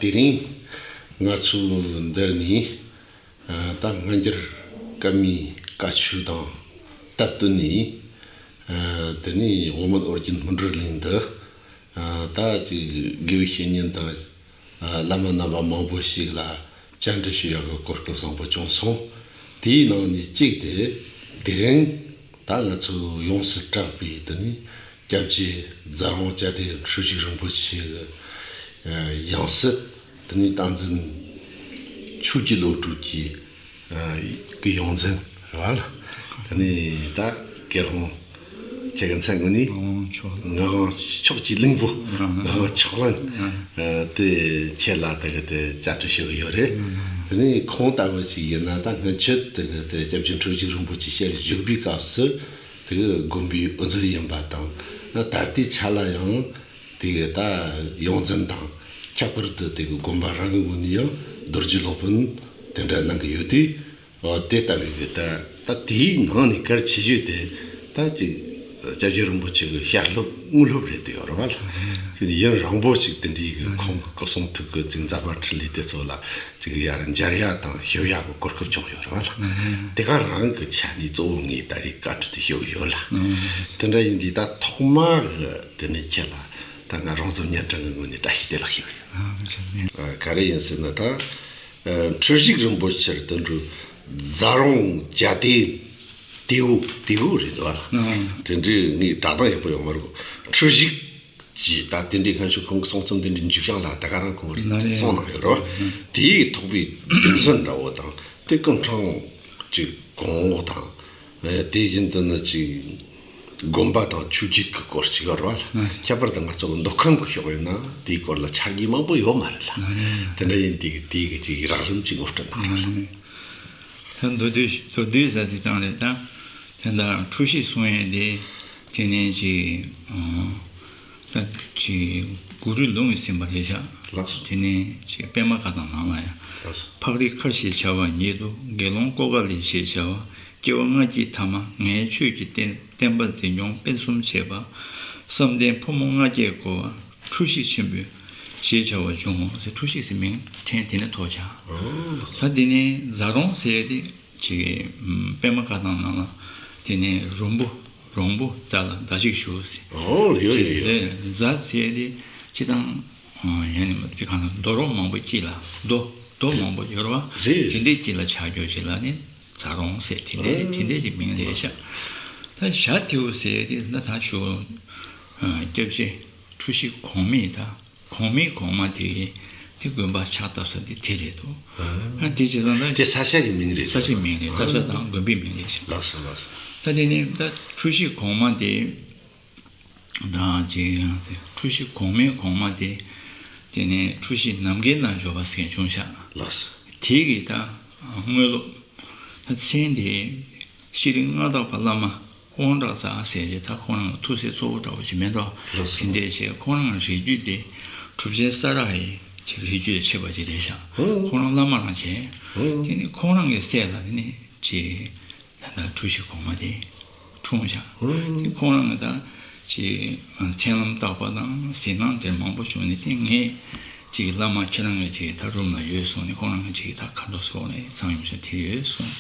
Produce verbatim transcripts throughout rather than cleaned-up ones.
དེ་རིང་ང་ཚོ་འདིར་ནི་ད་སྔ་འགྱུར་བཀའ་མའི་བཀའ་ཆོས་དང་སྟབས་བསྟུན་ནས་དེ་ནས་འོག་མིན་ཨོ་རྒྱན་སྨིན་གྲོལ་གླིང་དུ་ད་ཅིག་དགེ་བའི་བཤེས་གཉེན་དང་བླ་མ་རྣམ་པ་མང་པོ་ཞིག་ལ་བཅར་འདྲི་ཞུ་ཡག་གི་གོ་སྐབས་བཟང་པོ་བྱུང་སོང་། དེའི་ནང་ནས་གཅིག་དེ་དེ་རིང་ད་ང་ཚོ་ཡོངས་སུ་གྲགས་པའི་དེ་ནི་སྐྱབས་རྗེ་རྫ་རོང་རྒྱལ་བསྟན་འཁྲུལ་ཞིག་རིན་པོ་ཆེ་གི་ཡང་སྲིད་དེ་ནི་སྟངས་འཛིན་ཆོས་ཀྱི་བློ་གྲོས་ཀྱི་གི་ཡོངས་འཛིན་རེད་བ་ལ། དེ་ནི་ད་དགེ་སློང་ཁྱེད་ཀྱི་མཚན་དངོས་ནི་ངག་དབང་མཆོག་ངག་དབང་མཆོག་གི་གླིང་བུ་ངག་དབང་མཆོག་གླིང་དེ་ཁྱེད་ལ་དེ་གི་དེ་བཅར་འདྲི་ཞུ་གི་ཡོད་རེད། དེ་ནི་ཁོང་ལྟ་བུ་ཞིག་ཡིན་ན་ད་སྔོན་ཆད་དེ་གི་དེ་སྐྱབས་རྗེ་འཁྲུལ་ཞིག་རིན་པོ་ཆེ་ཞལ་བཞུགས་པའི་སྐབས་སུ་དེ་གི་དགོན་པའི་དབུ་འཛིན་ཡིན་པ་དང་ད་ལྟའི་ཆ་ལ་ཡང་དེ་གི་ད་ཡོངས་འཛིན་དང་ཁྱད་པར་དུ་དེ་གི་དགོན་པ་རང་གི་ངོས་ནས་ཡང་རྡོ་རྗེ་སློབ་དཔོན་དེ་འདྲ་གནང་གི་ཡོད་དུས། ཨོ་དེ་ལྟ་བུའི་གི་ད་ད་དེའི་ནང་ནས་གལ་ཆེ་ཤོས་དེ་ད་ཅིག་སྐྱབས་རྗེ་རིན་པོ་ཆེ་གི་ཞལ་སློབ་དངོས་སློབ་རེད་དེ་ཡོད་རེད་བ་ལ། དེ་ནི་ཡུན་རིང་པོ་ཅིག་དེ་འདྲའི་གི་ཁོང་གི་སྐུ་གསུང་ཐུགས་ཀྱི་ཅིག་མཛད་པ་འཕྲིན་ལས་དེ་ཚོ་ལ་ཅིག་ཡར་མཇལ་ཡག་དང་ཞུ་ཡག་གི་གོ་སྐབས་བྱུང་ཡོད་རེད་བ་ལ། དེ་ག་རང་གི་ཆ་ནས་གཙོ་བོ་ངས་ད་རེས་བཀའ་འདྲི་དེ་ཞུ་གི་ཡོད་ལ། དེ་འདྲ་ཡིན་དུས་ད་ཐོག་མ་གི་དེ་ནས་ཁྱེད་ལ་ད་ང་རོང་ཚོ་ཉན་ཀྲང་གི་ངོས་ནས་བཀྲ་ཤིས་བདེ་ལེགས་ཞུ་གི་ཡོད། ག་རེ་ཡིན་ཟེར་ན་ད། འཁྲུལ་ཞིག་རིན་པོ་ཆེར་དུད་འགྲོ་རྫ་རོང་རྒྱལ་བསྟན་ཏེའུ་ཏེའུ་རེད་འདུག་ཨ། དེ་འདྲའི་ངའི་བསྒྲགས་གཏམ་ཡག་པོ་ཡོད་མ་རེད། འཁྲུལ་ཞིག་ཅེས་ད་དེ་འདྲའི་སྔ་ཕྱི་ཁོང་གི་གསུང་རྩོམ་དེ་འདྲའི་མཇུག་བྱང་ལ་ད་ག་རང་ཁོང་གིས་གསུངས་གནང་ཡོད་རེད་བ། དེའི་ཐོག་པའི་རྒྱུ་མཚན་འདྲ་བོ་དང་དེ་སྐུ་འཕྲེང་གཅིག་གོང་འོག་དང་དེ་བཞིན་དུ་ནི་ཅིག་དགོན་པ་དང་ཆོས་བརྒྱུད་ཀྱི་སྐོར་ཅིག་ཡོད་རེད་བ། ཁྱད་པར་དུ་ང་ཚོ་གི་མདོ་ཁམས་ཀྱི་ཕྱོགས་ཡིན་ན་དེའི་སྐོར་ལ་ཆ་རྒྱུས་མང་པོ་ཡོད་མ་རེད་ལ། དེ་འདྲ་ཡིན་དུས་དེའི་གི་ཅིག་རགས་རིམ་ཅིག་ངོ་སྤྲོད་གནང་རོགས། ད་མདོ་སྡེ་མདོ་སྡེ་ཟེར་དེ་དང་རེད་ད། དེ་འདྲ་འཁྲུལ་ཞིག་གསུང་ཡས་དེ་དེ་ནས་ཅིག་ད་ཅིག་གུ་རུ་ལུང་གིས་ཟིན་པ་རེད་ཤག་ལགས་སོ། དེ་ནས་ཅིག་པད་མ་བཀའ་ཐང་ནང་ལ་ཡང་། ལགས་སོ། ཕག་རི་མཁར་ཞེས་བྱ་བ་ཉིད་དུ་དགེ་སློང་ཀོ་ཀ་ལི་ཞེས་བྱ་བ་སྐྱེ་བ་ལྔ་གྱི་ཐ་མ་ངས་ཆོས་ཀྱི་བསྟན་བསྟན་པ་འཛིན་སྐྱོང་སྤེལ་གསུམ་བྱས་པ། བསམ་གཏན་ཕོ་མོ་ལྔ་བརྒྱས་བསྐོར་བ་འཁྲུལ་ཞིག་ཆེན་པོས་ཞེས་བྱ་བ་བྱུང་ངོ་ཟེར། འཁྲུལ་ཞིག་ཟེར་མིང་ཕྲན་དེ་ནས་ཐོགས་བྱ། ད་དེ་ནས་རྫ་རོང་ཟེར་དེ་ཅིག་པད་མ་བཀའ་ཐང་ནང་ལ་དེ་ནས་རོང་པོ་རོང་པོ་རྫ་ལ་མདའ་གཅིག་གཞུ་ཟེར། ཨོ་ཡོད་ཡོད་ཡོད། རྫ་ཟེར་དེ་སྤྱི་བཏང་ཡང་ནི་ཅི་གང་ན་རྡོ་རོང་མང་པོ་སྐྱིད་ལ་རྡོ་རྡོ་མང་པོ་ཡོད་རེད་བ། རེད། དེ་འདྲའི་དཀྱིལ་ལ་ཆགས་རྒྱུ་ཞིག་ལ་ནི་རྫ་རོང་ཟེར་དེ་འདྲའི་དེ་འདྲའི་གི་མིང་རེད་ཤག་ད་ཞྭ་ཐེའུ་ཟེར་དེ་ན་ད་ཞུ་སྐྱབས་རྗེ་འཁྲུལ་ཞིག་གོང་མའི་ད་གོང་མའི་གོང་མ་དེ་དེ་དགོན་པ་ཕྱག་བཏབ་ས་དེ་དེ་རེད་འདུག་ཨ་དེ་བྱས་ཙང་ད་དེ་ས་ཆ་གི་མིང་རེད། ས་ཆའི་མིང་རེད། ས་ཆ་དང་དགོན་པའི་མིང་རེད་ཤག་ལགས་སོ་ལགས་སོ། ད་དེ་ནི་ད་འཁྲུལ་ཞིག་གོང་མ་དེ། དང་ཅིག་ཡང་དེ་འཁྲུལ་ཞིག་གོང་མའི་གོང་མ་དེ། དེ་ནས་འཁྲུལ་ཞིག་ནམ་མཁའི་ནང་འཇོག་པ་ཟེར་བྱུང་ཤག་ལགས་སོ། དེ་གི་ད་དངོས་སློབ་ད་མཚན་དེ་ཤྲཱི་མངའ་བདག་པ་བླ་མ་དབང་གྲགས་ཟེར་ཞེས་ད་ཁོང་རང་ཐུགས་སྲས་གཙོ་བོ་འདྲ་བོ་ཅིག་མེད་འགྲོ། ལགས་སོ། དེ་འདྲས་བྱས་ཁོང་རང་རིགས་རྒྱུད་དེ་གྲུབ་ཆེན་ས་ར་ཡི་ཅིག་རིགས་རྒྱུད་ལ་ཆད་པ་ཅིག་རེད་ཤག་ཧུམ། ཁོང་རང་བླ་མ་རང་བྱས། ཧུམ། དེ་ནི་ཁོང་རང་གི་སྲས་ལ་དེ་ནི་ཅིག་ད་ལྟ་འཁྲུལ་ཞིག་གོང་མ་དེ་འཁྲུངས་ཤག་ཨང་། དེ་ཁོང་རང་ད་ཅིག་མཚན་ལམ་བརྟག་པ་དང་ཟིན་སྣང་དེ་མང་པོ་བྱུང་ནས་དེ་ངས་ཅིག་བླ་མ་ཁྱེད་རང་གི་ཅིག་ད་རུམ་ལ་ཡོད་གསུངས་ནས་ཁོང་རང་གི་ཅིག་ད་མཁའ་འགྲོ་སོགས་ནས་གསང་ཡུམ་ཤ་དེ་ཡོད་གསུངས།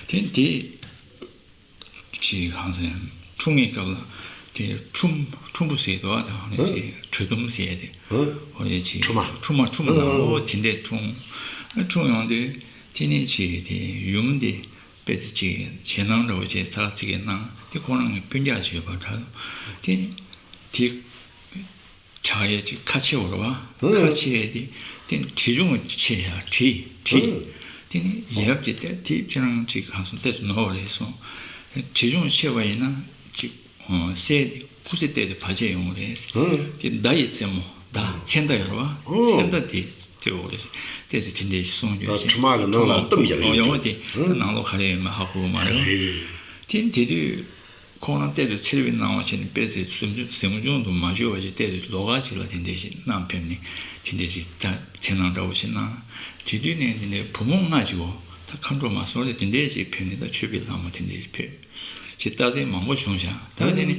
དེ་དེ་ཅིག་གང་ཟེར་འཁྲུངས་ངེས་སྐབས་ལ་དེ་ཁྲུམ་ཁྲུམ་བུ་ཟེར་དོ་ད་ཧོ་ནས་ཅིག་གྲོས་དུམ་ཟེར་དེ་ཧོ་ཧོ་ཡ་ཅིག་ཁྲུ་མ་ཁྲུ་མ་ཁྲུ་མ་ནང་ལོ་དེ་འདྲས་འཁྲུངས་འཁྲུངས་ཡོང་དུས་དེ་ནས་ཅིག་དེ་ཡུམ་དེ། དཔེ་ཆ་ཅིག་ཞེད་སྣང་འདྲ་བོ་ཅིག་ཚར་ཚིག་གི་ནང་དེ་ཁོ་རང་གི་སྤུན་ཀྱག་ཅིག་ཡོད་པ་འདྲ། དེ་ནི་དེ་ཆགས་ཡས་ཅིག་ཁ་ཕྱེ་བ་རེད་བ། ཁ་ཕྱེ་ཡས་དེ་དེ་ནི་དྲི་བྱུང་ཆེ་ཡ་དྲི་དྲི། དེ་ནི་ཡབ་ཀྱི་ལྟས་དེ་ཁྱེད་རང་ཅིག་གང་སོང་ལྟས་སུ་ནོར་བ་རེད་གསུངས། དྲི་བྱུང་ཆེ་བ་ཡིན་ན་ཅིག་སྲས་དེ་སྐུ་ཚེ་གཏད་དེ་བར་ཆད་ཡོང་གི་རེད། དེ་མདའ་ཡི་རྩེ་མོ། ད་མཚན་ད་ཡོད་རེད་བ། ཨོ། མཚན་ད་དེ་སྤྲེའུ་རེད། ཏོག་ཙམ་དེ་འདྲས་ཞིག་གསུངས་ཡོད་ཅེས། ཁྲི་མ་གི་ནང་ལ་གཏུམ་རྒྱག་ཡོད་ཡོད་དེ། ད་ནང་ལོགས་ག་རེ་ཡོད་མེད་ཧ་གོ་གི་མ་རེད། རེད་རེད་རེད། དེ་དེ་དུས་ཁོང་རང་ཏོག་ཙམ་ཚེར་བའི་སྣང་བ་བྱས་ནས་དཔེ་ཚེ་གཟིམ་གཟིམ་ཆུང་དུ་མ་བཞུགས་པ་ཞིག་ཏོག་ཙམ་ལོགས་ཀ་ཅིག་ལ་དེ་འདྲས་ཞིག་གནང་ཕེབས་ནས་དེ་འདྲས་ཞིག་ད་མཚན་ནང་འདྲ་བོ་ཞིག་གནང་། དེ་དུས་ནས་དེ་འདྲས་བུ་མོ་ལྔ་ཅིག་འོ་ད་མཁའ་འགྲོ་མ་སོང་རེད། དེ་འདྲས་ཞིག་ཕེབས་ནས་ད་ཆོས་པའི་ལྷ་མོ་དེ་འདྲས་ཞིག་ཕེབས་ཞིག་རྟགས་མཚན་མང་པོ་བྱུང་ཤག་ད་དེ་ནས།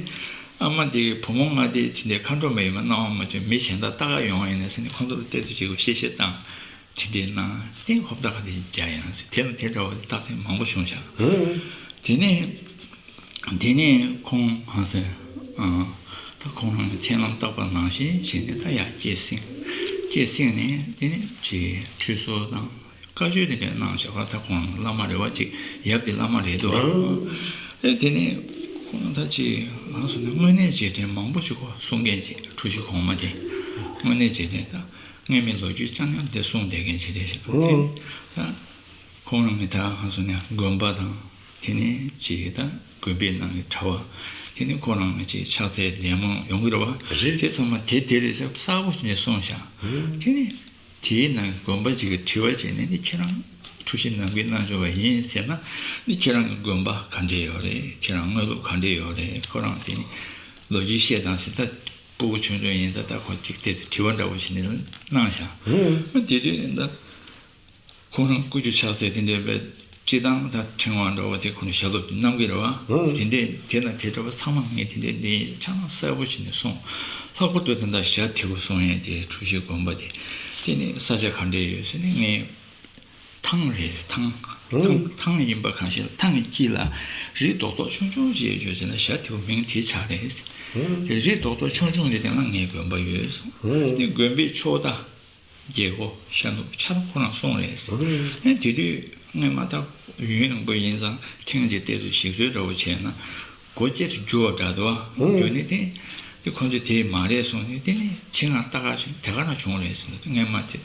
ཨ་མ་དེ་གི་བུ་མོ་ལྔ་དེ་དེ་འདྲའི་མཁའ་འགྲོ་མ་ཡིན་པ་སྣང་བ་མ་བྱུང་། མི་གཞན་དག་ལྟ་ག་ཡོང་བ་ཡིན་ན་ཟེར་ནས་ཁོང་ཚོར་བལྟས་ཚོད་ཅིག་གི་གཤེ་གཤེ་བཏང་། དེ་འདྲའི་གནང་སྟེ་ཧོབ་ཏ་ཁ་དེ་རྒྱག་ཡང་ཟེར། དེ་ལ་དེ་འདྲ་བ་རྟགས་མཚན་མང་པོ་བྱུང་ཤག་དེ་ནས་དེ་ནས་ཁོང་ཧང་སེ་ཨ་ད་ཁོང་རང་གི་མཚན་ལམ་བརྟག་པ་ནང་བཞིན་བྱས་ནས་ད་ཡར་སྐྱེད་སྲིང་། སྐྱེད་སྲིང་ནས་དེ་ནས་ཅིག་ཁྲུས་གསོལ་དང་། བཀའ་ཆོས་དེ་འདྲ་གནང་བཞག་པ། ད་ཁོང་བླ་མ་རེད་བ། ཅིག་ཡབ་དེ་བླ་མ་རེད་འདུག་ཨ། ཨེ་དེ་ནས་ཁོང་ད་ཅིག་ང་སོང་ནས་དངོས་གནས་རྗེས་དྲན་མང་པོ་ཅིག་གོ་གསུང་མཁན་ཅིག་འཁྲུལ་ཞིག་གོང་མ་དེ་དངོས་གནས་རྗེས་དྲན་ད་སྔོན་མའི་ལོ་རྒྱུས་རྐྱང་རྐྱང་དེ་གསུང་བསྡད་མཁན་ཅིག་རེད་ཤག་དེ་ད་ཁོང་རང་གི་ད་ང་སོང་ནས་དགོན་པ་དང་། དེ་ནས་ཅིག་ད་དགོན་པའི་ནང་གི་གྲྭ་བ། དེ་ནས་ཁོ་རང་གི་ཅིག་ཕྱག་འཚལ་ལས་མང་ཡོང་གི་རེད་བ། རེད། དེ་ཚང་མ་དེ་དེ་རེད་ཟེར་གསལ་པོ་ཞིག་ནས་གསུངས་ཤག་དེ་ནས། དེའི་ནང་དགོན་པ་ཅིག་གིས་དྲི་བ་བྱས་ནས། འདི་ཁྱེད་རང་འཁྲུལ་ཞིག་ནམ་རྒྱུན་གནང་བྱུང་བ་ཡིན་ཟེར་ན། འདི་ཁྱེད་རང་གི་དགོན་པ་ག་འདྲས་ཡོད་རེད། ཁྱེད་རང་དངོས་སློབ་ག་འདྲས་ཡོད་རེད། ཁོ་རང་དེ་ནི་ལོ་རྒྱུས་བཤད་དང་ཟེར། ད་སྤུ་གུ་ཆུང་ཆུང་ཡིན་ད། ད་ཁོ་ཅིག་དེ་ཚོ་དྲི་བ་འདྲ་བོ་བྱས་ནས་གནང་ཤག་དེ་དུས་ད་ཁོང་རང་སྐུ་རྒྱུ་ཕྱག་འཚལ་དེ་འདྲས་པའི་སྤྱི་བཏང་ད་ཕྲེང་བ་འདྲ་བོ་དེ་ཁོང་ནས་ཞལ་སློབ་དེ་གནང་གི་རེད་བ། དེ་འདྲས་དེ་ན་དེ་འདྲ་བ་ཚང་མ་ངས་དེ་འདྲས་འདི་ཡིན་ཆ་ཚང་གསལ་པོ་བྱས་ནས་གསུངས། ལྷག་པར་དུ་དེ་འདྲ་ཞྭ་དེ་གུ་གསུང་ཡས་དེ་འཁྲུལ་ཞིག་དགོན་པ་དེ་དེ་ནི་ས་ཆ་ག་འདྲས་ཡོད་ཟེར་ནས། ངས་ཐང་རེད་ཟེར། ཐང་ཐང་ཐང་ཡིན་པ་གང་ཤེས་ལ། ཐང་གི་དཀྱིལ་ལ་རི་རྡོག་རྡོག་ཆུང་ཆུང་ཅིག་ཡོད་ཅེ་ན། ཞྭ་དེ་གུ་མིང་དེ་ཆགས་རེད་ཟེར། དེ་རི་རྡོག་རྡོག་ཆུང་ཆུང་དེ་དེ་ལ་ངའི་དགོན་པ་ཡོད་གསུངས། དེ་དགོན་པའི་ཕྱོགས་མཐའ། རྒྱལ་སྒོ་ཤར་ནུབ་ཆ་ལ་ཁོ་རང་སོང་རེད་ཟེར། ཨེ་དེ་དུས་སྔོན་མ་ད་ཡུན་རིང་པོ་ཡིན་ཙང་ཐེངས་གཅིག་ཏོག་ཙམ་ཞིག་གསོ་འདྲ་བོ་བྱས་ན་སྒོ་གཅིག་ཏུ་འགྱུར་བ་འདྲ་འདུག་ཨ། འགྱུར་ནས་དེ་དེ་ཁོ་ཚོས་དེ་མ་རེད་གསུངས་ནས། དེ་ནས་ཁྱེད་རང་ལྟ་ག་ཕྱིན་དེ་ག་རང་བྱུང་རེད་ཟེར་ན། སྔོན་མ་དེ་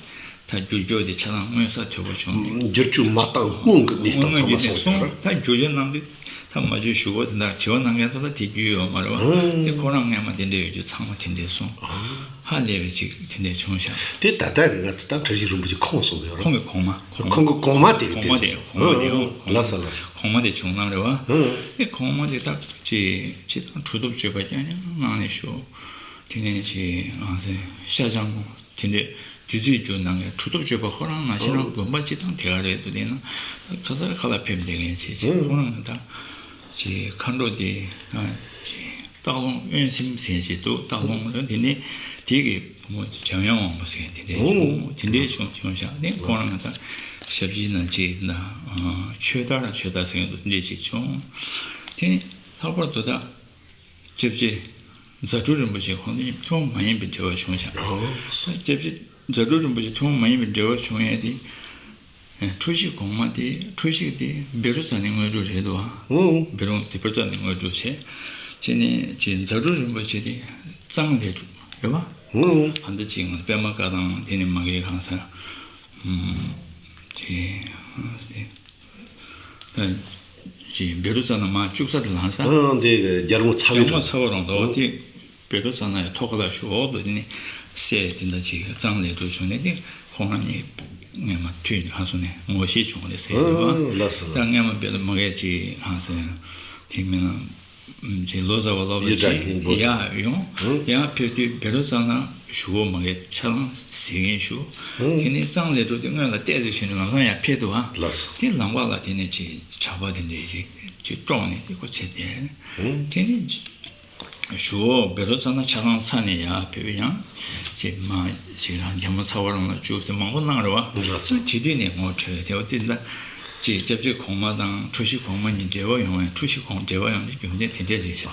ད་འགྱུར་འགྱུར་དེ་ཆ་ཚང་མངོན་གསལ་དོད་པོ་བྱུང་ནས། འགྱུར་རྒྱུ་མ་བཏང་སྔོན་གྱི་གནས་སྟངས་ཚང་མ་སོང་ཟེར། ད་འགྱུར་རྒྱུ་ནང་དེ། ད་མ་བརྗོད་ཞུ་གོ་དེ་འདྲ་དྲི་བ་གནང་མཁན་ཚོ་ལ་དེ་རྒྱུས་ཡོད་མ་རེད་བ། དེ་ཁོ་རང་སྔོན་མ་དེ་འདྲ་ཡོད་རྒྱུ་ཚང་མ་དེ་འདྲས་གསུངས། ཧ་ལས་པའི་ཅིག་དེ་འདྲས་བྱུང་ཤག་དེ་ད་ལྟ་གི་ང་ཚོ་ད་འཁྲུལ་ཞིག་རིན་པོ་ཆེ་ཁོང་གསུངས་ཡོད་རེད། ཁོང་གི་གོང་མ། ཁོང་གི་གོང་མ་དེ་གི་གོང་མ་དེ། གོང་མ་དེ། ལགས་སོ་ལགས་སོ། གོང་མ་དེ་བྱུང་གནང་རེད་བ། དེ་གོང་མ་དེ་ད་ཅིག་ཅིག་དང་གྲུབ་ཐོབ་སྤྱོད་པ་རྐྱང་རྐྱང་གནང་ནས་ཞུ། དེ་ནས་ཅིག་ཨང་ཟེར་ཤ་ཆང་དེ་འདྲས། དུས་ཚོད་བསྒྱུར་གནང་མཁན་གྲུབ་ཐོབ་སྤྱོད་པ་ཁོ་རང་ནང་ཁྱེད་རང་དགོན་པ་སྤྱི་བཏང་དེ་ག་རེད་འདུག་དེ་ན་ཁ་སར་ཁ་ལ་ཕེབས་བསྡད་མཁན་བྱས་བྱས། ཁོ་རང་ད་ཅིག་མཁའ་འགྲོ་དེ་ཅིག་སྟག་ལུང་དབོན་སེམས་ཟེར་ཅིག་འདུག་སྟག་ལུང་ལ། དེ་ནས་དེ་གི་བུ་མོ་འཇམ་དབྱངས་དབང་པོ་ཟེར་མཁན་དེ་འདྲས་བྱུང་། དེ་འདྲས་བྱུང་བྱུང་ཤག་དེ་ཁོ་རང་ད་ཞབས་ཕྱི་ན་ཅིག་ན་ཆོས་དར་ཆོས་དར་ཟེར་མཁན་འདུག་དེ་འདྲས་ཅིག་བྱུང་། དེ་ནས་ལྷག་པར་དུ་ད། སྐྱབས་རྗེ་རྫ་སྤྲུལ་རིན་པོ་ཆེ་ཁོང་གཉིས་ཐུན་མོང་མ་ཡིན་པའི་འབྲེལ་བ་བྱུང་ཤག་སྐྱབས་རྗེ་རྫ་སྤྲུལ་རིན་པོ་ཆེ་ཐུན་མོང་མ་ཡིན་པའི་འབྲེལ་བ་བྱུང་ཡས་དེ། འཁྲུལ་ཞིག་གོང་མ་དེ། འཁྲུལ་ཞིག་དེ་བཻ་རོ་ཙ་ནའི་དངོས་གྲུབ་རེད་འདུག་ཨ། བཻ་རོ་དེ་བཻ་རོ་ཙ་ནའི་དངོས་གྲུབ་བྱས། བྱས་ནས་ཅིག་རྫ་སྤྲུལ་རིན་པོ་ཆེ་དེ་གཙང་ལས་གྲུབ་རེད་བ། ཨ་འདི་ཅིག་པད་མ་དཀར་དང་དེ་ནས་མ་གི་གང་ཟེར། ཅིག་ཅེས་བཻ་རོ་ཙ་ན་མ་བཅུག་ས་དེ་ལ་ས། ཨང་། དེ་རྒྱལ་མོ་ཚ་བའི། རྒྱལ་མོ་ཚ་བ་རང་དོ། དེ་བཻ་རོ་ཙ་ན་ཡི་ཐོག་ཁ་ལ་ཞུ་འོག་ཏུ་དེ་ནི་སྲས་དེ་འདྲ་ཅིག་གཙང་ལས་གྲུབ་བྱུང་ནས། དེ་ཁོང་རང་གཉིས་སྔོན་མ་མཐུད་ནས་ཧ་སོང་ནས་ངོ་ཤེས་བྱུང་རེད་ཟེར་ཡོད་པ། ཨང་། ལགས་སོ། ད་སྔོན་མ་བེ་ལ་མ་གས་ཅིག་ཧ་སོང་དེ་མིན་ན། ཅིག་ལོ་ཙཱ་བ་སློབ་གྲྭ་ཡག་ཡོང་། ཡག་ཕེབས་དུས་བཻ་རོ་ཙ་ན་ཞུ་འོ་མ་གས་ཆ་ལང་ཟེར་མཁན་ཞུ། དེ་ནས་གཙང་ལས་གྲུབ་དེ་སྔོན་ལ་བལྟས་ཏེ་ཕྱིན་ནས་ལམ་སང་ཡར་ཕེབས་འདུག་ཨ། ལགས་སོ། དེ་ལམ་ཁ་ལ་དེ་ནས་ཅིག་ཇག་པ་དེ་འདྲས་ཅིག་ཅིག་དཀྲོགས་ནས་དེ་ཁོ་ཚེ་དེ། དེ་ནས་ཞུ་འོ་བཻ་རོ་ཙ་ན་ཆ་ལང་ཚ་ནས་ཡར་ཕེབས། ཡང་ཅིག་མ་ཅིག་རང་རྒྱལ་མོ་ཚ་བ་རང་ལ་བཅུག་ཟེར་མང་པོ་གནང་རེད་བ། ལགས་སོ། དེ་དུས་ནས་ངོ་འཕྲོད་དེ་བ་དེ་ལ་ཅིག་སྐྱབས་རྗེ་གོང་མ་དང་འཁྲུལ་ཞིག་གོང་མ་གཉིས་འབྲེལ་བ་ཡོང་བའི། འཁྲུལ་ཞིག་གོང་འབྲེལ་བ་ཡོང་དུས་རྒྱུ་མཚན་དེ་འདྲས་རེད་ཤག་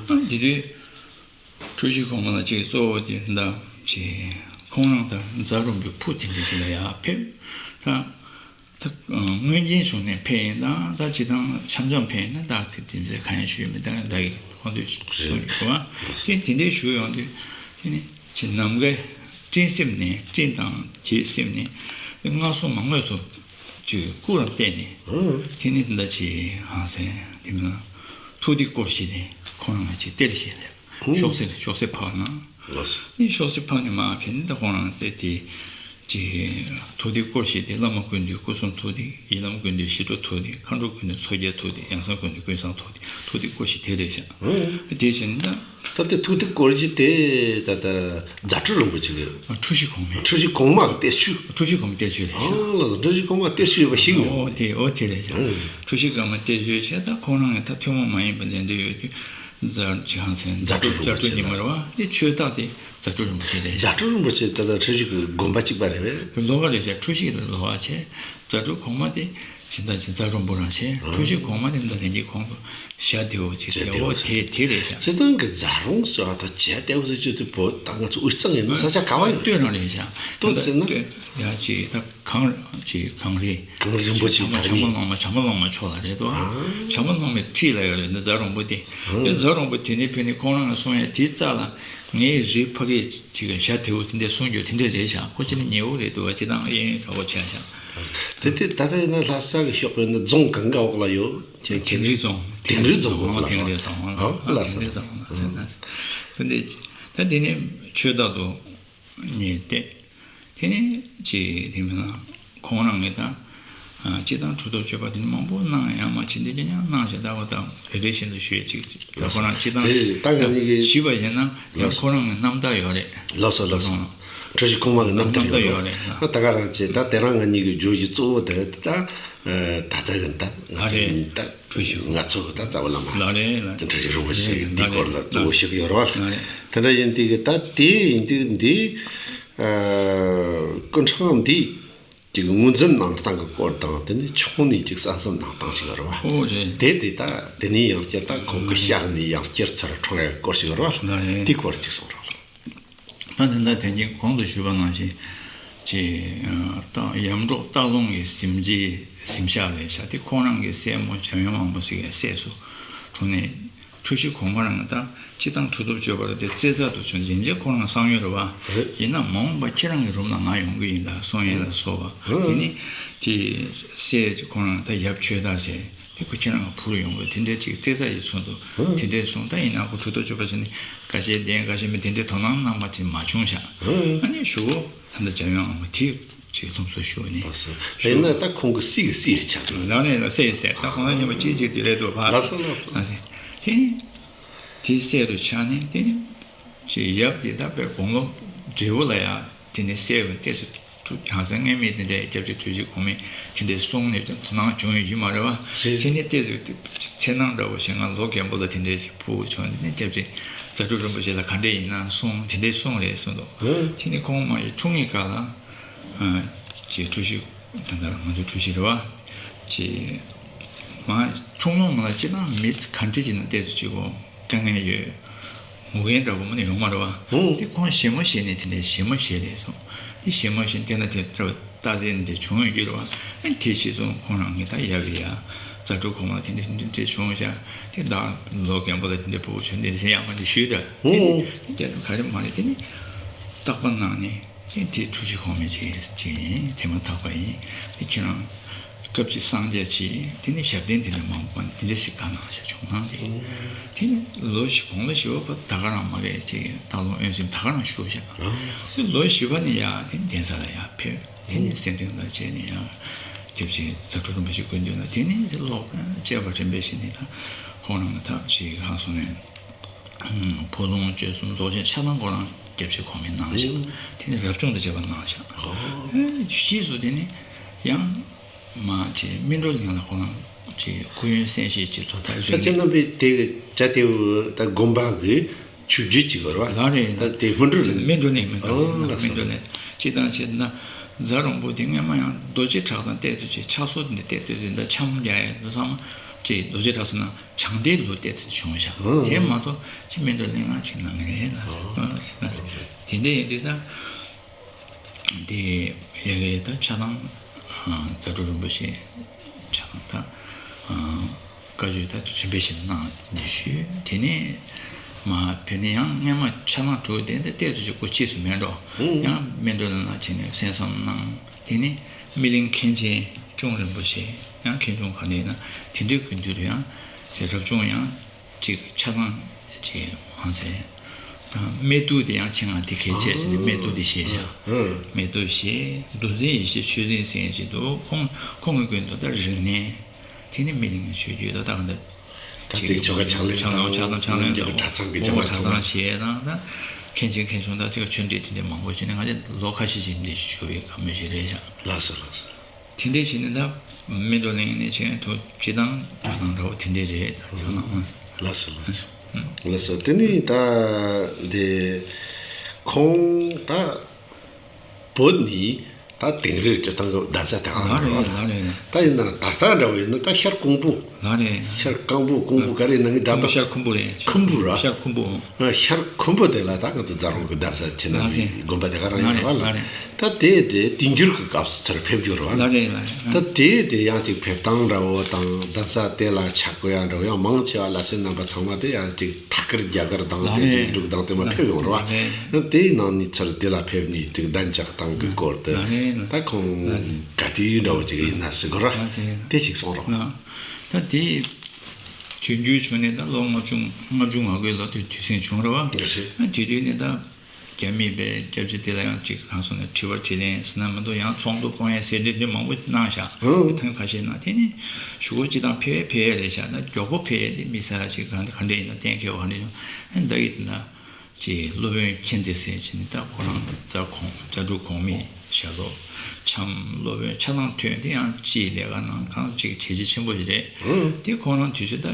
ཨ་དེ་དུས། འཁྲུལ་ཞིག་གོང་མ་ལ་ཅིག་གཙོ་བོ་དེ་ད་ཅིག་ཁོང་རང་ད་རྫ་རོང་པའི་ཕུ་དེ་འདྲ་ཅིག་ལ་ཡར་ཕེབས། ད་ད་སྔོན་རྐྱེན་བྱུང་ནས་ཕེབས་ཡིན་ན། ད་ཅི་དང་འཆམ་འཆམ་ཕེབས་ཡིན་ན། ད་དེ་དེ་འདྲ་གང་ཡང་ཞུས་མི་ད་ད་གི་ཁོང་ཚོས་གསུངས་ཡོད་པ། དེ་དེ་འདྲའི་ཞུ་ཡོང་དུས་དེ་ནི་ཅིག་ནམ་མཁའི་སྤྲིན་གསེབ་ནས་སྤྲིན་དང་དེའི་གསེབ་ནས་སྔར་སོང་མ་དངོས་སུ་ཅིག་སྐུ་རང་བལྟས་ནས། དེ་ནི་ད་ཅིག་ཧང་སེ་དེ་མིན་ན་ཐུགས་དེ་བསྐོར་བྱས་ནས་ཁོང་རང་ཅིག་གཏེར་བཞེས་རེད། ཤོག་སེར་ཤོག་སེར་ཕབ་ན། ལགས་སོ། ནི་ཤོག་སེར་ཕབ་ནས་མ་ཕེབས་ནས་ད་ཁོང་རང་ཚེ་དེ་ཅིག་ཐུགས་དེ་བསྐོར་བྱས་ཏེ། བླ་མ་ཀུན་འདུས་སྐུ་གསུང་ཐུགས་དེ། ཡི་དམ་ཀུན་འདུས་ཞི་ཁྲོ་ཐུགས་དེ། མཁའ་འགྲོ་ཀུན་འདུས་མཚོ་རྒྱལ་ཐུགས་དེ། ཡང་སངས་ཀུན་འདུས་ཀུན་བཟང་ཐུགས་དེ། ཐུགས་དེ་བསྐོར་བྱས་དེ་རེད་ཤག་དེ་བྱས་ནས་ད། ད་དེ་ཐུགས་དེ་བསྐོར་བྱས་དེ་ད་ད་རྫ་སྤྲུལ་རིན་པོ་ཆེ་གི། འཁྲུལ་ཞིག་གོང་མའི། འཁྲུལ་ཞིག་གོང་མ་གི་གཏེར་ཆོས། འཁྲུལ་ཞིག་གོང་མའི་གཏེར་ཆོས་རེད་ཤག་ཨ་ལགས་སོ། འཁྲུལ་ཞིག་གོང་མ་གཏེར་ཆོས་ཡོད་པ་ཞིག་ཡོད། ཨོ་དེ་ཨོ་དེ་རེད་ཤག་འཁྲུལ་ཞིག་གོང་མ་གཏེར་ཆོས་བྱས། ད་ཁོང་རང་གི་ད་ཐུན་མོང་མ་ཡིན་པ་ལས་འབྲས་ཡོད་དུས། རྫ་ཅི་ཧང་ཚན་རྫ་གྲུ་རྫ་གྲུ་རྫ་གྲུ་ཉི་མ་རེད་བ། དེ་ཆོས་བདག་དེ་རྫ་གྲུ་རིན་པོ་ཆེ་རེད། རྫ་གྲུ་རིན་པོ་ཆེ་དེ་ལ་འཁྲུལ་ཞིག་གི་དགོན་པ་གཅིག་པ་རེད་པས། ལོགས་ཀ་རེད་ཤག་འཁྲུལ་ཞིག་ལ་ལོགས་ཀ་བྱས། རྫ་གྲུ་གོང་མ་དེ་ཇི་ལྟ་ཇི་ལྟ་རོང་པོ་རང་བྱས། འཁྲུལ་ཞིག་གོང་མ་དེ་ད་ལན་གྱི་གོང་དུ་ཞྭ་དེའུ་ཅིག་ཇ་དེའུ་དེའོ་དེ་དེ་རེད་ཤག་སྤྱིར་བཏང་གི་རྫ་རོང་ཟེར་བ་དང་ཇ་དེའུ་ཟེར་རྒྱུ་དེ་བོད་ད་ང་ཚོ་དབུས་གཙང་ཡིན་ན་ས་ཆ་ག་བ་ཡོད་སྟོད་རང་རེད་ཤག་ལྟོས་ཟེར་ན། ཡ་ཅིག་ད། གངས་ཅིག་གངས་རི། གངས་རིན་པོ་ཆེ་བྱམས་པ་བྱམས་པ་སློང་མ་བྱམས་པ་སློང་མ་ཕྱོགས་ལ་རེད་དོ། བྱམས་པ་སློང་མའི་འཁྲིས་ལ་ཡོད་རེད་འདི་རྫ་རོང་པོ་དེ། དེ་རྫ་རོང་པོ་དེ་ནས་ཕེབས་ནས་ཁོང་རང་གིས་གསུང་ཡ་དེའི་རྩ་ལ་ངའི་རིགས་ཕ་གི་ཅིག་གི་ཞྭ་དེའུ་དེ་འདྲས་གསུང་རྒྱུ་དེ་འདྲས་རེད་ཤག་ཁོ་ཅི་ནས་ཉེ་བོ་རེད་འདུག་བ་ཅི་དང་གཡས་གཡོན་གྲོགས་པོ་ཆགས་ཤག་དེ་དེ་ད་ལྟ་ཡིན་ན་ལྷ་ས་གི་ཕྱོགས་པས་ན་རྫོང་གང་ག་འོག་ལ་ཡོད། ཁྱེད་ཁྱེད་དིང་རི་རྫོང་། དིང་རི་རྫོང་འོག་ལ་དིང་རི་རྫོང་། ཨ་ལ་ས་དིང་རི་རྫོང་ལ་ས་ན་ས་འདི་ད་དེ་ནས་ཆོས་བདག་ཏུ་ངེས་ཏེ། དེ་ནས་ཅི་དེ་མིན་ན་ཁོང་རང་གིས་ད་སྤྱི་བཏང་གྲུབ་ཐོབ་སྤྱོད་པ་དེ་ནི་མང་པོ་གནང་ཡང་མ་བྱིན་དེ་ཀྱང་གནང་བྱས་ད་བ་དང་རེ་རེ་བཞིན་དུ་ཞུས་ཅིག་ད་ཁོ་རང་སྤྱི་བཏང་ཞིབ་པ་ཡིན་ན་ཡང་ཁོ་རང་གི་རྣམ་ཐར་ཡོད་རེད། ལགས་སོ་ལགས་སོ། འཁྲུལ་ཞིག་གོང་མ་གི་རྣམ་ཐར་ཡོད་རེད། ད་ག་རང་ཅེ་ད་དེ་རང་ང་གཉིས་ཀྱི་བརྗོད་གཞི་གཙོ་བོ་དེ་ད་ད་ལྟ་གི་ད་ང་ཚོ་ད་འཁྲུལ་ཞིག་ང་ཚོ་གི་ད་རྩ་བ་བླ་མ་ལགས་རེད་ལགས། འཁྲུལ་ཞིག་རིན་པོ་ཆེ་འདི་སྐོར་ལ་གཙོ་བོ་ཞིག་ཡོད་རེད་བ། དེ་འདྲ་ཡིན་དུས་གི་ད་དེ་ཡིན་དུས་འདི། ཨ། སྐུ་འཕྲེང་འདི་ཅིག་ངོས་འཛིན་གནང་སྟངས་ཀྱི་སྐོར་དང་དེ་ནས་ཆུང་ནས་ཅིག་གསན་བསམ་གནང་སྟངས་ཤིག་རེད་བ། ཨོ་རེད། དེ་དེ་ད་དེ་ནས་ཡང་བསྐྱར་ད་ཁོང་གི་ཤག་ནས་ཡང་བསྐྱར་ཚུར་འཕྲོ་ཡག་སྐོར་ཞིག་རེད་བ། ལགས་རེད། དེའི་སྐོར་ཅིག་གསུང་རོགས། ད་དེ་འདྲ་དེ་གིན་གོང་དུ་ཞུས་པ་ནང་བཞིན་ཅིག་ད་ཡམ་འབྲོག་སྟག་ལུང་གི་གཟིམ་རྗེ་གཟིམ་ཤག་རེད་ཤག་དེ་ཁོང་རང་གི་སྲས་མོ་འཇམ་དབྱངས་དབང་པོ་ཟེར་བའི་སྲས་སུ་འཁྲུངས་ནས། འཁྲུལ་ཞིག་གོང་མ་རང་ད་སྤྱི་བཏང་གྲུབ་ཐོབ་སྤྱོད་པ་རེད་དེ་རྩེ་ཚ་དུ་བྱུང་ཡིན་ཅེ་ཁོ་རང་གསང་ཡུལ་རེད་བ། རེད། ཡིན་ན་མ་འོངས་པ་ཁྱེད་རང་གི་རུམ་ལ་ང་ཡོང་གི་ཡིན་ད་གསུང་ཡས་ལ་སོགས་པ། རེད། དེ་ནི་དེ་སྲས་ཁོ་རང་ད་ཡབ་ཆོས་དར་ཟེར་དེ་ཁོ་ཁྱེད་རང་གི་བུ་རུ་ཡོང་གི་དེ་འདྲའི་ཅིག་རྩེ་ཚ་ཡི་ཚུལ་དུ་རེད། དེ་འདྲའི་གསུང་ད་ཡིན་ན་ཁོ་གྲུབ་ཐོབ་སྤྱོད་པ་ཟེར་ནི་ཁ་ཤས་བདེན་ཁ་ཤས་མི་དེ་འདྲའི་དོ་སྣང་གནང་བ་ཅིག་མ་བྱུང་ཤག་རེད། ཨ་ནི་ཞུ་བོ་ད་ལྟ་འཇམ་དབྱངས་དབང་པོ་དེ། ཅིག་ལྷུམས་སུ་ཞུགས་ནས། ལགས་སོ། དེས་ན་ད་ཁོང་གི་སྲས་ཀྱི་སྲས་རེད་ཆགས་འདུག་ལགས་ནས་ལ་སྲས་ཀྱི་སྲས་ད་ཁོང་རྣམ་གཉིས་པོ་གཅིག་གཅིག་དེ་རེད་འདུག་བ། ལགས་སོ་ལགས་སོ། ལགས་སོ། དེ་དེའི་སྲས་རུ་ཆགས་ནས་དེ་ནས་ཅིག་ཡབ་དེ་ད་དཔེ་དགུང་ལོ་བགྲེས་པོ་ལ་ཡ་དེ་ནས་སྲས་ཀྱི་ལྟས་སུ་ཐུག་ཡང་སེ་སྔས་མེད་དེ་འདྲའི་སྐྱབས་རྗེ་འཁྲུལ་ཞིག་གོང་མས་དེ་འདྲའི་གསུང་ནས་དོ་སྣང་བྱུང་ཡོད་ཀྱི་མ་རེད་བ། རེད། དེ་ནས་ལྟས་སུ་འཚེར་སྣང་འདྲ་བོ་ཞིག་ང་ལོ་རྒན་པོ་ལ་དེ་འདྲའི་ཞིག་ཕུལ་བྱུང་དེ་ནས་སྐྱབས་རྗེ་རྫ་གྲུབ་རིན་པོ་ཆེ་ལ་ག་འདྲས་ཡིན་ན་གསུང་དེ་འདྲའི་གསུང་རེད་གསུངས་འདུག་དེ་ནས་ཁོང་མ་ཡི་འཁྲུངས་ཡི་ག་ལ། ཅེས་འཁྲུལ་ཞིག་ད་ལྟ་ང་ཚོའི་འཁྲུལ་ཞིག་རེད་བ། ཅེས་མ་འཁྲུངས་ལོང་མ་ལ་ཅི་དང་མི་ག་འདྲ་ཅིག་ན་ལྟས་སུ་ཅིག་གོ་དཀའ་ངལ་ཡོད། ངུ་མཁན་འདྲ་པོ་མ་ནས་ཡོང་མ་རེད་བ། ཧུམ། དེ་ཁོང་བཞད་མོ་བཞད་ནས་དེ་འདྲའི་བཞད་མོ་བཞད་རེད་སོང་། དེ་བཞད་མོ་བཞད་དེ་ན་དེ་འདྲ་བ་རྟགས་མཚན་འདི་བྱུང་ཡོད་རྒྱུ་རེད་བ། ཨ་དེ་ཤེས་སོང་ཁོང་རང་ངས་ད་ཡབ་ཡ་རྫ་གྲུ་གོང་མ་དེ་འདྲ་འདི་འདྲ་བྱུང་ཤག་དེ་བདག་ལོ་རྒན་པོ་ལ་དེ་འདྲ་ཕྲུ་གུ་བྱུང་དེ་ཟེར་ཡག་མ་འདི་ཞུས་དྲ། དེ་ནི་ཧུམ། དེ་རྒྱ་གྲུ་ག་རེ་མ་རེད་དེ་ནི་བརྟག་པ་གནང་ནས། ཨེ་དེ་འཁྲུལ་ཞིག་གོང་མའི་ཆེད་ཅིག་ཡིན་དེ་མ་ཐག་པ་ཡིན། དེ་ཁྱེད་རང་སྐབས་ཅིག་སངས་རྒྱས་ཆེད་དེ་ནི་ཞབས་བརྟན་དེ་འདྲ་མང་པོ་དེ་འདྲ་ཞིག་ག་གནང་བཞག་བྱུང་ན་དེ། དེ་ནི་ལོ་བཞི་གོང་ལ་བཞི་བ་པ་ད་ག་རང་མ་རེད་ཅིག་སྟག་ལུང་དབོན་གསུམ་ད་ག་རང་བཞུགས་བཞག་དེ་ལོ་བཞི་བ་ནི་ཡ་དེ་གདན་ས་ལ་ཡ་ཕེབས་དེ་ནི་སེམས་ཅན་ལ་བྱས་ནས་ཡ་སྐྱབས་རྗེ་རྫ་གྲུབ་རིན་པོ་ཆེ་སྐུ་མདུན་ལ་དེ་ནི་ལོག་བཅས་པ་དྲན་པས་ཤེས་ནས་ད་ཁོང་རང་ཐབས་ཤིག་གང་སོང་ནས། ཕོ་ལོང་སྤྱོད་གསུམ་རྫོགས་ཆེན་ཆ་ཚང་ཁོ་རང་སྐྱབས་རྗེ་གོང་མས་གནང་ཞིང་། དེ་ནི་རབ་བྱུང་དང་བཅས་པ་གནང་ཞིང་། ཨེ་ཕྱིས་སུ་དེ་ནི་ཡང་མ་ཅེ་སྨིན་གྲོལ་གླིང་ལ་ཁོ་རང་ཅེ་སྐུ་ཡོན་གསན་བཞེས་ཀྱི་ཐོག་ད་ད་རིང་ཁྱེད་རྣམ་པས་དེ་གི་བྱ་དེའུ་ད་དགོན་པ་གི་ཆོས་བརྒྱུད་ཅིག་ཡོད་རེད་བ། ལགས་རེད། ད་དེ་སྨིན་གྲོལ་གླིང་། སྨིན་གྲོལ་གླིང་སྨིན་གྲོལ་ཨོ་གླིང་ལགས་སོ། སྨིན་གྲོལ་གླིང་ཅི་དང་ཅི་ན་རྫ་རོང་པོ་དེ་སྔོན་མ་ཡང་རྡོ་རྗེ་བྲག་དང་བལྟས་ཚོད་ཅེ་ཕྱག་སོར་འདི་བལྟས་ཚོད་ཅེ་ད་འཆམ་རྒྱག་ཡས་འདུག་ཚང་མ་ཅེ་རྡོ་རྗེ་བྲག་ཟེར་ན། བྱང་མཐའི་ལུགས་བལྟས་ཚེ་བྱུང་ཤག་ཨང་། དེ་མ་གཏོགས་ཅི་སྨིན་གྲོལ་གླིང་ལ་ཅིག་གནང་གི་རེད་ལ། ཨང་། ལ་དེ་འདྲ་ཡིན་དུས་ད་དེ་ཡ་གི་ད་ཆ་ཚང་རྫ་གྲུབ་རིན་པོ་ཆེ་ཆ་ཚང་ད་བཀའ་ཆོས་ད་དྲན་པའི་ཞིག་གནང་ནས་ཞུས། དེ་ནས་མ་བོད་ནས་ཡང་སྔོན་མ་ཆ་ཚང་དྲུག་དེ་འདྲ་བལྟས་ཚོད་ཅིག་སྐུ་ཕྱིས་སུ་མེད་འགྲོ། ཨང་། ཡང་སྨིན་གྲོལ་གླིང་ལ་ཕྱིན་ནས་གསན་བསམ་གནང་། དེ་ནས་སྨིན་གླིང་མཁན་ཆེན་ཅུང་རིན་པོ་ཆེ་ཡང་མཁན་ཆུང་ག་ནས་ཡིན་ན་དེ་འདྲའི་དགོན་དུས་ཡང་ཅེ་རབ་བྱུང་ཡང་ཅིག་ཆ་ཚང་ཅིག་མང་ཚེ་སྨད་དུ་དེ་ཡང་ཆེད་མངགས་དེ་གལ་ཆེ་ཟེར་ནས་སྨད་དུ་དེ་བཞེས་བཞག་སྨད་དུ་བཞེས་འདུལ་འཛིན་ཡེ་ཤེས་ཆོས་འཛིན་ཟེར་མཁན་ཅིག་འདུག་ཁོང་ཁོང་གི་དགོན་དུ་ད་རིག་གནས་དེ་ནི་སྨིན་གླིང་ཆོས་བརྒྱུད་ད་ད་ག་འདྲ། ད་ཅིག་ཆོ་ག་ཕྱག་ལེན་ཕྱག་ལེན་ཕྱག་དང་ཕྱག་ལེན་ནང་གི་གྲྭ་ཚང་གི་ཇ་མ་ཚང་མ་བྱས་དང་ད་མཁན་ཆེན་མཁན་ཆུང་ད་ཅིག་ཆོས་འབྲེལ་དེ་འདྲ་མང་པོ་བྱས་ནས་ང་ཚོ་ལོ་ཁ་ཤས་ཅིག་འདི་བཞུགས་པའི་བཀའ་མོལ་ཞིག་རེད་ཤག་ལགས་སོ་ལགས་སོ། དེ་འདྲ་བྱས་ནས་ད་སྨིན་གྲོལ་གླིང་ནས་ཆེན་ཐུབ་སྤྱི་དང་ད་དང་འདྲ་བོ་དེ་འདྲ་རེད་ད་ཡང་ན་ཨང་། ལགས་སོ་ལགས་སོ། ལགས་སོ། དེ་ནས་ད་འདི་ཁོང་ད་བོད་ནས་ད་དིང་རི་སྤྱིར་བཏང་གི་གདན་ས་དེ་ཨང་ལགས་རེད། རེད་བ། ལགས་རེད། ད་ཡིན་ན་ད་ལྟ་འདྲ་བོ་ཡིན་ན་ད་ཤར་ཀོང་པོ། ལགས་རེད། ཤར་ཀོང་པོ། ཀོང་པོ་ག་རེ་ནང་གི་འདྲ་ད། ཤར་ཁུམ་བུ་རེད། ཁུམ་བུ་ར། ཤར་ཁུམ་བུ། ཨ། ཤར་ཁུམ་བུ་དེ་ལ་ད་ང་ཚོ་རྫ་རོང་གི་གདན་ས་ཁྱེད་རྣམ་ཚོའི་དགོན་པ་དེ་ག་རང་ཡིན་རེད་བ། ལགས་རེད། ད་དེ་དེ་དུས་འགྱུར་གྱི་སྐབས་སུ་ཚུར་ཕེབས་རྒྱུ་རེད་བ། ལགས་རེད། ལགས་རེད། ད་དེ་དེ་ཡང་ཅིག་ཕེབས་སྟངས་འདྲ་བོ་དང་གདན་ས་དེ་ལ་ཆ་བགོས་ཡ་འདྲ་བོ། ཡང་མང་ཆེ་བ་ལ་སེ་རྣམ་པ་ཚང་མ་དེ་ཡང་ཅིག་ཐད་ཀར་རྒྱ་གར་དང་། ལགས་དེ་ཅིག་རེད། འབྲུག་དང་དེ་མ་ཕེབས་ཡོང་རེད་བ། ལགས་རེད། ད་དེའི་ནང་ནས་ཚུར་དེ་ལ་ཕེབས་ནས་ཅིག་གདན་འཇགས་སྟངས་ཀྱི་སྐོར་དེ། ལགས་རེད། ད་ཁོང་གྲ་དུས་འདྲ་བོ་ཅིག་ཡིན་ན་ཟེར་དགོས་ར། ལགས་རེད། དེ་ཅིག་གསུང་རོགས། ལགས། ད་དེ་དུས་འགྱུར་བྱུང་ནས་ད་ལོ་ལྔ་བཅུ་ལྔ་བཅུ་ང་དགུའི་ལོ་དེ་དུས་ཟིང་བྱུང་རེད་བ། ཡ་ཤེ། ཨ། དེ་དུས་ནས་ད་རྒྱ་མིས་པའི་སྐྱབས་རྗེ་དེ་ལ་ཡང་ཅིག་གང་སོང་ན་དྲི་བ་དྲིས་ལན་ཟེར་ན་མི་འདུག། ཡང་ཚོགས་འདུ་སྐོང་ཡ་ཟེར་འདྲི་འདྲི་མང་པོ་གནང་བཞག། ཨང་། དེ་ཐེངས་ཁ་ཤས་ནང་དེ་ནི་གཞུག་གུ་སྤྱི་བཏང་ཕེབས་ཕེབས་ཡ་རེད་བཞག། ད་མགྱོགས་པོ་ཕེབས་ཡ་དེ་མི་ཟེར་ཡ་ཅིག་གང་ག་འདྲ་ཡིན་ན་གཏན་འཁེལ་བ་ག་འདྲ་ཡིན་ན། ཨ། ད་གི་དེ་ན། ཅེས་སློབ་དཔོན་མཁྱེན་བརྩེ་ཟེར་གྱི་ནི་ད་ཁོ་རང་རྫ་གོང་རྫ་འབྲུག་གོང་མའི་ཞལ་སློབ་འཆམ། སློབ་དཔོན་ཆ་ཚང་ཐོན་དེ་ཡང་ཅིའི་ལས་ཀ་གནང་གང་ཅིག་བྱས་རྗེས་ཆེན་པོ་ཞིག་རེད། ཨང་། དེ་ཁོ་རང་དུས་ཚོད་ད་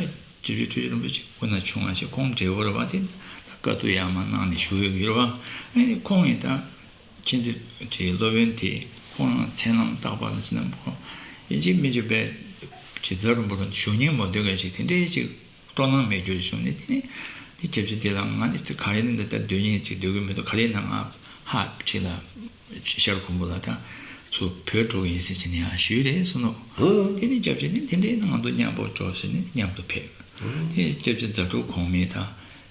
སྐྱབས་རྗེ་ཁྲི་ཆེན་རིན་པོ་ཆེ་སྐུ་ན་ཆུང་བ་ཞིག་ཁོང་བགྲེས་པོ་རེད་བ། དེ་ད་བཀའ་བསྡུ་ཡར་མར་གནང་ནས་བཞུགས་ཡོད་ཡོད་རེད་བ། ཨ་ནི་ཁོང་ཡིན་ད་མཁྱེན་བརྩེ་ཅེས་སློབ་དཔོན་དེ་ཁོང་རང་མཚན་ལམ་རྟག་པར་ཟེར་ན་ཁོ་ཡིན་གཅིག་མིན་གཅིག་པའི་ཅེས་རྫ་རིན་པོ་ཆེ་བཞུགས་སྙིང་མ་འདོད་མཁན་ཞིག་དེ་འདྲའི་ཅིག་སྤྲོ་སྣང་མེད་རྒྱུ་བྱུང་ནས། དེ་ནས་དེ་སྐྱབས་རྗེ་དེ་ལ་ང་ནི་ག་རེ་ནི་འདི་ལྟར་སྡོད་སྙིང་ཅིག་སྡོད་ཀྱི་མི་འདུག། ག་རེ་ན་ང་ཧ་ཅིག་ལ་ཤར་ཁུམ་བུ་ལ་ད་ཚུར་བོད་འགྲོ་གི་ཡིན་ཟེར་གྱི་ནས་ཡང་ཞུས་རེད་གསུངས་ནོ། ཨང་། དེ་ནས་སྐྱབས་རྗེ་ནི་དེ་འདྲའི་ང་ཚོ་མཉམ་པོ་འགྲོ་ཟེར་ནས་མཉམ་དུ་ཕེབས། ཨང་། དེ་སྐྱབས་རྗེ་རྫ་འབྲུག་གོང་མས་ད་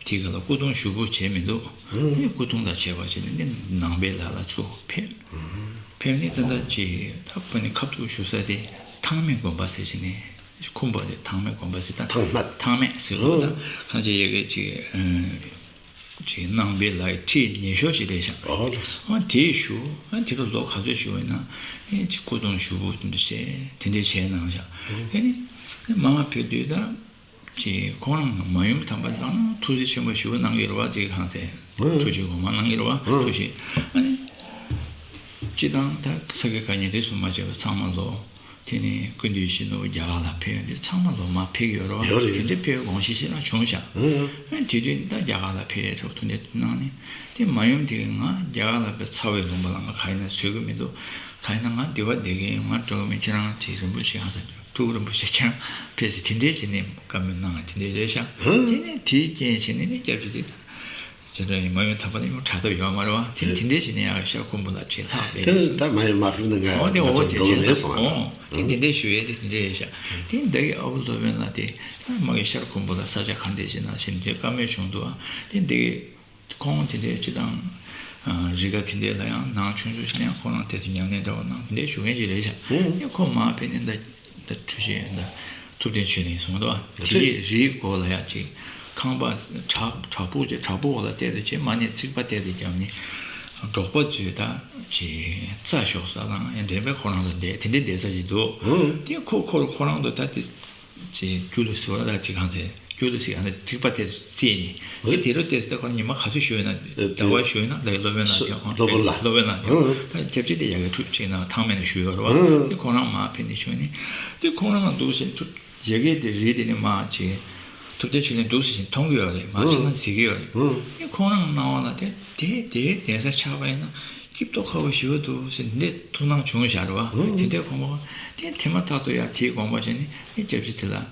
དེ་ག་ལ་སྐུ་གདུང་ཞུ་སྦོ་བྱས་མི་འདུག། ཨང་། དེ་སྐུ་གདུང་དང་བྱས་པ་བྱས་ནས་དེ་ནང་པའི་ལ་ལ་ཚུར་ཕེབས། ཨང་། ཕེབས་ནས་ད་ལྟ་ཅིག་ད་ཕ་ནི་ཁ་ཐུག་ཞུ་ས་དེ་ཐང་སྨད་དགོན་པ་ཟེར་གྱི་ནས། ཁུམ་བུ་དེ་ཐང་སྨད་དགོན་པ་ཟེར། ད་ཐང་སྨད། ཐང་སྨད་ཟེར་ལོ། ད་གང་ཅི་ཡ་གི་ཅིག་ཨ་ཅིག་ནང་པའི་ལའི་ཁྲིད་ཉེ་ཤོས་ཅིག་རེད་ཤག། ཨོ་ལགས་སོ། ཨ་དེ་ཞུ། ཨ་དེ་རུ་ལོ་ག་ཚོད་ཞུ་བས་ན། ཨེ་ཅིག་སྐུ་གདུང་ཞུ་བོ་དེ་འདྲ་བྱས་དེ་འདྲ་བྱས་གནང་ཤག། ཨེ་ནི་མ་ཕེབས་དུས་ད་ཅིག་ཁོང་རང་མ་ཡུམ་དམ་པ་ལ་ཐུགས་རྗེ་ཆེན་པོ་ཞུ་བ་གནང་གི་རེད་བ། ཅིག་གང་ཟེར། ཨ་ཐུགས་རྗེ་གོང་མ་གནང་གི་རེད་བ། ཨ་ཐུགས་རྗེ། ཨ་ནི་སྤྱི་བཏང་ད་ས་དགེ་བཀའ་རྙིང་རིས་སུ་མ་ཆད་པ་ཚང་མ་ལོ། དེ་ནས་སྐུ་མདུན་ཡིད་བཞིན་ནོར་བུ་རྒྱ་གར་ལ་ཕེབས་ཡོང་དུས་ཚང་མ་ལོ་མ་ཕེབས་ཀྱི་ཡོད་རེད་བ། ཡོད་རེད། དེ་འདྲ་ཕེབས་དགོངས་གཞི་ཞིག་རང་བྱུང་ཤག། ཨང་། ཨ་དེ་དུས་ད་རྒྱ་གར་ལ་ཕེབས་ཡས་ཐོག་ཐུགས་འདེད་གནང་ནས། དེ་མ་ཡུམ་དེ་གིས་ང་རྒྱ་གར་ལ་ཕེབས་ཚར་བའི་ལུང་པ་ལ་ང་ག་ཡིན་ན་བཟོད་ཀྱི་མི་འདུག། ག་ཡིན་ན་ང་འདི་བ་བསྡད་ཀྱི་ཡིན། ང་འགྲོ་གི་མིན། ཁྱེད་རང་ཅིག་རིན་པོ་ཆེ་ཧ་ས་ཐུགས་རིན་པོ་ཆེ་ཁྱེད་རང་ཕེབས་ཟེར་དེ་འདྲའི་བྱས་ནས་བཀའ་མོལ་གནང་བ་དེ་འདྲའི་རེད་ཤག། ཨང་། དེ་ནས་དེའི་རྐྱེན་བྱས་ནས་ནི་སྐྱབས་རྗེ་དེ། ཅེས་ར་ཡིན་མ་ཡུམ་དམ་པ་ལ་ཡང་དྲག་ཐབས་ཡོད་མ་རེད་བ། དེ་དེ་འདྲའི་ཞིག་ནས་ཡང་ཤར་ཁུམ་བུ་ལ་ཅིག་ལྷག་པས། དེ་ད་མ་ཡུམ་མ་ཕེབས་ན་ང་ཨོ་དེ་ང་ཨོ་ཚོ་དེ་འགྲོ་གི་བྱས་མེད་ཙང་སོང་། ཨོ་དེ་དེ་འདྲའི་ཞུ་ཡས་དེ་དེ་འདྲའི་ཡས་ཤག། དེ་འདི་གི་ཨ་བུ་སློབ་དཔོན་ལ་དེ་མ་གི་ཤར་ཁུམ་བུ་ལ་ས་ཆ་ག་འདྲས་ཞིག་ན་ཞིག་ཅེས་བཀའ་མོལ་བྱུང་འདུག། ཨ་དེ་འདི་གི་ཁོང་དེ་འདྲའི་སྤྱི་དང་རི་ཁ་དེ་འདྲའི་ལ་ཡང་ནང་ཆུང་ཆུང་ཞིག་ནས་ཁོ་རང་དེ་ཚོ་ཉམས་ལེན་འདྲ་བོ་གནང་དེ་འདྲའི་ཞུ་མཁན་ཅིག་རེད་ཤག། དེ་ཁོ་མ་ཕེབས་ནས་ད། ད་འཁྲུལ་ཞིག་ཡོད་ད། ཐུབ་བསྟན་ཆོས་གླིང་སོང་འདུག། དེའི་རིའི་མགོ་ལ་ཡ་ཅིག་ཁང་པ་བྲག་བྲག་ཕུག་ཅིག་བྲག་ཕུག་འོག་ལ་གཏད་དེ་ཅིག་མ་ནས་ཚིག་པ་གཏད་དེ་བརྒྱབ་ནས། འབྲོག་པ་ཚོས་ད་ཅིག་རྩྭ་ཞོག་ས་དང་ཡང་འདྲེན་པའི་ཁོ་རང་ཚོ་བསྡད་དེ་འདྲའི་བསྡད་ས་ཅིག་འདུག། དེ་ཁོ་ཁོ་ཁོ་རང་ཚོ་ད་དེ་ཅིག་རྒྱུ་ལུ་ཟེར་བ་ད་ཅིག་གང་ཚེ་རྒྱུ་ལུ་ཟེར་ཡང་ན་ཚིག་པ་དེ་ཚོ་བརྩིས་ནས། དེ་དེ་རུ་བལྟས་ཚེ་ད་ཁོ་ཉི་མ་ག་ཚོད་བཞུགས་ཡོད་ན། ཟླ་བ་བཞུགས་ཡོད་ན་ད་སློབ་དཔོན་ལགས་ཀྱང་། སློབ་དཔོན་ལགས། སློབ་དཔོན་ལགས་ཀྱང་། ཨང་། ད་སྐྱབས་རྗེ་དེ་ཡ་གི་ཁྲུ་ཅིག་ན་ཐང་སྨད་ནས་བཞུགས་ཡོད་རེད་བ། ཨང་། དེ་ཁོ་རང་མར་ཕེབས་ནས་བྱོན་ནས། དེ་ཁོ་རང་ལ་འདུག་ཟེར་ཐུབ་ཡ་གི་དེ་རེད། དེ་ནས་མར་ཅིག་ཐུབ་བསྟན་ཆོས་གླིང་འདུག་ཟེར་བཞིན་མཐོང་གི་ཡོད་རེད། མར་ཨང་། ཕྱི་ནང་གཟིགས་ཀྱི་ཡོད་རེད། ཨང་། དེ་ཁོ་རང་སྣང་བ་ལ་དེ་དེ་དེའི་གདན་ས་ཆགས་པ་ཡིན་ན་སྐྱིད་ཏོག་ཁ་བོ་ཞེ་པོ་འདུག་ཟེར་འདི་ཐུགས་སྣང་བྱུང་བཞག་རེད་བ། ཨང་། དེ་འདྲའི་ཁོང་པ་དེ་དེ་མ་ཐག་ཏུ་ཡ་དེའི་དགོངས་པ་བཞེས་ནས་དེ་སྐྱབས་རྗེ་དེ་ལ།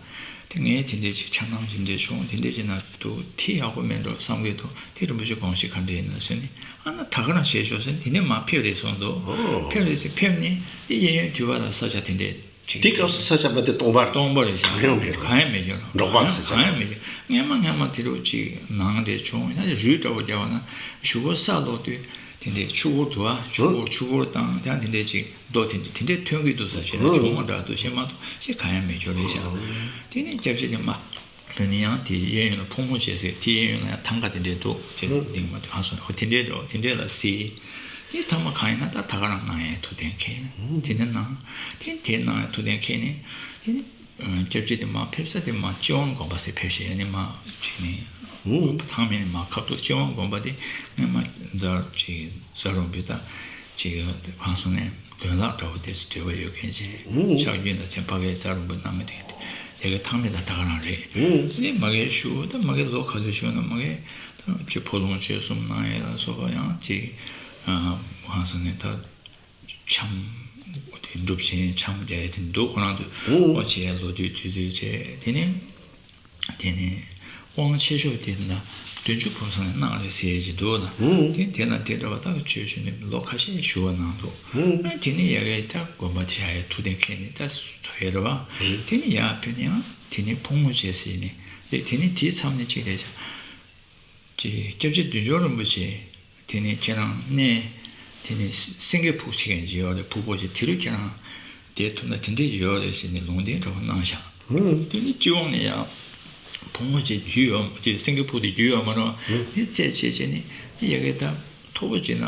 དེ་ངས་དེ་འདྲའི་ཅིག་འཆར་སྣང་དེ་འདྲའི་བྱུང་། དེ་འདྲའི་ཅིག་ན་འདུག། དེ་ཡག་པོ་མེད་འགྲོ་བསམ་གྱི་འདུག། དེ་རིན་པོ་ཆེ་དགོངས་གཞི་ག་འདྲ་ཡིན་ན་ཟེར་ནས། ཨ་ན་ད་ག་རང་བྱས་ཤོག་ཟེར་ནས་དེ་ནས་མར་ཕེབས་རེད་གསུངས་འདུག། ཨོ། ཕེབས་རེད་ཟེར་ཕེབས་ནས་དེ་གཡས་གཡོན་དུ་བ་ལ་ས་ཆ་དེ་འདྲའི་ཅིག། དེ་སྐབས་སུ་ས་ཆ་མ་དེ་སྟོང་པ་རེད། སྟོང་པ་རེད་ཤག། གང་ཡང་མེད་རུང་། གང་ཡང་མེད་ཀྱང་འབྲོག་པ་ས་ཆ། གང་ཡང་མེད་ཀྱང་། སྔན་མ་སྔན་མ་དེ་རུ་ཅིག་ནང་དེ་བྱུང་ཡིན་ན་རུས་འདྲ་བོ་རྒྱབ་པ་ན་གཞུག་གུ་ས་སློག་དུས་དེ་འདྲའི་ཆུ་བུར་དུ་བ་ཆུ་བུར་ཆུ་བུར་དང་ཡང་དེ་འདྲའི་ཅིག་རྡོ་དེ་འདྲ་དེ་འདྲའི་ཐོན་གྱི་འདུག་ས་བྱས་ན། ཨོ། ཆུང་མ་འདྲ་འདུག་ཤེས་མ་གཏོགས་ཤེས་གང་ཡང་མེད་ཀྱང་རེད་ཤག། ཨོ། དེ་ནས་སྐྱབས་རྗེ་དེ་མ་ལྷོད་ནས་ཡང་དེ་གཡས་གཡོན་ལ་ཕུང་པོ་བྱས་ཟེར། དེ་གཡས་གཡོན་ལ་ཡང་ཐང་ག་དེ་འདྲའི་འདུག་ཅེས་ཨོ། གདིང་མ་དེ་ཧ་སོང་ནས་ཁོ་དེ་འདྲའི་འགྲོ་དེ་འདྲའི་ལ་གཟིགས། དེ་ཐ་མ་གང་ཡིན་ན་ད་ད་ག་རང་གནང་ཡས་ཐུགས་གཏན་འཁེལ། ཨོ། དེ་ནས་གནང་། དེ་དེ་གནང་ཡས་ཐུགས་གཏན་འཁེལ་ནས་དེ་ནས། སྐྱབས་རྗེ་དེ་མར་ཕེབས་ས་དེ་མར་སྤྱི་དབང་དགོན་པ་ཟེར་ཕེབས་ཤག། ཡ་ནི་མར་ཅིག་ནི། ཨོ། ཐང་སྨད་ནས་མར་ཁ་ཐུག་སྤྱི་དབང་དགོན་པ་དེ་སྔན་མ་རྫ་ཅིག་རྫ་རོང་པོའི་ད་ཅིག་གང་སོང་ནས་དོན་ལག་འདྲ་བོ་དེ་ཚོ་འབྲེལ་བ་ཡོད་མཁན་ཅིག། ཨོ། ཕྱག་རྒྱུན་དང་མཚན་ཕ་གིའི་རྫ་རོང་པོའི་གནང་མཁན་དེ་ དེ་ག་ཐག་མེད་ད་ད་ག་རང་རེད། ཨུ། དེ་མ་གི་ཞུ་ད་མ་གི་ལོ་ག་ཚོད་ཞུ་ན་མ་གི་ད་ཅི་ཕོ་ལོང་ཆོས་གསུམ་གནང་ཡས་ལ་སོགས་པ་ཡང་ཅི་ཧང་སང་ནས་ད་འཆམ་དེ་སྒྲུབ་ཆེན་འཆམ་རྒྱག་ཡས་དེ་འདུག་ཁོ་རང་ཚོ་ཨུ། ཨོ་བྱས་ལོ་དུས་དུས་དུས་བྱས་དེ་ནས། དེ་ནས་དབང་ཆེ་ཤོས་དེ་ན་བདུན་ཅུ་གོ་ས་ནས་གནང་རེད་ཟེར་གྱི་འདུག་ལ། ཨུ། དེ་དེ་ན་དེ་འདྲ་བ་ད་ཆོས་ཞུ་ནས་ལོ་ཁ་ཤས་ཞུ་བ་གནང་འདུག་ཨུ། ཨ་དེ་ནས་ཡ་གི་ད་དགོན་པ་དེ་བཞག་ཡ་ཐུགས་གཏན་འཁེལ་ནས་ད་ཐོ་ཡ་རེད་བ། ཨུ། དེ་ནས་ཡ་ཕེབས་ནས་ཡང་དེ་ནས་ཕོ་མོ་བྱས་ཟེར་ནས་དེ་དེ་ནས་དེའི་མཚམས་ནས་གཅིག་རེད་ཀྱང་། ཀྱི་སྐྱབས་རྗེ་བདུད་འཇོམས་རིན་པོ་ཆེ། དེ་ནས་ཁྱེད་རང་གནས། དེ་ནས་སེང་གེ་ཕུག་ཅིག་ཡང་ཡོད་རེད། ཕུག་པོ་ཅིག་དེ་རུ་ཁྱེད་རང་བསྡད་ཐུབ་ན་དེ་འདྲས་ཡོད་རེད་ཟེར་ནས་ལུང་བསྟན་འདྲ་བོ་གནང་ཤག་ཨུ། དེ་ནས་སྤྱི་ཡོངས་ནས་ཡང་ཕུག་མོ་ཅིག་རྒྱུས་ཡོད་ཅིག་སེང་གེ་ཕུག་དེ་རྒྱུས་ཡོད་མ་རེད་བ། ཨུ། དེ་རྩད་བཅད་བྱས་ནས་ཡ་གི་ད་མཐོ་པོ་ཅིག་ན།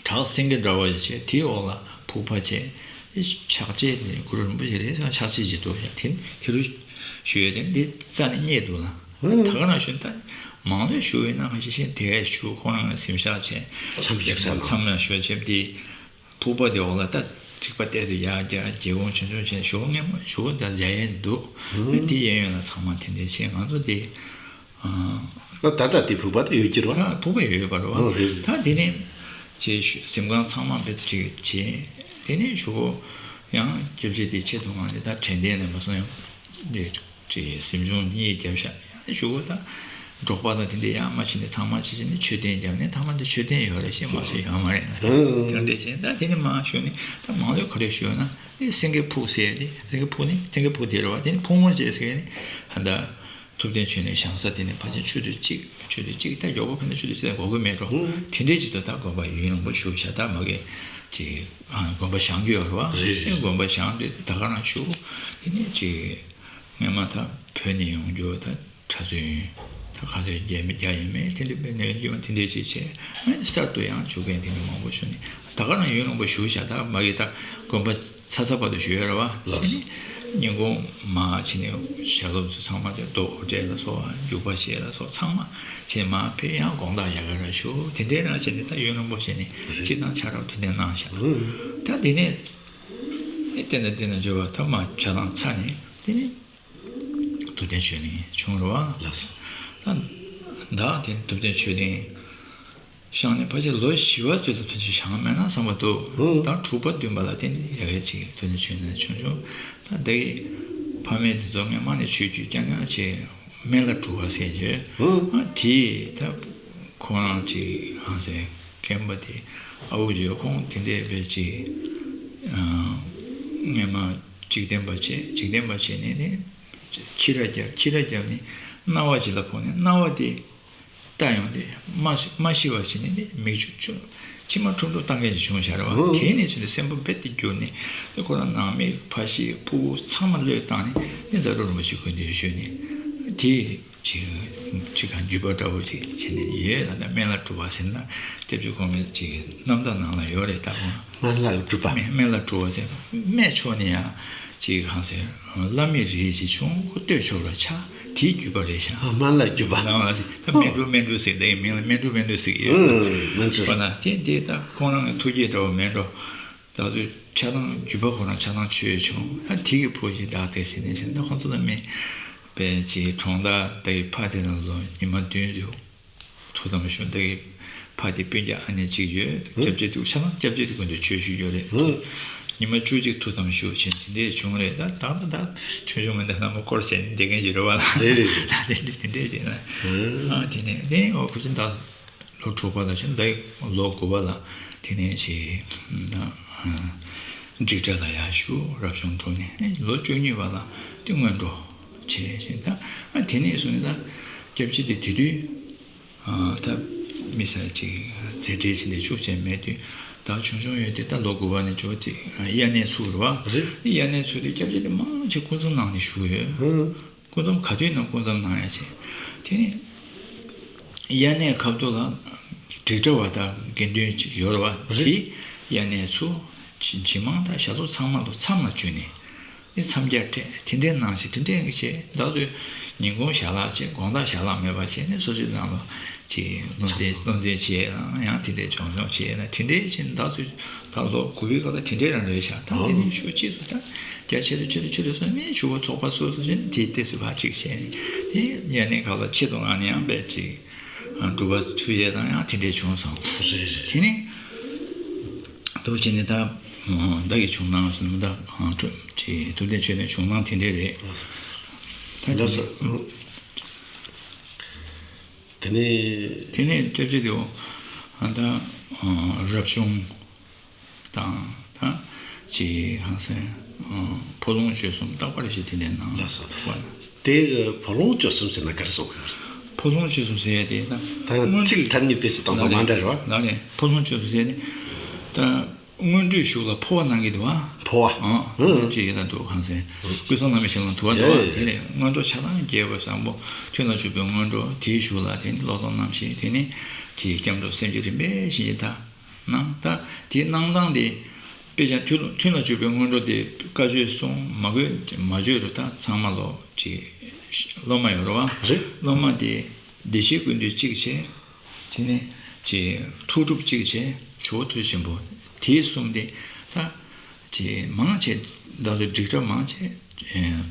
བྲག་སེང་གེ་འདྲ་བ་ཞིག་བྱས་དེའི་འོག་ལ་ཕུག་པ་བྱས། དེ་ཕྱག་རྗེས་དེ་གུ་རུ་རིན་པོ་ཆེ་རེད་ཟེར་ན་ཕྱག་རྗེས་ཀྱི་འདུག་ཡ་དེ་དེ་རུ་ཞུ་ཡས་དེ་འདི་རྩ་ནས་རྙེད་འདུག་ལ། ཨུ། ད་ག་རང་ཞུ་ད་མང་ལོས་ཞུ་བས་ན་ང་ཤེས་ཤེས་དེ་ཞུ་ཁོ་རང་ལ་སེམས་ཤག་བྱས། མཚམས་ཞིག་ས་ལ། མཚམས་ལ་ཞུ་བྱས་དེ་ཕུག་པ་དེ་འོག་ལ་ད་ཚིག་པ་བལྟས་ཏེ་ཡར་རྒྱག་སྒེའུ་ཁུང་ཆུང་ཆུང་བྱས་ཞུ་སྔོན་མ་ཞུ་ད་རྒྱ་ཡན་འདུག་ཨུ། དེ་གཡས་གཡོན་ལ་ཚང་མ་དེ་འདྲས་བྱས་ང་ཚོ་དེ། ད་ད་དེ་ཕུག་པ་ད་ཡོད་ཀྱི་རེད་བ། ད་ཕུག་པ་ཡོད་ཡོད་པ་རེད་བ། ཨོ་རེད་རེད། ད་དེ་ནས་ཅེས་ཞུ་གཟིམ་ཁང་ཚང་མ་བེད་ཅིག་བྱས། དེ་ནས་ཞུ་གོ་ཡང་སྐྱབས་རྗེ་དེ་ཆེད་དུ་ང་ནི་ད་དྲན་རྟེན་ནས་མ་སོང་ཡང་ཅེས་གཟིམ་ཆུང་གཉིས་བརྒྱབ་ཤག་ཡང་ཞུ་གོ་ད་འབྲོག་པ་དང་དེ་འདྲས་ཡང་མ་བྱས་ནས་ཚང་མ་བྱས་བྱས་ནས་མཆོད་རྟེན་བརྒྱབ་ནས་ཐ་མ་དེ་མཆོད་རྟེན་ཡོད་རེད་ཤེས་མ་སོང་ཡོད་མ་རེད་ན་དེ་འདྲས་བྱས་ད་དེ་ནས་མ་ཞུ་ནས་ད་མང་ལོས་ག་རེ་ཞུ་ན་དེ་སེང་གེ་ཕུག་ཟེར་ཏེ་སེང་གེ་ཕུག་ནི་སེང་གེ་ཕུག་དེ་རེད་བ་དེ་ནི་ཕུག་མོ་ཅེས་ཟེར་ནི་ཧ་ད། ཐུབ་བསྟན་ཆོས་གླིང་བཞེངས་ས་དེ་ནས་ཕལ་ཆེར་མཆོད་རྟེན་གཅིག་མཆོད་རྟེན་གཅིག་ད་མགྱོགས་པོ་ཕན་ཚུན་མཆོད་རྟེན་གཅིག་ལ་དགོས་ཀྱི་མེད་འགྲོ། ཨུ། དེ་འདྲའི་ཅིག་ཏུ་ད་དགོན་པ་ཡུན་རིང་པོ་བཞུགས་བྱ་ད་མ་གི་ཅིག་ཨ་དགོན་པ་བཞེངས་རྒྱུ་ཡོད་རེད་བ། རེད་རེད། དགོན་པ་བཞེངས་དུས་ད་ག་རང་བཞུགས། དེ་ནས་ཅིག་སྔོན་མ་ད་བོད་ནས་ཡོང་རྒྱུ་ད་གྲྭ་བཙུན་ད་ག་ཚོད་རྒྱ་མི་རྒྱ་ཡིན་མིན་དེ་འདྲ་དཔེ་ནས་རྒྱུ་དེ་འདྲའི་ཅིག་བྱས་ཨ་ནི་གསར་དུ་ཡང་བཞུགས་མཁན་དེ་འདྲ་མང་པོ་བཞུགས་ནས་ད་ག་རང་ཡུན་རིང་པོ་བཞུགས་བྱ་ད་མ་གི་ད་དགོན་པ། ཚ་ཚ་བར་དུ་ཞུ་ཡོད་རེད་བ། ལགས་སོ། ཉིན་གུང་མ་ཕྱི་ནས་ཞལ་སློབ་ཚོ་ཚང་མ་དེ་རྡོ་སྒྲིལ་ལ་སོགས་འཇུག་པ་བྱེད་ལ་སོགས་ཚང་མ་བྱས་མ་ཕེབས་ཡང་དགོང་དག་ཡག་ག་ར་ཞུ་དེ་འདྲའི་རང་བྱས་ནས་ད་ཡུན་རིང་པོ་བྱས་ནས་སྤྱི་བཏང་ཆ་རོགས་དེ་འདྲ་གནང་བཞག་ཨུ། ད་དེ་ནས་ཨེ་བསྟན་ན་བསྟན་ན་འབྱོར་བ་ཐོག་མ་ཆ་ཚང་ཚ་ནས་དེ་ནས་ཐུབ་བསྟན་ཆོས་གླིང་བྱུང་རེད་བ། ལགས་སོ། ད་ད་དེ་ཐུབ་བསྟན་ཆོས་གླིང་། བཞེངས་ནས་ཕལ་ཆེར་ལོ་བཞི་བ་ཚོད་ལ་ཕལ་ཆེར་བཞེངས་མེད་ན་བསམ་པ་འདུག་ཧུམ། ད་དྲུག་པ་བདུན་པ་ལ་བརྟེན་ནས་ཡ་གི་ཅིག་དོན་ནི་ཆོས་ནི་ཆུང་ཆུང་ད་ལྟའི་ཕ་མེས་དེ་ཚོ་སྔོན་མ་ནས་ཆོས་བརྒྱུད་རྐྱང་རྐྱང་བྱས་སྨན་བླ་སྒྲུབ་པ་ཟེར་བརྗོད་ཧུམ། ཨ་དེས་ད་ཁོ་རང་ཅིག་ཧང་སེ་རྒན་པ་དེ་ཨ་བུ་བརྗོད་ཁོང་དེ་འདྲས་བས་ཅིག་སྔོན་མ་འཇིག་རྟེན་པ་བྱས་འཇིག་རྟེན་པ་བྱས་ནས་ནི་ཁྱི་ར་རྒྱབ་ཁྱི་ར་རྒྱབ་ནས་སྣང་བ་ཅིག་ལ་ཕོག་ནས་སྣང་བ་དེ། ལྟ་ཡོང་དུས་མ་ཤི་མ་ཤི་བ་ཞིག་ནི་ནི་མིག་ཆུ་ཆུ་མཆི་མ་ཁྲུམ་ཁྲུམ་བཏང་མཁན་ཞིག་བྱུང་ཤར་བ། ཨོ། དེ་ནས་བྱས་ནས་སེམས་པ་རྦད་དེ་འགྱུར་ནས་དེ་ཁོ་རང་ནང་མི་ཕ་ཤི་ཕྲུ་གུ་ཚང་མ་བློས་བཏང་ནས་ནི་ཛ་རུ་རིན་པོ་ཆེ་སྐུ་མདུན་ཞུས་ནས་དེ་ཅིག་ཅིག་གང་བརྒྱུད་པ་འདྲ་བོ་ཅིག་བྱས་ནས་ཡོད་ལ་ད་སྨན་བླ་སྒྲུབ་པ་ཟེར་ན་སྐྱབས་རྗེ་གོང་མའི་ཅིག་རྣམ་ཐར་ནང་ལ་ཡོད་རེད་ད་ཁོང་། སྨན་བླ་སྒྲུབ་པ། སྨན་སྨན་བླ་སྒྲུབ་པ་ཟེར་སྨན་ཕྱོགས་ནས་ཡང་ཅིག་གང་ཟེར་བླ་མའི་རིགས་ཅིག་བྱུང་ཁོ་སྟོད་ཕྱོགས་ལ་ཆགས། དེའི་བརྒྱུད་པ་རེད་ཤག་ཨ་སྨན་བླ་བརྒྱུད་པ། ལའང་ལ་ཞིག་ད་སྨན་སྒྲུབ་སྨན་སྒྲུབ་ཟེར་དེའི་མིང་ལ་སྨན་སྒྲུབ་སྨན་སྒྲུབ་ཟེར་གྱི་ཡོད། ཨུམ། སྨན་སྒྲུབ། ཁོ་ན་དེ་དེ་ད་ཁོང་རང་གི་ཐུགས་བསྐྱེད་འདྲ་བོ་མེད་འགྲོ། ད་ཚོད་ཆ་ཚང་བརྒྱུད་པ་ཁོ་རང་ཆ་ཚང་ཆོས་བྱུང་ཨ་དེ་གི་ཕུགས་ཀྱི་བདག་དེ་ཟེར་ནས་བྱས་ན་ད་ཁོང་ཚོ་ལ་སྨན་པའི་ཅིག་གྲོང་རྡལ་དེའི་ཕ་དེ་ན་ལོ་ཉི་མ་བདུན་ཡོད། ཐུགས་དམ་བཞུགས་བདག་གི་ཕ་དེ་སྤུན་ཀྱག་ཨ་ནེ་གཅིག་ཡོད། ཧུ། སྐྱབས་རྗེ་དུ་ཆ་ན་སྐྱབས་རྗེ་དུ་ཀུན་ཏུ་ཆོས་ཞུ་ཡོད་རེད། ཧུ། ཉི་མ་བཅུ་གཅིག་ཐུགས་དམ་བཞུགས་བྱས་དེ་འདྲས་བྱུང་རེད་ད་ད་ད་ད་ཆུང་ཆུང་མ་འདི་ལྷ་མོ་སྐོར་ཟེར་ནས་བསྡད་མཁན་ཞིག་རེད་བ་ལ། རེད་རེད་རེད། ད་དེ་འདྲས་དེ་འདྲས་བྱས་ན། ཧུ། ཨ་དེ་ནས་དེ་ནས་ཨོ་ཁུ་ཆུ་ད་ལོ་དྲུག་པ་ལ་ཕྱིན་ད་ལོ་དགུ་པ་ལ་དེ་ནས་ཞེས་ད་འགྲིག་གྲྭ་ལ་ཡར་ཞུགས་རབ་བྱུང་དྲུག་ནས་ལོ་བཅུ་གཉིས་པ་ལ་དེ་སྔོན་འགྲོ། བྱས་ཤིང་ད་ཨ་དེ་ནས་བཟུང་ནས་ད་སྐྱབས་རྗེ་དེ་དེ་དུས་ཨ་ད་མི་སེར་ཅིག་མཛད་བྲེལ་ཅིག་ལས་ཤུགས་ཆེན་མེད་དུས་ད་ཆུང་ཆུང་ཡོད་དུས་ད་ལོ་དགུ་པ་ནས་འཇོག་ཅིག་དབྱར་གནས་ཚུགས་རེད་བ། རེད། དབྱར་གནས་ཚུགས་དུས་སྐྱབས་རྗེ་དེ་མང་ཆེ་སྐུ་མཚམས་ནང་ནས་བཞུགས་ཡོད། ཧུམ། སྐུ་མཚམས་ག་དུས་ནང་སྐུ་མཚམས་ནང་ཡ་བྱས། དེ་ནས་དབྱར་གནས་ཁ་ཐུག་ལ་འབྲེལ་གྲྭ་བ་དང་དགེ་འདུན་ཅིག་ཡོད་རེད་བ། རེད། དེ་དབྱར་གནས་ཚུགས་ཇི་མང་དང་ཞག་ཚོ་ཚང་མ་ལོ་མཚམས་ལ་བཅུག་ནས་ཨེ་མཚམས་རྒྱ་སྤྲད་དེ་འདྲའི་ནང་བཞིན་དེ་འདྲའི་བྱས་ད་ཚོད་ཉིན་གུང་ཞལ་ལག་བྱས་དགོང་དག་ཞལ་ལག་མེད་པ་བྱས་ནས་སོ་སོའི་ནང་ལ་ ཅིག་བློ་འཛིན་བློ་འཛིན་བྱས་ལ་ཡང་དེ་འདྲའི་བྱུང་བྱུང་བྱས་ལ་དེ་འདྲའི་ཅིག་ད་སུ་ད་ལོ་དགུ་པའི་སྐབས་ལ་དེ་འདྲའི་རང་རེད་ཤག་ད་དེ་ནས་ཤུགས་ཆེ་སུ་ད་རྒྱ་ཆེ་རུ་ཆེ་རུ་ཆེ་རུ་སོང་ནས་ཞུ་བ་ཚོགས་པ་སོ་སོ་ཅིག་དེ་ཏོག་ཙམ་ཕར་ཅིག་བྱས་ནས་དེ་ཉེ་གནས་ཁག་ལ་ཆེད་དུ་ང་ནས་ཡང་དཔེ་ཅིག་སྒྲུབ་པ་ཆུ་ཡས་དང་ཡང་དེ་འདྲའི་བྱུང་སོང་། རེད་རེད། དེ་ནས་འདུག་བྱས་ནས་ད་བདག་གི་བྱུང་སྟངས་སུ་ད་ཅིག་ཐུབ་བསྟན་ཆོས་གླིང་བྱུང་སྟངས་དེ་འདྲའི་རེད། ད་ལགས་སོ། དེ་ནས། དེ་ནས་སྐྱབས་རྗེ་དེའོ་ད་རབ་བྱུང་དང་ད་ཅི་ཧང་སན་ཕོ་ལོང་སྤྱོད་གསུམ་རྟག་པར་ཞེས་དེ་འདྲའི་ནང་ལ་ལགས་སོ། དེ་ཕོ་ལོང་སྤྱོད་གསུམ་ཟེར་ན་ག་རེ་གསུང་གི་ཡོད་རེད། ཕོ་ལོང་སྤྱོད་གསུམ་ཟེར་ཡ་དེ་ད་ད་སྔོན་ཚིག་ཐ་སྙད་དཔེ་ཆ་དང་པོ་མ་འདྲ་རེད་བ། ལགས་རེད། ཕོ་ལོང་སྤྱོད་གསུམ་ཟེར་ནི་ད། སྔོན་འགྲོའི་གཞུག་ལ་འཕོ་བ་གནང་གི་འདུག་བ། འཕོ་བ། ཨང་། ཨང་། ཅེས་ཡི་དང་འདུག་གང་ཟེར། ཀུན་བཟང་བླ་མའི་ཞལ་ལུང་དུ་བ་འདུག་བ། ཡ་ཡ་ཡ། དེ་ནས་སྔོན་འགྲོ་ཆ་ཚང་རྒྱས་པར་བཟང་པོ་ཐུན་ལ་འཇུག་པའི་སྔོན་འགྲོ་དེའི་གཞུག་ལ་དེ་ནི་ཀློག་རྟོག་རྣམ་བཞི་དེ་ནི་ཅེས་སྐྱབས་འགྲོ་སེམས་བསྐྱེད་རིམ་པས་བཞིན་གྱི་ད་གནང་ད་དེའི་གནང་སྟངས་དེ་དཔེ་ཆ་ཐུན་ཐུན་ལ་འཇུག་པའི་སྔོན་འགྲོ་དེ་བཀའ་ཆོས་གསུང་མ་དགོས་མ་བརྗོད་རུ་ད་ཚང་མ་ལོ་ཅེས་སློབ་མ་ཡོད་རུ་བ། རེད། སློབ་མ་དེ་བདེ་གཤེགས་ཀུན་འདུས་གཅིག་བྱས། དེ་ནས་ཅིག་ཐུགས་སྒྲུབ་གཅིག་བྱས་ཇོ་བོ་ཐུགས་རྗེ་ཆེན་པོ་དེའི་གསུམ་དེ་ད་ཅིག་མང་ཆེ་ད་ཚོ་སྒྲིག་གྲབས་མང་ཆེ་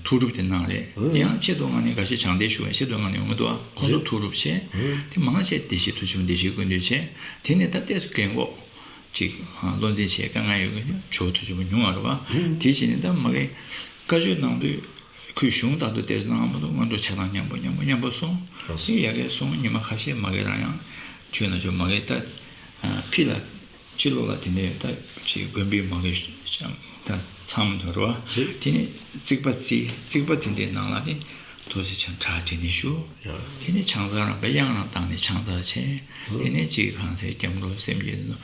ཐུགས་སྒྲུབ་དེ་གནང་རེད། ཨང་། དེ་ཡང་ཆེད་དུ་ང་ནི་འགའ་ཤས་བྱང་བསྟེན་ཞུ་བའི་ཆེད་དུ་ང་ནི་ཡོང་གི་འདུག་ཨ། ཁོང་ཚོ་རེད། ཐུགས་སྒྲུབ་བྱས། ཨང་། དེ་མང་ཆེ་བདེ་གཤེགས་ཐུགས་རྗེ་ཆེན་པོ་བདེ་གཤེགས་ཀུན་འདུས་བྱས། དེ་ནས་ད་ཏོག་ཙམ་རྒན་གོག་ཅིག་བློ་འཛིན་བྱས་དཀའ་ངལ་ཡོད་མཁན་ཇོ་བོ་ཐུགས་རྗེ་ཆེན་པོ་ཉུང་བ་རེད་བ། ཨང་། དེ་བྱས་ནས་ད་མ་གི་བཀའ་ཆོས་གནང་དུས། ཁོས་གཞུང་ལྟར་དུ་ཏོག་ཙམ་གནང་མ་གཏོགས་སྔོན་འགྲོ་ཆ་ཚང་མཉམ་པོ་མཉམ་པོ་མཉམ་པོ་སོང་། ལགས་སོ། ཡ་གིར་སོང་ཉི་མ་ཁ་ཤས་མ་གི་རང་ཡང་ཐུན་ལ་འཇུག་མ་གི་ད་ཕི་ལ་ཕྱི་ལོགས་ལ་དེ་ནས་ད་ཅིག་དགོན་པའི་མ་གི་ད་མཚམས་དུ་རུ་བ། རེད། དེ་ནས་རྩིག་པ་རྩིག་རྩིག་པ་དེ་འདྲའི་ནང་ལ་ནི་ཐོག་སེ་ཆང་ཁྲག་དྲན་ནས་བཞུགས། ཡ། དེ་ནས་ཆང་ཚ་རང་པའི་གཡང་རང་བཏང་ནས་ཆང་ཚ་བྱས། དེ་ནས་ཅིག་གང་ཚེ་སྐྱབས་འགྲོ་སེམས་བསྐྱེད་དུ།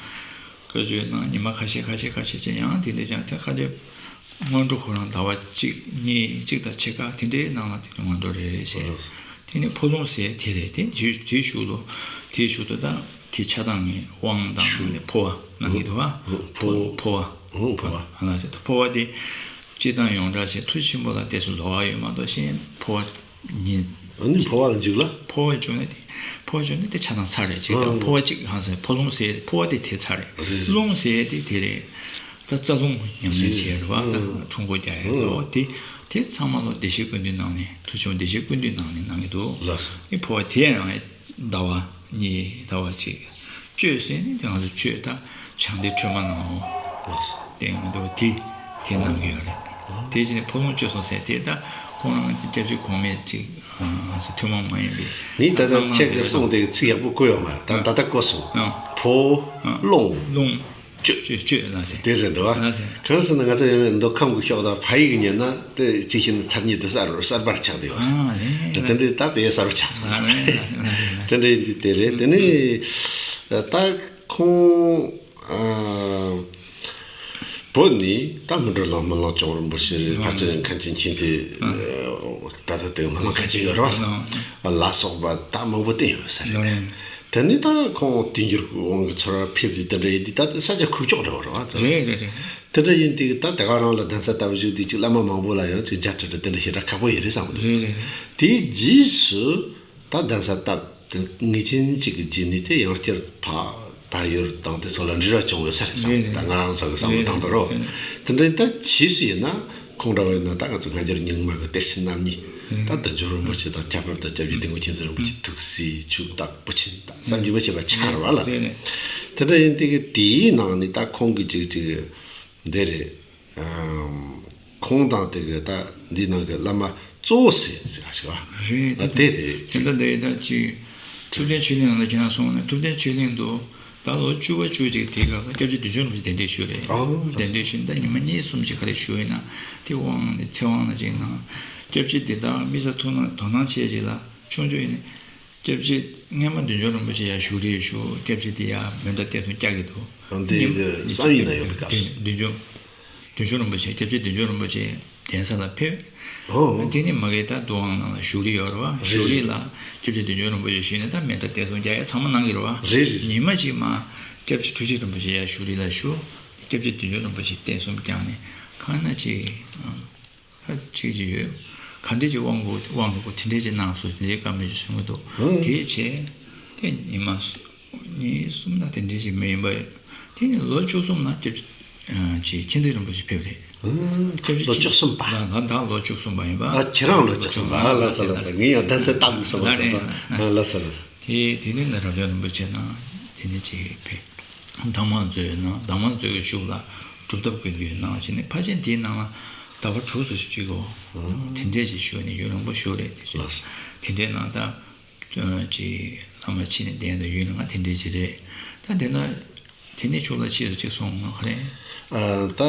བཀའ་ཆོས་གནང་ཉི་མ་ཁ་ཤས་ཁ་ཤས་ཁ་ཤས་ཅིག་ཡང་དེ་འདྲ་ཀྱང་ཐེངས་ཁ་ཤས་སྔོན་འགྲོ་ཁོ་རང་ཟླ་བ་གཅིག་གཉིས་གཅིག་དང་ཕྱེད་ཀ་དེ་འདྲའི་ནང་ལ་དེ་ནས་སྔོན་འགྲོ་རེ་རེ་བྱས། དེ་ནས་འཕོ་ལོང་ཟེར་དེ་རེད་དེ་དེའི་དེའི་གཞུག་ལོ་དེའི་གཞུག་ཏུ་ད་དེ་ཆ་ཚང་ནས་དབང་དང་ཆུ་ནས་འཕོ་བ་གནང་གི་འདུག་བ། འཕོ་འཕོ་བ། འཕོ་བ། ལ་ཟེར་འཕོ་བ་དེ་སྤྱིར་བཏང་ཡོངས་གྲགས་བྱས་ཐུགས་ཆེན་པོ་ལ་དེ་ཚོ་ལོགས་ཀ་ཡོད་མ་གཏོགས་གཞན་འཕོ་བ། ཉིན། ཨ་ནི་འཕོ་བ་ལ་འཇུག་ལ། འཕོ་བ་བྱུང་ནས་དེ། འཕོ་བ་བྱུང་ནས་དེ་ཆ་ཚང་ཚར་རེད་ཅེས་དང་ཨང་། འཕོ་བ་གཅིག་ཧང་སང་འཕོ་ལོང་ཟེར་འཕོ་བ་དེ་དེ་ཚར་རེད། རེད་རེད། ལོང་ཟེར་དེ་དེ་རེད། ད་རྩ་ལོང་ཉམས་ལེན་བྱས་རེད་བ། ཨང་། ད་ཁྲུང་ཁོ་རྒྱག་ཡས་ཨང་། ལོ་དེ་དེ་ཚང་མ་ལོ་བདེ་གཤེགས་ཀུན་འདུས་ནང་ནས་ཐུགས་ཆུང་བདེ་གཤེགས་ཀུན་འདུས་ནང་ནས་གནང་གི་འདུག་ལགས་སོ། དེ་འཕོ་བ་དེ་ཡང་ཟླ་བ་གཉིས་ཟླ་བ་གཅིག་གཅོད་ཟེར་ནས་དེ་ང་ཚོ་གཅོད་ད་བྱང་གཏེར་ཁྲོས་མ་གནང་འོ། ལགས་སོ། དེ་ང་ཚོ་དེ་དེ་གནང་གི་ཡོད་རེད། དེ་བཞིན་ཕོ་ལོང་གཅོད་སོང་ཟེར་དེ་ད་ཁོང་རང་སྐྱབས་རྗེ་གོང་མས་ཅིག་ཐུན་མོང་མ་ཡིན་པའི་ནི་ད་ལྟ་ཁྱེད་ཀྱིས་གསུངས་དེ་ཚིག་ཡག་པོ་བཀོད་ཡོད་མ་རེད་ད་ད་ལྟ་བཀོད་སོང་། ཕོ་ལོང་གཅོད་གཅོད་གཅོད་ལ་ཟེར། དེ་རེད་འདུག་ཨ། ལ་ཟེར། གང་ཟེར་ན་ང་ཚོ་ཡང་མདོ་ཁམས་ཀྱི་ཕྱོགས་དང་ཕ་ཡིག་ཉན་ན་དེ་ཅིག་ཤེས་ན་ཐ་སྙད་དེ་གསར་གསར་པར་ཆགས་བསྡད་ཡོད་རེད། དེ་འདྲའི་ད་དཔེ་གསར་པ་ཆགས་སོང་། དེ་འདྲའི་འདི་དེ་རེད་དེ་ནི་ད་ཁོང་བོད་ནས་ད་སྨིན་གྲོལ་གླིང་སྨོན་ལམ་ལྕོང་རིན་པོ་ཆེ་རེད། ཕར་ཚུར་མཁན་ཆེན་མཁྱེན་བརྩེ་ད་ལྟ་དེ་སྨོན་ལམ་མཁན་ཆེན་ཡོད་རེད་བ། ལ་སོགས་པ་ད་མང་པོ་བསྟེན་ཡོད་ས་རེད། དེ་ནས་ད་ཁོང་དུས་འགྱུར་དབང་གི་ཚུར་ཕེབས་དུས་དེ་འདྲ་ཡིན་དུས་ད་ས་ཆ་ཁུག་ཀྱོག་འདྲ་བོ་རེད་བ། རེད་རེད་རེད། དེ་འདྲ་ཡིན་དུས་ད་དེ་ག་རང་ལ་གདན་ས་ལྟ་བུ་བཞུགས་དུས་ཅིག་བླ་མ་མང་པོ་ལ་ཡང་ཅིག་མཇལ་འཕྲད་དེ་འདྲ་ཞེ་དྲག་ཁག་པོ་ཡིན་རེད་བསམ་གི་འདུག་རེད་རེད་རེད། དེའི་རྗེས་སུ་ད་གདན་ས་བཏབ་དེ་ངེས་ཅན་ཅིག་གི་རྗེས་ནས་དེ་ཡང་བསྐྱར་ཕ་བལ་ཡུལ་དང་དེ་ཚོ་ལ་འབྲེལ་བ་བྱུང་ཡོད་ས་རེད་བསམ་གི་འདུག་ད་ང་རང་ཚོ་གི་བསམ་བློ་བཏང་དུས་རོ། དེ་འདྲ་ད་ཕྱིས་སུ་ཡིན་ན་ཁོང་འདྲ་བ་ཡིན་ན་ད་ང་ཚོ་སྔ་འགྱུར་རྙིང་མ་གི་གཏེར་ཆེན་རྣམ་གཉིས་ད་བདུད་འཇོམས་རིན་པོ་ཆེ་དང་ཁྱད་པར་དུ་སྐྱབས་རྗེ་དིལ་མགོ་མཁྱེན་བརྩེ་རིན་པོ་ཆེ་ཐུགས་སྲས་ཆོས་བདག་བུ་ཆེན་དང་བསམ་གྱིས་མི་ཁྱབ་པ་ཆགས་རེད་བ་ལ། དེ་འདྲ་ཡིན་དུས་གི་དེའི་ནང་ནས་ད་ཁོང་གི་ཅིག་ཅིག་འདི་རེད། ཁོང་དང་དེ་གི་ད་འདི་ནང་གི་བླ་མ་གཙོ་བོ་ཟེར་ཟེར་བ་ཞིག་བ། རེད། ད་དེ་དེ་དེ་འདྲ་འདི་ད་ཅིག་ཐུབ་བསྟན་ཆོས་གླིང་ནང་ལ་ཁྱེད་རང་སོང་ནས་ཐུབ་བསྟན་ཆོས་གླིང་དུ་ད་ལོ་བཅུ་པ་བཅུ་གཅིག་དེའི་སྐབས་ལ་སྐྱབས་རྗེ་བདུད་འཇོམས་རིན་པོ་ཆེ་གདན་འདྲེན་ཞུས་རེད། ཨོ། གདན་འདྲེན་ཞུས་ནས་ད་ཉི་མ་གཉིས་གསུམ་ཅིག་ག་རེ་བཞུགས་ཡིན་ན་དེ་དབང་ནས་ཚེ་དབང་ལ་ཅིག་གནང་། སྐྱབས་རྗེ་དེ་དག་དམིགས་བསལ་ཐུགས་སྣང་དོ་སྣང་བྱས་ཅིག་ལ་ཆུང་ཆུང་ཡིན་ནས། སྐྱབས་རྗེ་སྔས་མ་བདུད་འཇོམས་རིན་པོ་ཆེ་ཡར་བཞུགས་རེས་ཞུ། སྐྱབས་རྗེ་དེ་ཡར་མཎྜལ་བསྟན་སྲུང་རྒྱག་གི་འདུག་འདི་གི་གསང་ཡིག་ན་ཡོད་པའི་སྐབས་སུ། བདུད་འཇོམས་བདུད་འཇོམས་རིན་པོ་ཆེ་སྐྱབས་རྗེ་བདུད་འཇོམས་རིན་པོ་ཆེ་གདན་ས་ལ་ཕེབས། ཨོ། དེ་ནས་མ་གི་ད་འདུ་ཁང་ནང་ལ་བཞུགས་རེས་ཡོད་རེད་བ། རེད། བཞུགས་རེས་ལ་སྐྱབས་རྗེ་བདུད་འཇོམས་རིན་པོ་ཆེ་བཞུགས་ནས་ད་མཎྜལ་བསྟན་སྲུང་རྒྱག་ཡ་ཚང་མ་གནང་གི་རེད་བ། རེད་རེད། ཉི་མ་གཅིག་མ་སྐྱབས་རྗེ་གྲུབ་ཆེན་རིན་པོ་ཆེ་ཡར་བཞུགས་རེས་ལ་བཞུགས། སྐྱབས་རྗེ་བདུད་འཇོམས་རིན་པོ་ཆེ་བསྟན་སྲུང་བསྐྱངས་ནས་གང་ན་ཅིག་ཨ། ཁ་ཅིག་ཅིག་ཡོད། ག་འདྲས་ཅིག་དབང་གོ་དབང་གོ་དེ་འདྲས་ཅིག་གནང་སོང་དེ་འདྲའི་བཀའ་མོལ་ཅིག་གསུང་གི་འདུག་ཧུམ། དེ་བྱས། དེ་ ཉི་མ་གཉིས་གསུམ་ན་དེ་འདྲའི་ཞིག་མི་ཡིན་པ། དེ་ནས་ལོ་བཅུ་གསུམ་ན་སྐྱབས་ཆེན་མཁྱེན་བརྩེ་རིན་པོ་ཆེ་ཕེབས་རེད། སྐྱབས་ཆེན་ལོ་བཅུ་གསུམ་པ། ད་ད་ལོ་བཅུ་གསུམ་པ་ཡིན་པ། ཨ། ཁྱེད་རང་ལོ་བཅུ་གསུམ་པ། ཨ། ལགས་སོ་ལགས་སོ། ངས་ཡང་གདན་སར་བཏབ་མི་སོང་། ལགས་སོ་ལགས་སོ། ཨ། ལགས་སོ་ལགས་སོ། དེ་དེ་ནས་ན་རབ་འབྱམས་རིན་པོ་ཆེ་ན་དེ་ནས་ཅིག་ཕེབས། དང་མ་མཛོད་ན་དང་མ་མཛོད་ཀྱི་གཞུག་ལ་སྒྲུབ་ཐབས་ཀྱི་ཡུལ་ནང་བཞིན་ཕལ་ཆེར་དེའི་ནང་ལ་ཟླ་བ་དྲུག་ཙམ་ཞིག་གོ། དེ་འདྲས་ཞིག་བཞུགས་ནས་ཡུན་རིང་པོ་བཞུགས་རེད། དེ་ལགས། དེ་འདྲའི་ནང་ད་ཅིག་བླ་མ་ཕྱི་ནས་གདན་དུ་ཡོད་ནས་ང་དེ་འདྲས་ཅིག་རེད། ད་དེ་ན་དེ་ནས་ཕྱོགས་ལ་ཕྱིས་སུ་ཅིག་སོང་ང་ག་རེ། ཨ། ད་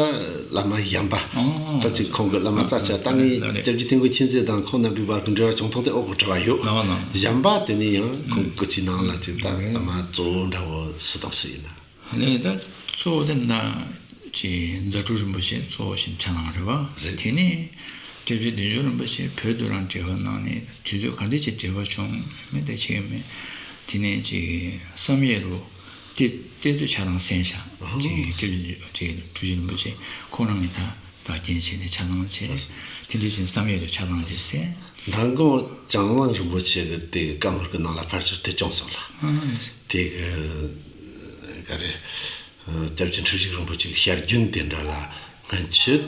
བླ་མ་གཞན་པ། ཨོ། ད་ཅིག་ཁོང་གི་བླ་མ་རྩ་ཆེ་ད་ངས་ལགས་རེད། སྐྱབས་རྗེ་དོན་ཀུན་མཁྱེན་བརྩེ་དང་ཁོང་རྣམ་པའི་བར་གྱི་འབྲེལ་བ་བྱུང་སྟངས་དེ་ཨོ་གོ་དྲི་བ་ཡོད། ལགས་ལགས། གཞན་པ་དེ་ནས་ཡང་ཁོང་སྐུ་ཚེའི་ནང་ལ་ཅིག་ད་བླ་མ་གཙོ་བོ་འདྲ་བོ་སུ་དང་སུ་ཡིན་ན། ལགས་ད་གཙོ་བོ་དེ་ན་ཅིག་རྫ་དྲུག་རིན་པོ་ཆེ་གཙོ་བོ་ཞིག་ཆ་ལང་རེད་བ། རེད། དེ་ནས་སྐྱབས་རྗེ་བདུད་འཇོམས་རིན་པོ་ཆེ་བོད་དུ་རང་འབྲེལ་བ་གནང་ནས་དུས་ཚོད་ག་འདྲ་ཅིག་འབྲེལ་བ་བྱུང་མེད་དེ་ཆེ་གི་མེད། དེ་ནས་ཅིག་བསམ་ཡས་རུ་གཏེར་གཏེར་མཛོད་ཆ་ལང་གསན་བཞག་ཨ། ཅིག་སྐྱབས་རྗེ་ཅིག་གྲུབ་ཆེན་རིན་པོ་ཆེ་ཁོང་རང་གིས་ད་བདག་རྐྱེན་བྱས་ནས་ཆ་ལང་བྱས། དེ་འདྲ་བྱས་ནས་བསམ་ཡས་རུ་ཆ་ལང་བྱས་གསན། མདང་དགོང་བྱང་གླིང་རིན་པོ་ཆེ་གི་དེ་གི་བཀའ་མོལ་གི་ནང་ལ་ཕལ་ཆེར་དེ་བྱུང་སོང་ལ། ཨ། དེ་གི་ག་རེ། སྐྱབས་རྗེ་འཁྲུལ་ཞིག་རིན་པོ་ཆེ་གི་ཞལ་རྒྱུན་དེ་འདྲ་ལ་སྔོན་ཆད་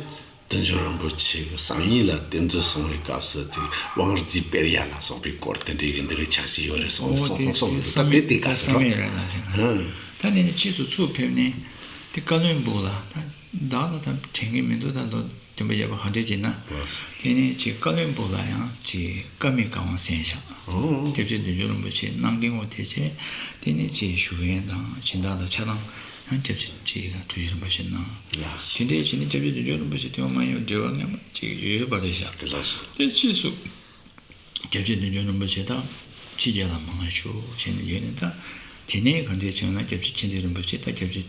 བདུད་འཇོམས་རིན་པོ་ཆེ་གི་བསམ་ཡས་ལ་གཏེར་མཛོད་སོང་བའི་སྐབས་སུ་དེ་དབང་རྫས་སྤེལ་ཡ་ལ་སོགས་པའི་སྐོར་དེ་འདྲའི་གི་འདི་རིགས་ཆགས་ཀྱི་ཡོད་རེད་གསུངས། ཨོ། གསུངས་དེ་གསུངས་མི་འདུག་ད་དེ་དེ་སྐབས་སུ་བསམ་ཡས་རེད་ལ་ཟེར་ན། ཨ། ད་ནི་ནི་ཕྱིས་སུ་ཚུར་ཕེབས་ནས་དེ་བཀའ་བློན་སྦུག་ལ་ད་བདག་ལ་ད་དྲན་གི་མི་འདུག་ད་ལོ། སྟོན་པ་ཡབ་གང་འདྲས་ཅིག་ན། ལགས། དེ་ནས་ཅིག་བཀའ་བློན་སྦུག་ལ་ཡང་ཅིག་བཀའ་མའི་བཀའ་དབང་གསན་བཞག་ཨོ། སྐྱབས་རྗེ་བདུད་འཇོམས་རིན་པོ་ཆེ་གནང་གིན་འོ་དེ་བྱས། དེ་ནས་ཅིག་བཞུགས་ཡས་དང་སྦྱིན་བདག་དང་ཆ་ཚང་ཡང་སྐྱབས་རྗེ་ཅིག་འཁྲུལ་ཞིག་རིན་པོ་ཆེ་གནང་། ལགས། དེ་འདྲས་བྱས་ནས་སྐྱབས་རྗེ་བདུད་འཇོམས་རིན་པོ་ཆེ་དེ་བ་མ་ཡིན་པ་འབྲེལ་བ་སྔོན་མ་ཅིག་ཡོད་པ་རེད་བཞག་ལགས། དེ་ཕྱིས་སུ། སྐྱབས་རྗེ་བདུད་འཇོམས་རིན་པོ་ཆེ་དང་ཕྱི་རྒྱལ་ལ་མང་ཤོས་བྱས་ནས་ཡོད་ནས་ད། དེ་ནས་གང་འདྲས་བྱུང་ན་སྐྱབས་རྗེ་མཁྱེན་བརྩེ་རིན་པོ་ཆེ་དང་སྐྱབས་རྗེ་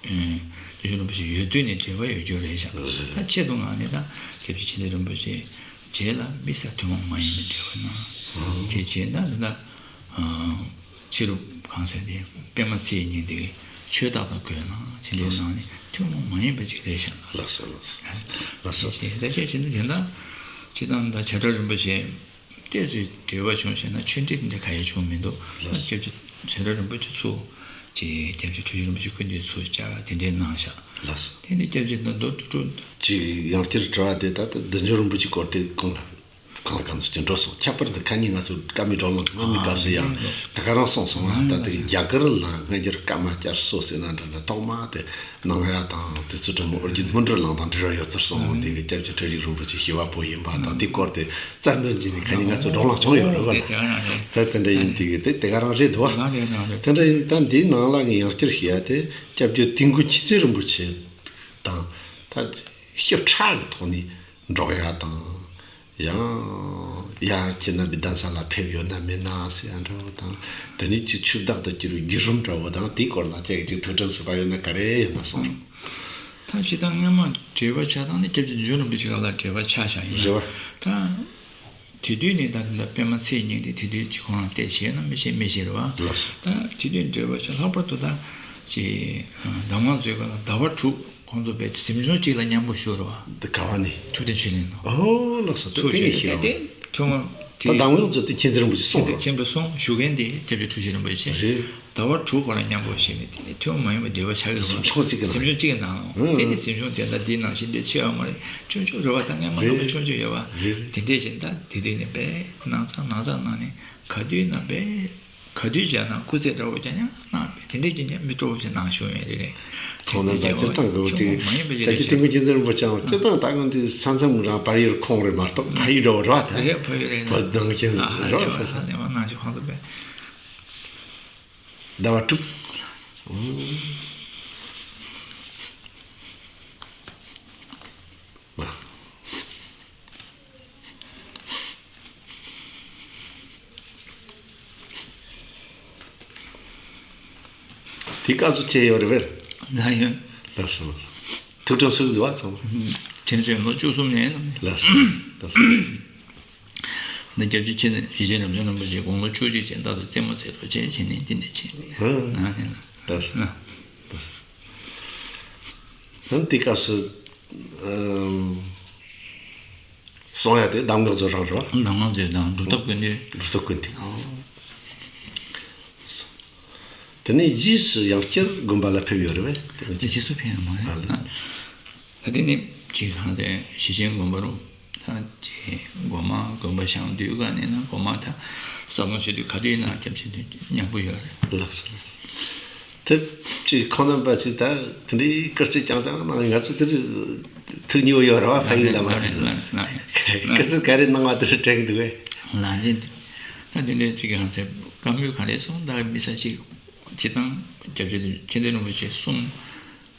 ཨེ་བདུད་འཇོམས་རིན་པོ་ཆེ་ཡོད་དུས་ནས་འབྲེལ་བ་ཡོད་རྒྱུ་རེད་ཤག་ད་ཆེད་དུ་མངགས་ནས་ད་སྐྱབས་རྗེ་མཁྱེན་བརྩེ་རིན་པོ་ཆེ་རྗེས་ལ་དམིགས་བསལ་ཐུན་མོང་མ་ཡིན་པའི་འབྲེལ་བ་གནང་། དེ་བྱས་ན་ད་ད་ཕྱི་རུ་གང་ཟེར་དེ་པདྨ་ཚེ་ཡི་སྙིང་ཐིག་ཆོས་བདག་དང་གོས་ནང་ཚེ་འདྲའི་ནང་ནས་ཐུན་མོང་མ་ཡིན་པ་ཅིག་རེད་ཤག་ལགས་སོ། ལགས་སོ། ལགས་སོ། དེ་བྱས་ད་ཆ་བྱས་ན་དེ་འདྲ་སྤྱི་བཏང་ད་བྱ་བྲལ་རིན་པོ་ཆེ། ཏོག་ཙམ་འབྲེལ་བ་བྱུང་ཞེ་ན་ཆོས་འབྲེལ་འདི་ག་ཡེ་བྱུང་མི་འདུག་ལགས། སྐྱབས་རྗེ་བྱ་བྲལ་རིན་པོ་ཆེ་ཚུར་ཅིག་སྐྱབས་རྗེ་འཁྲུལ་ཞིག་རིན་པོ་ཆེ་སྐུ་མདུན་ཚུར་བཅར་དེ་འདྲའི་གནང་ཤག་ལགས། དེ་ནས་སྐྱབས་རྗེ་ན་མདོ་སྟོད་ཕྲུག་ཅིག་ཡང་བསྐྱར་དྲི་བ་དེ་ད་ལྟ་བདུད་འཇོམས་རིན་པོ་ཆེའི་སྐོར་དེ་གང་ལ་གང་འཚམ་ཅིག་འགྲོ་སོང་། ཁྱད་པར་དུ་ཁ་ཉིན་ང་ཚོ་བཀའ་མའི་བགྲོ་གླེང་སྔོན་མའི་སྐབས་སུ་ཡང་ད་ག་རང་གསུངས་སོང་ང་། ད་ལྟ་རྒྱ་གར་ལ་སྔ་འགྱུར་བཀའ་མ་བསྐྱར་གསོ་ཟེར་ན་འདྲ་འདྲ་ཐོག་མ་དེ། གནང་ཡ་དང་དེ་ཚོ་དྲང་མོ་ཨོ་རྒྱན་སྨིན་གྲོལ་གླིང་དང་འབྲེལ་བ་ཡོད་ཚུལ་གསུངས་འོང་། དེ་གི་སྐྱབས་རྗེ་འཁྲུལ་ཞིག་རིན་པོ་ཆེ་ཞི་བ་པོ་ཡིན་པ་དང་དེ་སྐོར་དེ་རྩ་འདོན་བྱས་ནས་ཁ་ཉིན་ང་ཚོ་བགྲོ་གླེང་བྱུང་ཡོད་རེད་བ་ལ། ད་དེ་འདྲ་ཡིན་དེ་གི་དེ་དེ་ག་རང་རེད་འདུག་བ། དེ་འདྲ་ཡིན་ད་འདིའི་ནང་ལ་ངས་ཡང་བསྐྱར་ཞུ་ཡ་དེ་སྐྱབས་རྗེ་དོན་ཀུན་མཁྱེན་བརྩེ་རིན་པོ་ཆེ་དང་ད་ཞིབ་ཕྲ་གི་ཐོག་ནས་འགྲོགས་ཡ་དང་། ཡང་ཡར་ཁྱེད་རྣམ་པའི་གདན་ས་ལ་ཕེབས་ཡོད་ན་མེད་ན་ཟེར་ཡ་འདྲ་བོ་དང་། དེ་ནས་ཅིག་ཆོས་བདག་ཏུ་གྱུར་བའི་བརྒྱུད་རིམ་འདྲ་བོ་དང་དེའི་སྐོར་ལ་ཁྱེད་ཀྱིས་ཅིག་ཐུགས་དྲན་གསོས་པ་ཡོད་ན་ག་རེ་ཡོད་ན་གསུངས་རོགས། ད་ཇི་ལྟར་སྔ་མ་འབྲེལ་བ་ཆགས་སྟངས་ནི་སྐྱབས་རྗེ་བདུད་འཇོམས་རིན་པོ་ཆེ་སྐབས་ལ་འབྲེལ་བ་ཆགས་བཞག་ཡིན་ལ། རེད་བ། ད་དེ་དུས་ནས་ད་ད་པདྨ་ཚེ་ཡི་སྙིང་ཐིག་དེ་དུས་ཅིག་ཁོ་རང་བལྟས་ཤེས་ན་མི་ཤེས་མི་ཤེས་རེད་བ། ལགས་སོ། ད་དེ་དུས་འབྲེལ་བ་ཆགས་ལྷག་པར་དུ་ད་ཅིག་གདམས་ངག་མཛོད་ཁང་ལ་ཟླ་བ་དྲུག་ཁོང་ཚོ་བས་གཟིམ་ཆུང་གཅིག་ལ་མཉམ་པོ་བཞུགས་རེད་བ། འདི་ག་བ་ནི། ཐུབ་བསྟན་ཆོས་གླིང་དུ། ཨོ་ལགས་སོ། ཚུར་ཐུགས་ཆེན་ཞིག་ཞུས་ཡོད་དེ་ཐུན་མོང་དེ། ད་གདམས་ངག་མཛོད་དེ་མཁྱེན་བརྩེ་རིན་པོ་ཆེ་གསུངས་རེད། མཁྱེན་བརྩེ་གསུངས་ཞུ་མཁན་དེ་སྐྱབས་རྗེ་ཐུགས་རྗེ་རིན་པོ་ཆེ། རེད། ཟླ་བ་དྲུག་ཁོ་རང་མཉམ་པོ་བཞུགས་ནས་དེ་ནས་ཐུན་མོང་མ་ཡིན་པའི་འབྲེལ་བ་ཆགས་ཀྱི་རེད་བ། གཟིམ་ཆུང་གཅིག་གི་ནང་། གཟིམ་ཆུང་གཅིག་གི་ནང་ལ། ཨང་། དེ་ནས་གཟིམ་ཆུང་དེ་འདྲ་འདི་ནང་བཞིན་དེ་ཆེ་བ་མ་རེད། ཆུང་ཆུང་རེད་བ། ད་སྔས་མ་རྣམ་པ་ཆུང་ཆུང་ཡོད་བ། རེད་རེད། དེ་འདྲས་བཞིན་ད་དེ་དུས་ནས་དཔེ་ནང་ཚང་ནང་ཚང་ནང་ནས་ག་དུས་ན་དཔེ། ག་དུས་བྱས་ན་སྐུ་ཚེ་འདྲ་བོ་ཀྱང་ཡང་གནང་བས་དེ་འདྲའི་རྐྱེན་ཀྱང་མི་སྤྲོ་བོ་ཞིག་གནང་བྱུང་བས་རེད་རེད། ཁོང་རྣམ་དག་སྤྱིར་བཏང་གི་འོ་དེ་ཐུན་མོང་མ་ཡིན་པ་ཞིག་རེད་ཤག་སྐྱབས་རྗེ་དོན་ཀུན་མཁྱེན་བརྩེ་རིན་པོ་ཆེའང་སྤྱིར་བཏང་ད་ང་ཚོའི་ས་མཚམས་རང་བལ་ཡུལ་ཁོངས་རེད་མ་གཏོགས་ཕ་ཡུལ་འདྲ་བོ་རེད་བ། ད་རེད་ཕ་ཡུལ་རེད་ན། བོད་ནང་བཞིན་ཨ་ཧ་རེད་རེད་བ། ས་གནས་མ་ནང་ཆོས་ཁོང་ཚོ་པས་ཟླ་བ་དྲུག་དེ་སྐབས་སུ་ཁྱེད་ཡོད་རེད་པས། ལགས་ཡོད། ལགས་སོ། ཐུགས་དྲན་གསོ་གི་འདུག་བ་ཚང་མ། དྲན་གསོ་ལོ་བཅུ་གསུམ་ནས་ཡིན་ནམ། ལགས་སོ། ལགས་སོ། ནི་སྐྱབས་རྗེ་མཁྱེན་བརྩེ་རིན་ཆེན་རབ་འབྱམས་རིན་པོ་ཆེ་དགུང་ལོ་བཅུ་གཅིག་ཅན་རྟག་ཏུ་རྩེད་མོ་རྩེ་རོགས་བྱས་བྱས་ནས་འདི་འདྲ་བྱས་ནས་ཧུམ། ང་ནི་ལ། ལགས་སོ། ལགས། ལགས་སོ། ནམ་དེ་སྐབས་སུ་ཨམ། གསུང་ཡ་དེ་གདམས་ངག་མཛོད་རང་རེད་བ། གདམས་ངག་མཛོད་དང་སྒྲུབ་ཐབས་ཀུན་འདུས། སྒྲུབ་ཐབས་ཀུན་འདུས། ཨོ། དེ་ནས་རྗེས་སུ་ཡང་བསྐྱར་དགོན་པ་ལ་ཕེབས་ཡོད་རེད་པས། དེ་རྗེས་སུ་ཕེབས་ཡོད་མ་རེད། ཨ་ལས། ད་དེ་ནི་ཅིག་ཧང་སེ་ཞེ་ཆེན་དགོན་པ་རུ། ད་ཅིག་སྒོ་མང་དགོན་པ་བཞེངས་དུས་ག་ནས་ན་སྒོ་མང་ད་ས་ལོང་བྱེད་དུས་ག་དུས་ན་སྐྱབས་ཆེན་དུ་མཉམ་པོ་ཡོད་རེད། ལགས་སོ། དེ་ཅིག་ཁོང་རྣམ་པ་ཅིག་ད་དེ་འདྲའི་སྐུ་རྩེད་རྐྱང་རྐྱང་གནང་ང་ཚོ་དེ་འདྲའི་ཐུགས་མཉེས་པོ་ཡོད་རེད་བ། ཕ་ཡུལ་ལ་མ་ལགས་སོ། ལགས་སོ། སྐུ་རྩེད་ག་རེ་གནང་བ་དེ་འདྲ་དྲན་འདུག་གས། ལགས་སོ། ད་དེ་འདྲའི་ཅིག་ཧང་སེ་བཀའ་མོལ་ག་རེ་གསུངས། ད་མི་ས་ཅིག་སྤྱི་བཏང་སྐྱབས་རྗེ་མཁྱེན་བརྩེ་རིན་པོ་ཆེ་གསུང་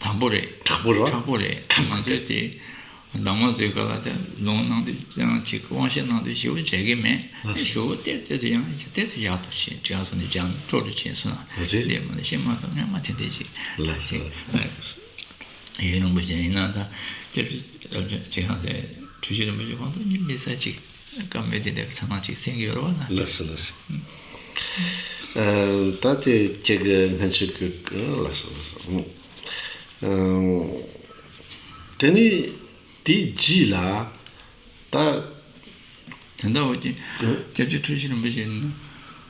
དྲང་པོ་རེད། དྲག་པོ་རེད། དྲག་པོ་རེད། ང་ཚོས་དེ་གདམས་ངག་མཛོད་ཁ་ལ་དེ་ལུང་གནང་དུས་ཀྱང་ཅིག་དབང་བཤད་གནང་དུས་ཞེ་པོ་མཇལ་གི་མེད། ལགས་སོ། ཞུ་བོ་ཏོག་ཙམ་ཡང་ཏོག་ཙམ་ཡག་ཏུ་བྱེད་དྲག་སོང་ནས་སྦྱང་སྤྲོ་རུ་བྱེད་སོང་ན། རེད། ལས་མ་ལས་ཤེས་མ་ཐུབ་ངས་མ་དེ་འདྲས་ཅིག་ལགས་སོ། ཡུན་རིང་པོ་ཅན་ཡིན་ན་ད་སྐྱབས་རྗེ་རབ་འབྱམས་ཅིག་ཧང་སེ་འཁྲུལ་ཞིག་རིན་པོ་ཆེ་ཁོང་ཚོ་གཉིས་མི་ས་ཅིག་བཀའ་མོལ་དེ་འདྲ་ཚང་ཚང་ཅིག་གསན་གི་ཡོད་རེད་བ་ན། ལགས་སོ་ལགས་སོ། ཨ། ད་དེ་ཁྱེད་ཀྱི་སྨན་ཆུ་གི་ལགས་སོ་ལགས་སོ། ཨ། དེ་ནས་དེའི་རྗེས་ལ་ད། དེ་འདྲ་བོ་ཅིག་སྐྱབས་རྗེ་འཁྲུལ་ཞིག་རིན་པོ་ཆེ་ནི་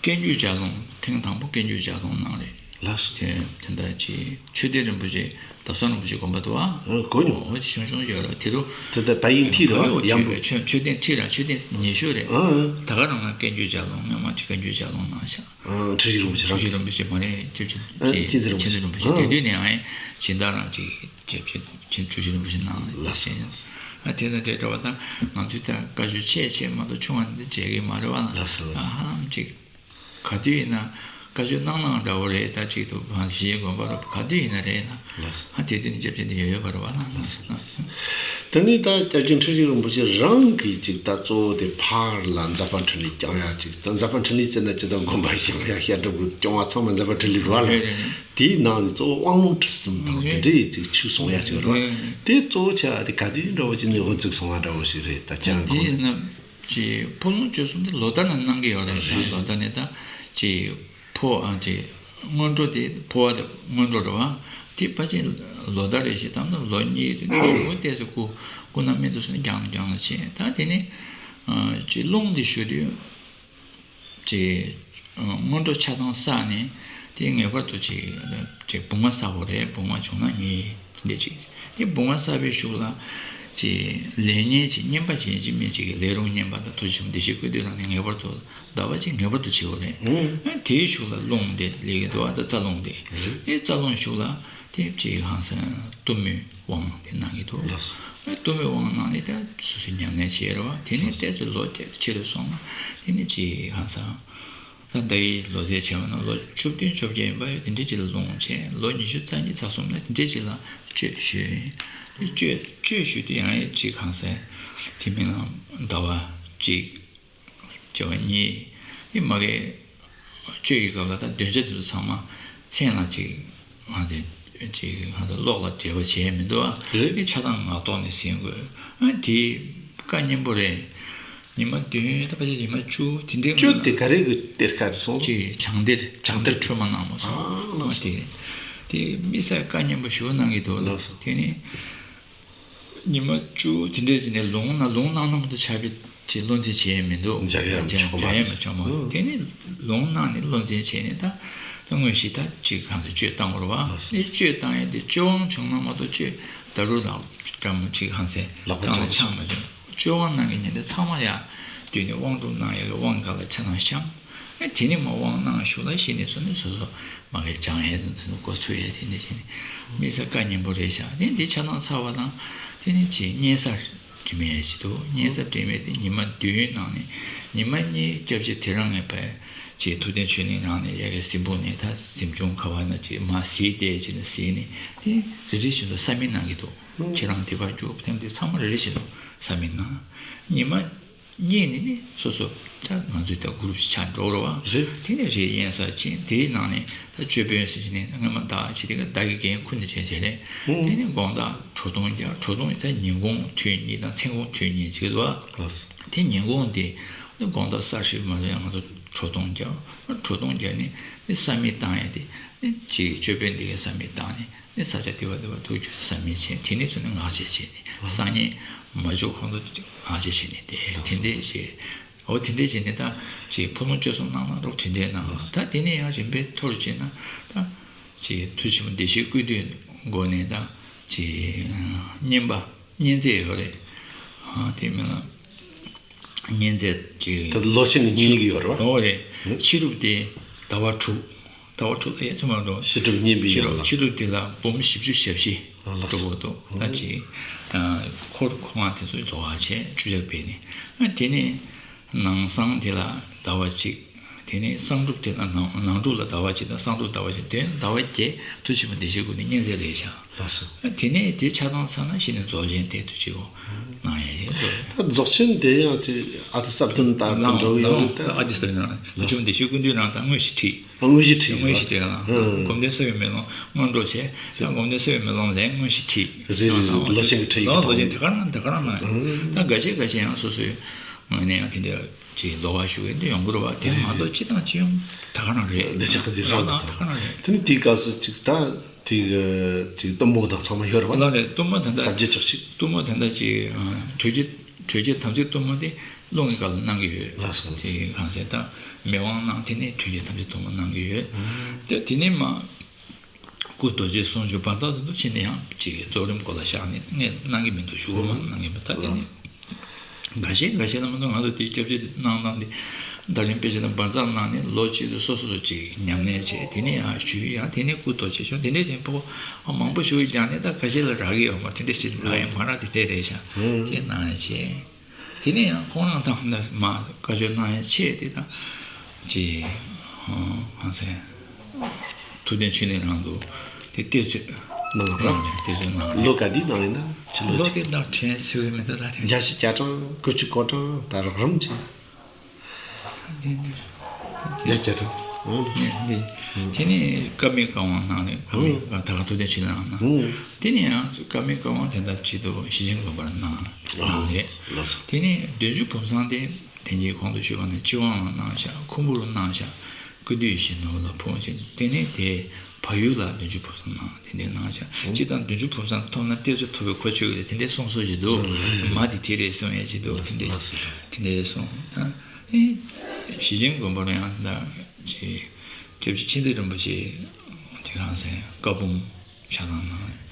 སྐད་འགྱུར་ལྗགས་ལུང་ཐེངས་དང་པོ་སྐད་འགྱུར་ལྗགས་ལུང་གནང་རེད། ལགས་སོ། དེ་དེ་འདྲ་ཅིག་ཆོས་ལྡན་རིན་པོ་ཆེ་ཟླ་བཟང་རིན་པོ་ཆེ་དགོན་པ་དུ་བ། ཨ། གོ་མྱོང་། འོ་ཆུང་ཆུང་ཡོད་ར་དེ་རུ། དེ་ལྟར་བལ་ཡུལ་མཐིལ་རེད་བ། ཡམ་བུ། ཆོས་ཆོས་ལྡན་ཁྲི་ར་ཆོས་ལྡན་ཉི་ཤུ་རེད། ཨ། ཨ། ད་ག་རང་ལ་སྐད་འགྱུར་ལྗགས་ལུང་སྔོན་མ་ཅིག་སྐད་འགྱུར་ལྗགས་ལུང་གནང་ཤག་ཨ། འཁྲུལ་ཞིག་རིན་པོ་ཆེ་རང་། འཁྲུལ་ཞིག་རིན་པོ་ཆེ་མ་རེད། སྐྱབས་རྗེ་ཨ། མཁྱེན་བརྩེ་རིན་པོ་ཆེ། མཁྱེན་བརྩེ་རིན་པོ་ཆེ། ཨ། དེ་དུས་ནས་ཨ་ཡིན་སྦྱིན་བདག་རང་ཅིག་སྐྱབས་རྗེ་མཁྱེན་འཁྲུལ་ཞིག་རིན་པོ་ཆེ་གནང་ལགས་སོ། ཨ། དེ་དང་འབྲེལ་བ་དང་ང་ཚོས་ད་བཀའ་ཆོས་ཆེ་ཆེ་མ་གཏོགས་ཆུང་བ་འདི་མཇལ་གི་མ་རེད་བ་ལ། ལགས་སོ་ལགས་སོ། ཨ། ཧ་ལམ་ཅིག་ག་དུས་ཡིན་ན་བཀའ་ཆོས་གནང་གནང་འདྲ་བོ་རེད། ད་ཅིག་ཏུ་གང་ཞིག་དགོན་པ་རུ་ག་དུས་ཡིན་ན་རེད་ན། ལགས་སོ། ཨ། དེ་དུས་ནས་སྐྱབས་རྗེ་འདི་ཡོད་ཡོད་པ་རེད་བ་ལ། ལགས་སོ་ལགས་སོ། དེ་ནས་ད་སྐྱབས་རྗེ་འཁྲུལ་ཞིག་རིན་པོ་ཆེ་རང་གིས་ཅིག་ད་གཙོ་བོ་དེ་ཕར་ལ་མཛད་པ་འཕྲིན་ལས་བསྐྱངས་ཡ་ཅིག་ད་མཛད་པ་འཕྲིན་ལས་ཟེར་ན་ཅི་ད་དགོན་པ་བཞེངས་ཡ་བཤད་སྒྲུབ་ཀྱི་སྐྱོང་བ་ཚང་མ་མཛད་པ་འཕྲིན་ལས་རེད་བ་ལ། རེད་རེད་རེད། དེའི་ནང་ནས་གཙོ་བོ་དབང་ལུང་ཁྲིད་གསུམ་དང་དེ་འདྲའི་ཅིག་ཆོས་གསུང་ཡ་ཅིག་རེད་བ། དེ་གཙོ་བོ་ཆེ་བ་དེ་ག་དུས་འདྲ་བོ་ཅིག་ནས་འོ་ཙིག་སོང་བ་འདྲ་བོ་ཞིག་རེད། ད་ཁྱེད་རང་དེ་ཡིན་ན་ཅིག་ཕུག་ལུང་སྤྱོད་གསུམ་དེ་ལོ་ལྟར་ནང་གནང་གི་ཡོད་རེད། ལོ་ལྟར་ནས་ད་ཅིག་ཕོ་ཨ་ཅིག་སྔོན་འགྲོ་དེ་ཕོ་བ་དེ་སྔོན་འགྲོ་རེད་བ། དེ་ཕལ་ཆེར་ལོ་ལྟར་རེ་བཞིན་བཏང་ན་ལོ་གཉིས་དེ་ནས་ཞུ་བ་ཏོག་ཙམ་སྐུ་སྐུ་ན་མི་འདུག་ཟེར་ནས་རྒྱང་ལ་རྒྱང་ལ་ཕྱིན། ད་དེ་ནས་ཅིག་ལུང་དེ་ཞུ་དུས། ཅེས། སྔོན་འགྲོ་ཆ་ཚང་བསགས་ནས་དེ་ངེས་པར་དུ་ཅེས་ཅེས་བུང་བ་བསགས་དགོས་རེད། བུང་བ་བྱུང་ན་ཉེས་དེ་འདྲས་ཅིག་དེ་བུང་བ་བསགས་པའི་གཞུག་ལ་ཅེས་ལས་ངན་ཅིག་བསྙེན་པ་བྱེད་ཅིག་མིན་ཅིག་གི་ལས་རུང་བསྙེན་པ་དང་ཐུགས་རྗེ་ཆེན་པོ་བདེ་གཤེགས་ཀུན་འདུས་ལག་ནས་ངེས་པར་དུ་ཟླ་བ་གཅིག་ངེས་པར་དུ་བྱེད་དགོས་རེད། དེའི་གཞུག་ལ་ལུང་དེ་ལས་ཀྱི་འདུག་ཨ། ད་རྩ་ལུང་དེ་དེ་རྩ་ལུང་གཞུག་ལ་དེ་ཅེས་ཧང་སང་གཏུམ་མོའི་དབང་དེ་གནང་གི་འདུག་ལགས་སོ། གཏུམ་མོའི་དབང་གནང་ནས་ད་སོ་སོའི་ཉམས་ལེན་བྱས་རེད་བ། དེ་ནས་ཏོག་ཙམ་ལོ་ཏོག་ཙམ་ཕྱི་རུ་སོང་ན་དེ་ནས་ཅིག་ཧང་སང་ད་ཟླ་ཡི་ལོ་ཟླ་བྱས་པ་ན་ལོ་བཅུ་བདུན་བཅོ་བརྒྱད་ཡིན་པ་ཡོད། དེ་འདྲས་ཅིག་ལ་ལུང་བྱས། ལོ་ཉི་ཤུ་རྩ་གཉིས་རྩ་གསུམ་ལ་དེ་འདྲས་ཅིག་ལ་གཅོད་ཞུས། གཅོད་གཅོད་ཞུས་དུས་ཡང་ཡང་ཅིག་ཧང་སང་དེ་མིན་ལ་ཟླ་བ་གཅིག་བྱེ་བ་གཉིས། ཨེ་མ་གི་གཅོད་ཀྱི་སྐབས་ལ་ད་འདོན་ཆ་དེ་ཚོ་ཚང་མ་མཚན་ལ་ཅིག་ང་ཚོས་ཅིག་ང་ཚོ་གློག་ལ་འབྲེལ་བ་བྱས་མི་འདུག་ཨ། རེད། ཨེ་ཆ་ཚང་ངག་ཐོག་ནས་ཟིན་དགོས། ཨ་དེ་བཀའ་གཉན་པོ་རེད། ཉི་མ་བདུན་ད་ཕལ་ཆེར་ཉི་མ་བཅུ་དེ་འདྲའི་གཅོད་དེ་ག་རེ་གི་གཏེར་ཁ་རེད་སོང་། ཅིག་བྱང་གཏེར་བྱང་གཏེར་ཁྲོས་མ་གནང་མ་སོང་། ཨ་ལགས་སོ། དེ་དེ་དམིགས་བསལ་བཀའ་གཉན་པོ་ཞུ་གནང་གི་འདུག་ལགས་སོ། དེ་ནི། ཉི་མ་བཅུ་དེ་འདྲས་ཀྱི་ནས་ལུང་ན་ལུང་གནང་གནང་དུ་ཆ་བའི་ཅིག་བློ་འཛིན་བྱས་མི་འདུག་འཇལ་ཡ་མི་ཆོག་མ་འཇལ་ཡ་རེད། མི་ཆོག་མ་རེད། ཨུ། དེ་ནི་ལུང་གནང་ནས་བློ་འཛིན་བྱས་ནས་ད་ད་དངོས་གཞི་ད་ཅིག་གང་ཟེར་གཅོད་བཏང་བར་བ། ཨ་ནི་གཅོད་བཏང་ཡས་དེ་གཅོད་དབང་བྱུང་ན་མ་གཏོགས་གཅོད་ད་རུ་ལ་བཀྲམ་ཅིག་གང་ཟེར་ལག་པ་གང་ལ་འཆང་མ་འཆང་མ་བྱུང་། གཅོད་དབང་གནང་གི་ཉིན་དེ་ཚང་མ་ཡ་བསྡུས་ནས་དབང་སྒྲུབ་གནང་ཡ་གི་དབང་ག་ལ་ཆ་ཚང་བཤམས། ཨ་དེ་ནི་མ་དབང་གནང་ཞུ་ལ་གཞི་ནས་སོ་ནས་སོ་སོ་མ་གིར་སྦྱང་ཡས་དང་དེ་ཚོ་འགོ་ཚུགས་ཡས་དེ་འདྲ་བྱས་ནས་དམིགས་བསལ་བཀའ་གཉན་པོ་རེད་ཤག་དེ་འདི་ཆ་ཚང་ཚར་བ་དང་དེ་ནི་ཅིག་བསྙེན་ས་དྲི་མེད་ཅིག་འདུག་བསྙེན་ས་དྲི་མེད་དེ་ཉི་མ་བདུན་ནང་ནས་ཉི་མ་གཉིས་སྐྱབས་རྗེ་དེ་རང་ངས་པའི་ཅིག་ཐུབ་བསྟན་ཆོས་གླིང་ནང་ནས་ཡ་གི་གཟིམ་ཕུག་ནས་ད་གཟིམ་ཆུང་ཁ་བ་ན་ཅིག་མ་གཟིགས་བསྡད་ཅིག་ན་གཟིགས་ནས་དེ་རེ་རེ་བཞིན་དུ་ས་མིག་གནང་གི་འདུག་ཁྱེད་རང་དེ་བར་རྒྱུགས་ཐེངས་དེ་ཚང་མ་རེ་རེ་བཞིན་དུ་ས་མིག་གནང་ཉི་མ། གཉིས་ནི་ནི་སོ་སོ་ད་ང་ཚོའི་ད་གུ་རུབ་ཆགས་འགྲོ་རོ་བ། རེད། དེ་ནས་རེད་དབེན་ས་ཕྱིན་དེའི་ནང་ནས་ད་ཅོད་པན་ཟེར་གྱི་ནས་སྔ་མ་བདག་ཞི་བདེ་ག་བདག་གི་རྒན་ཁུ་ནས་བྱས་བྱས་རེད། ཨུ། དེ་ནས་དགོང་དག་ཁྲོ་ཐུང་རྒྱག་ཁྲོ་ཐུང་ད་ཉིན་གུང་དུས་གཉིས་དང་མཚན་གུང་དུས་གཉིས་ཅིག་འདུག་བ། ལགས། དེ་ཉིན་གུང་དེ་དགོང་དག་གསར་ཤོས་མ་ཟ་ཡང་ང་ཚོ་ཁྲོ་ཐུང་རྒྱག་ཁྲོ་ཐུང་རྒྱག་ནས་ནི་ས་མིག་བཏང་ཡ་དེ་ནི་ཅིག་ཅོད་པན་དེ་གའི་ས་མིག་བཏང་ནས། ནི་ས་ཆ་དེ་བ་དེ་བ་ཐུགས་རྒྱུད་ས་མིག་བྱས་དེ་ནས་བཟུང་ནས་ངག་བཅད་བྱས་ནས་སང་ཉིན་མ་བྱུང་གོང་དུ་ངག་བཅད་བྱས་ནས་དེ་དེ་འདྲས་བྱས་ འོ་དེ་འདྲས་བྱས་ནས་ད་ཅིག་ཕུ་ལུང་བཅོལ་གསུམ་གནང་གནང་རོགས་དེ་འདྲས་གནང་། ད་དེ་ནས་ཡང་རིམ་པས་མཐོ་རུ་ཕྱིན་ན་ད་ཅིག་མཐུ་ཆེན་པོ་བདེ་གཤེགས་ཀུན་འདུས་སྒོ་ནས་ད་ཅིག་བསྙེན་པ་བསྙེན་རྫས་ཡོད་རེད། ཨ་དེ་མིན་ལ་བསྙེན་རྫས་ཅིག་ད་ལོ་ཆེན་གྱི་བསྙེན་གྱི་ཡོད་རེད་བ། འོ་རེད། ཕྱི་རུབ་དེ་ཟླ་བ་དྲུག་ཟླ་བ་དྲུག་ལ་ཡ་ཚུ་མ་འགྲོ། ཕྱི་སྒྲུབ་བསྙེན་པའི་ཕྱི་ཡང་རུབ་ལ། ཕྱི་རུབ་དེ་ལ་འབུམ་བཞི་བཅུ་ཞེ་བཞི་ལགས་སོ། འགྲོ་དགོས་འདུག་ད་ཅིག་ཨ་འཁོར་ཁོ་རང་དེ་ཚོའི་ལོ་བ་བྱས་བཅུ་ཆ་བས་ནི། ཨ་དེ་ནས་ནང་གསང་དེ་ལ་ཟླ་བ་གཅིག་དེ་ནས་གསང་སྒྲུབ་དེ་ལ་ནང་ནང་སྒྲུབ་ལ་ཟླ་བ་གཅིག་དང་གསང་སྒྲུབ་ཟླ་བ་གཅིག་དེ་ཟླ་བ་བརྒྱད་མཐུ་ཆེན་པོ་བདེ་གཤེགས་སྐུ་ནས་བསྙེན་རྫས་ལས་བཞག་ལགས་སོ། ཨ་དེ་ནས་དེ་ཆ་ཚང་ཚར་ན་གཞི་ནས་རྫོགས་ཆེན་དེ་ཚོ་གཅིག་གོ་ནང་ཡ་ཡིན་རྫོགས། ད་རྫོགས་ཆེན་དེ་ཡང་ཅིག་ཨ་ཏི་སབ་ཏུན་ད་ལམ་འགྲོ་གི་ཡོད་ལམ་རེད་ད། ཨ་ཏི་སབ་ཏུན་ལམ་མཐུ་ཆེན་པོ་བདེ་གཤེགས་སྐུ་མདུན་རང་དང་དངོས་གཞི་ཁྲིད། དངོས་གཞི་ཁྲིད་དངོས་གཞི་ཁྲིད་ལ་སྒོམ་བཟླས་གསོལ་བའི་མེ་ལོང་སྔོན་འགྲོ་བྱས། ད་སྒོམ་བཟླས་གསོལ་བའི་མེ་ལོང་ལས་དངོས་གཞི་ཁྲིད། རེད་རེད་རེད། ལོ་ཆེན་གྱི་ཁྲིད་ཡིན་ལོ་ལོ་ཆེན་དེ་ག་རང་དེ་ག་རང་ན་ད་འགའ་ཤས་འགའ་ཤས་ཡང་སོ་སོའི་ངོས་ནས་ཡང་དེ་འདྲ་ཅིག་ལོ་བ་ཞུ་གི་འདི་ཡོང་གི་རེད་བ། དེ་མ་གཏོགས་སྤྱི་དང་སྤྱི་ཡོངས་ད་ག་རང་རེད། འདི་ཆགས་ཀྱི་འདི་རང་ད་ག་རང་རེད། དེ་ནི་དེའི་སྐབས་སུ་ཅིག་ད་དེ་གི་ཅིག་གཏུམ་མོ་དང་ཚང་མ་ཡོད་རེད་བ། ལ་རེད། གཏུམ་མོ་དེ་འདྲ་ཟབ་རྒྱས་ཅོག་ཅིག་གཏུམ་མོ་དེ་འདྲ་ཅིག་གྲོལ་རྒྱུ་གྲོལ་རྒྱུ་དམ་ཚིག་གཏུམ་མོ་དེ་རླུང་གི་སྐབས་ལ་གནང་གི་ཡོད། ལགས་སོ། དེ་གང་ཟེར་ད་མི་དབང་གནང་དེ་ནས་གྲོལ་རྒྱུ་དམ་ཚིག་གཏུམ་མོ་གནང་གི་ཡོད། དེ་དེ་ནས་མ་སྐུ་རྡོ་རྗེ་གསུང་བྱོན་བར་ཐག་ཏུ་ཕྱིན་ནས་ཡང་ཅིག་རྫོགས་རིམ་སྐོར་ལ་བཞག་ནས་ངས་གནང་གི་མི་འདུག་ཞུ་བ་མ་གནང་གི་མི་ད་དེ་ནས་འགའ་ཤས་འགའ་ཤས་ལ་མ་གཏོགས་ང་ཚོ་དེའི་སྐྱབས་རྗེ་གནང་སྟངས་དེ་ད་རིང་དཔེ་ཆ་དང་བར་མཚམས་གནང་ནས་ལོ་གཅིག་ཏུ་སོ་སོ་སོ་ཅིག་ཉམས་ལེན་བྱས། དེ་ནས་ཡང་ཞུས་ཡང་དེ་ནས་སྐུ་རྡོ་རྗེ་གསུང་དེ་འདྲའི་དེ་ཕོ་མང་པོ་ཞུ་ཡི་ཀྱང་ནས་ད་འགའ་ཤས་ལ་རག་གི་ཡོད་མ་དེ་འདྲ་ཞིག་རག་ཡོད་མ་རག་དེ་འདྲ་རེད་ཤག་དེ་གནང་ཡ་བྱས། དེ་ནས་ཡང་ཁོང་རང་དང་ནི་མ་བཀའ་ཆོས་གནང་ཡ་ཆེད་དེ་དང་ཅི་གང་ཟེར་ཐུབ་བསྟན་ཆོས་གླིང་རང་དུ་དེ་གཏེར་མཛོད་གནང་རོགས། གནང་ནས་གཏེར་མཛོད་གནང་ལོ་ག་དུས་གནང་ཡིན་ན་ཕྱི་ལོ་ལོ་ཆེ་དེ་ནང་དྲན་སོས་མི་འདུག་ད་དེ་བརྒྱད་ཅུ་གྱ་གྲངས་དགུ་བཅུ་གོ་གྲངས་ད་རག་རམ་ཆེ་དེ་ནས་བརྒྱད་ཅུ་གྱ་གྲངས་འོང་། དེ་ནས་ཀ་མེད་ཀ་དབང་གནང་ནས་ཀ་མེད་ཀ་ད་ག་ཐུབ་བསྟན་ཆོས་གླིང་རང་གནང་། དེ་ནས་ཡང་ཀ་མེད་ཀ་དབང་དེ་ད་ཆེད་དུ་ཞི་ཆེན་དགོན་པར་གནང་གནང་རེད། ལགས་སོ། དེ་ནས་བདུན་ཅུ་བུམ་ཚང་དེ་དེ་ཉིད་གོང་དུ་ཞུས་པ་ནས་སྤྱི་དབང་ལ་གནང་བཞག་ཁུམ་བུ་རུ་གནང་བཞག་ཀུན་འདུས་ཡིད་བཞིན་ནོར་བུ་ལ་ཕུལ་བ་བྱས། དེ་ནས་དེ་བལ་ཡུལ་ལ་བདུན་ཅུ་བུམ་ཚང་གནང་དེ་འདྲའི་གནང་བཞག་སྤྱི་དང་བདུན་ཅུ་བུམ་ཚང་ཐོབ་ན་གཏེར་མཛོད་ཐོབ་པའི་གོ་ཆོད་ཀྱི་རེད་དེ་འདྲའི་གསུང་སྲོལ་ཞིག་འདུག་མ་དེ་དེ་རེད་གསུང་ཡས་ཅིག་འདུག་དེ་འདྲའི་ལགས་སོ། དེ་འདྲའི་གསུང་ད་ཨེ་ཞི་ཆེན་དགོན་པ་རུ་ཡང་ད་ཅིག་སྐྱབས་རྗེ་མཁྱེན་བརྩེ་རིན་པོ་ཆེ་དེ་གང་ཟེར་བཀའ་འབུམ་ཆ་ཚང་གནང་།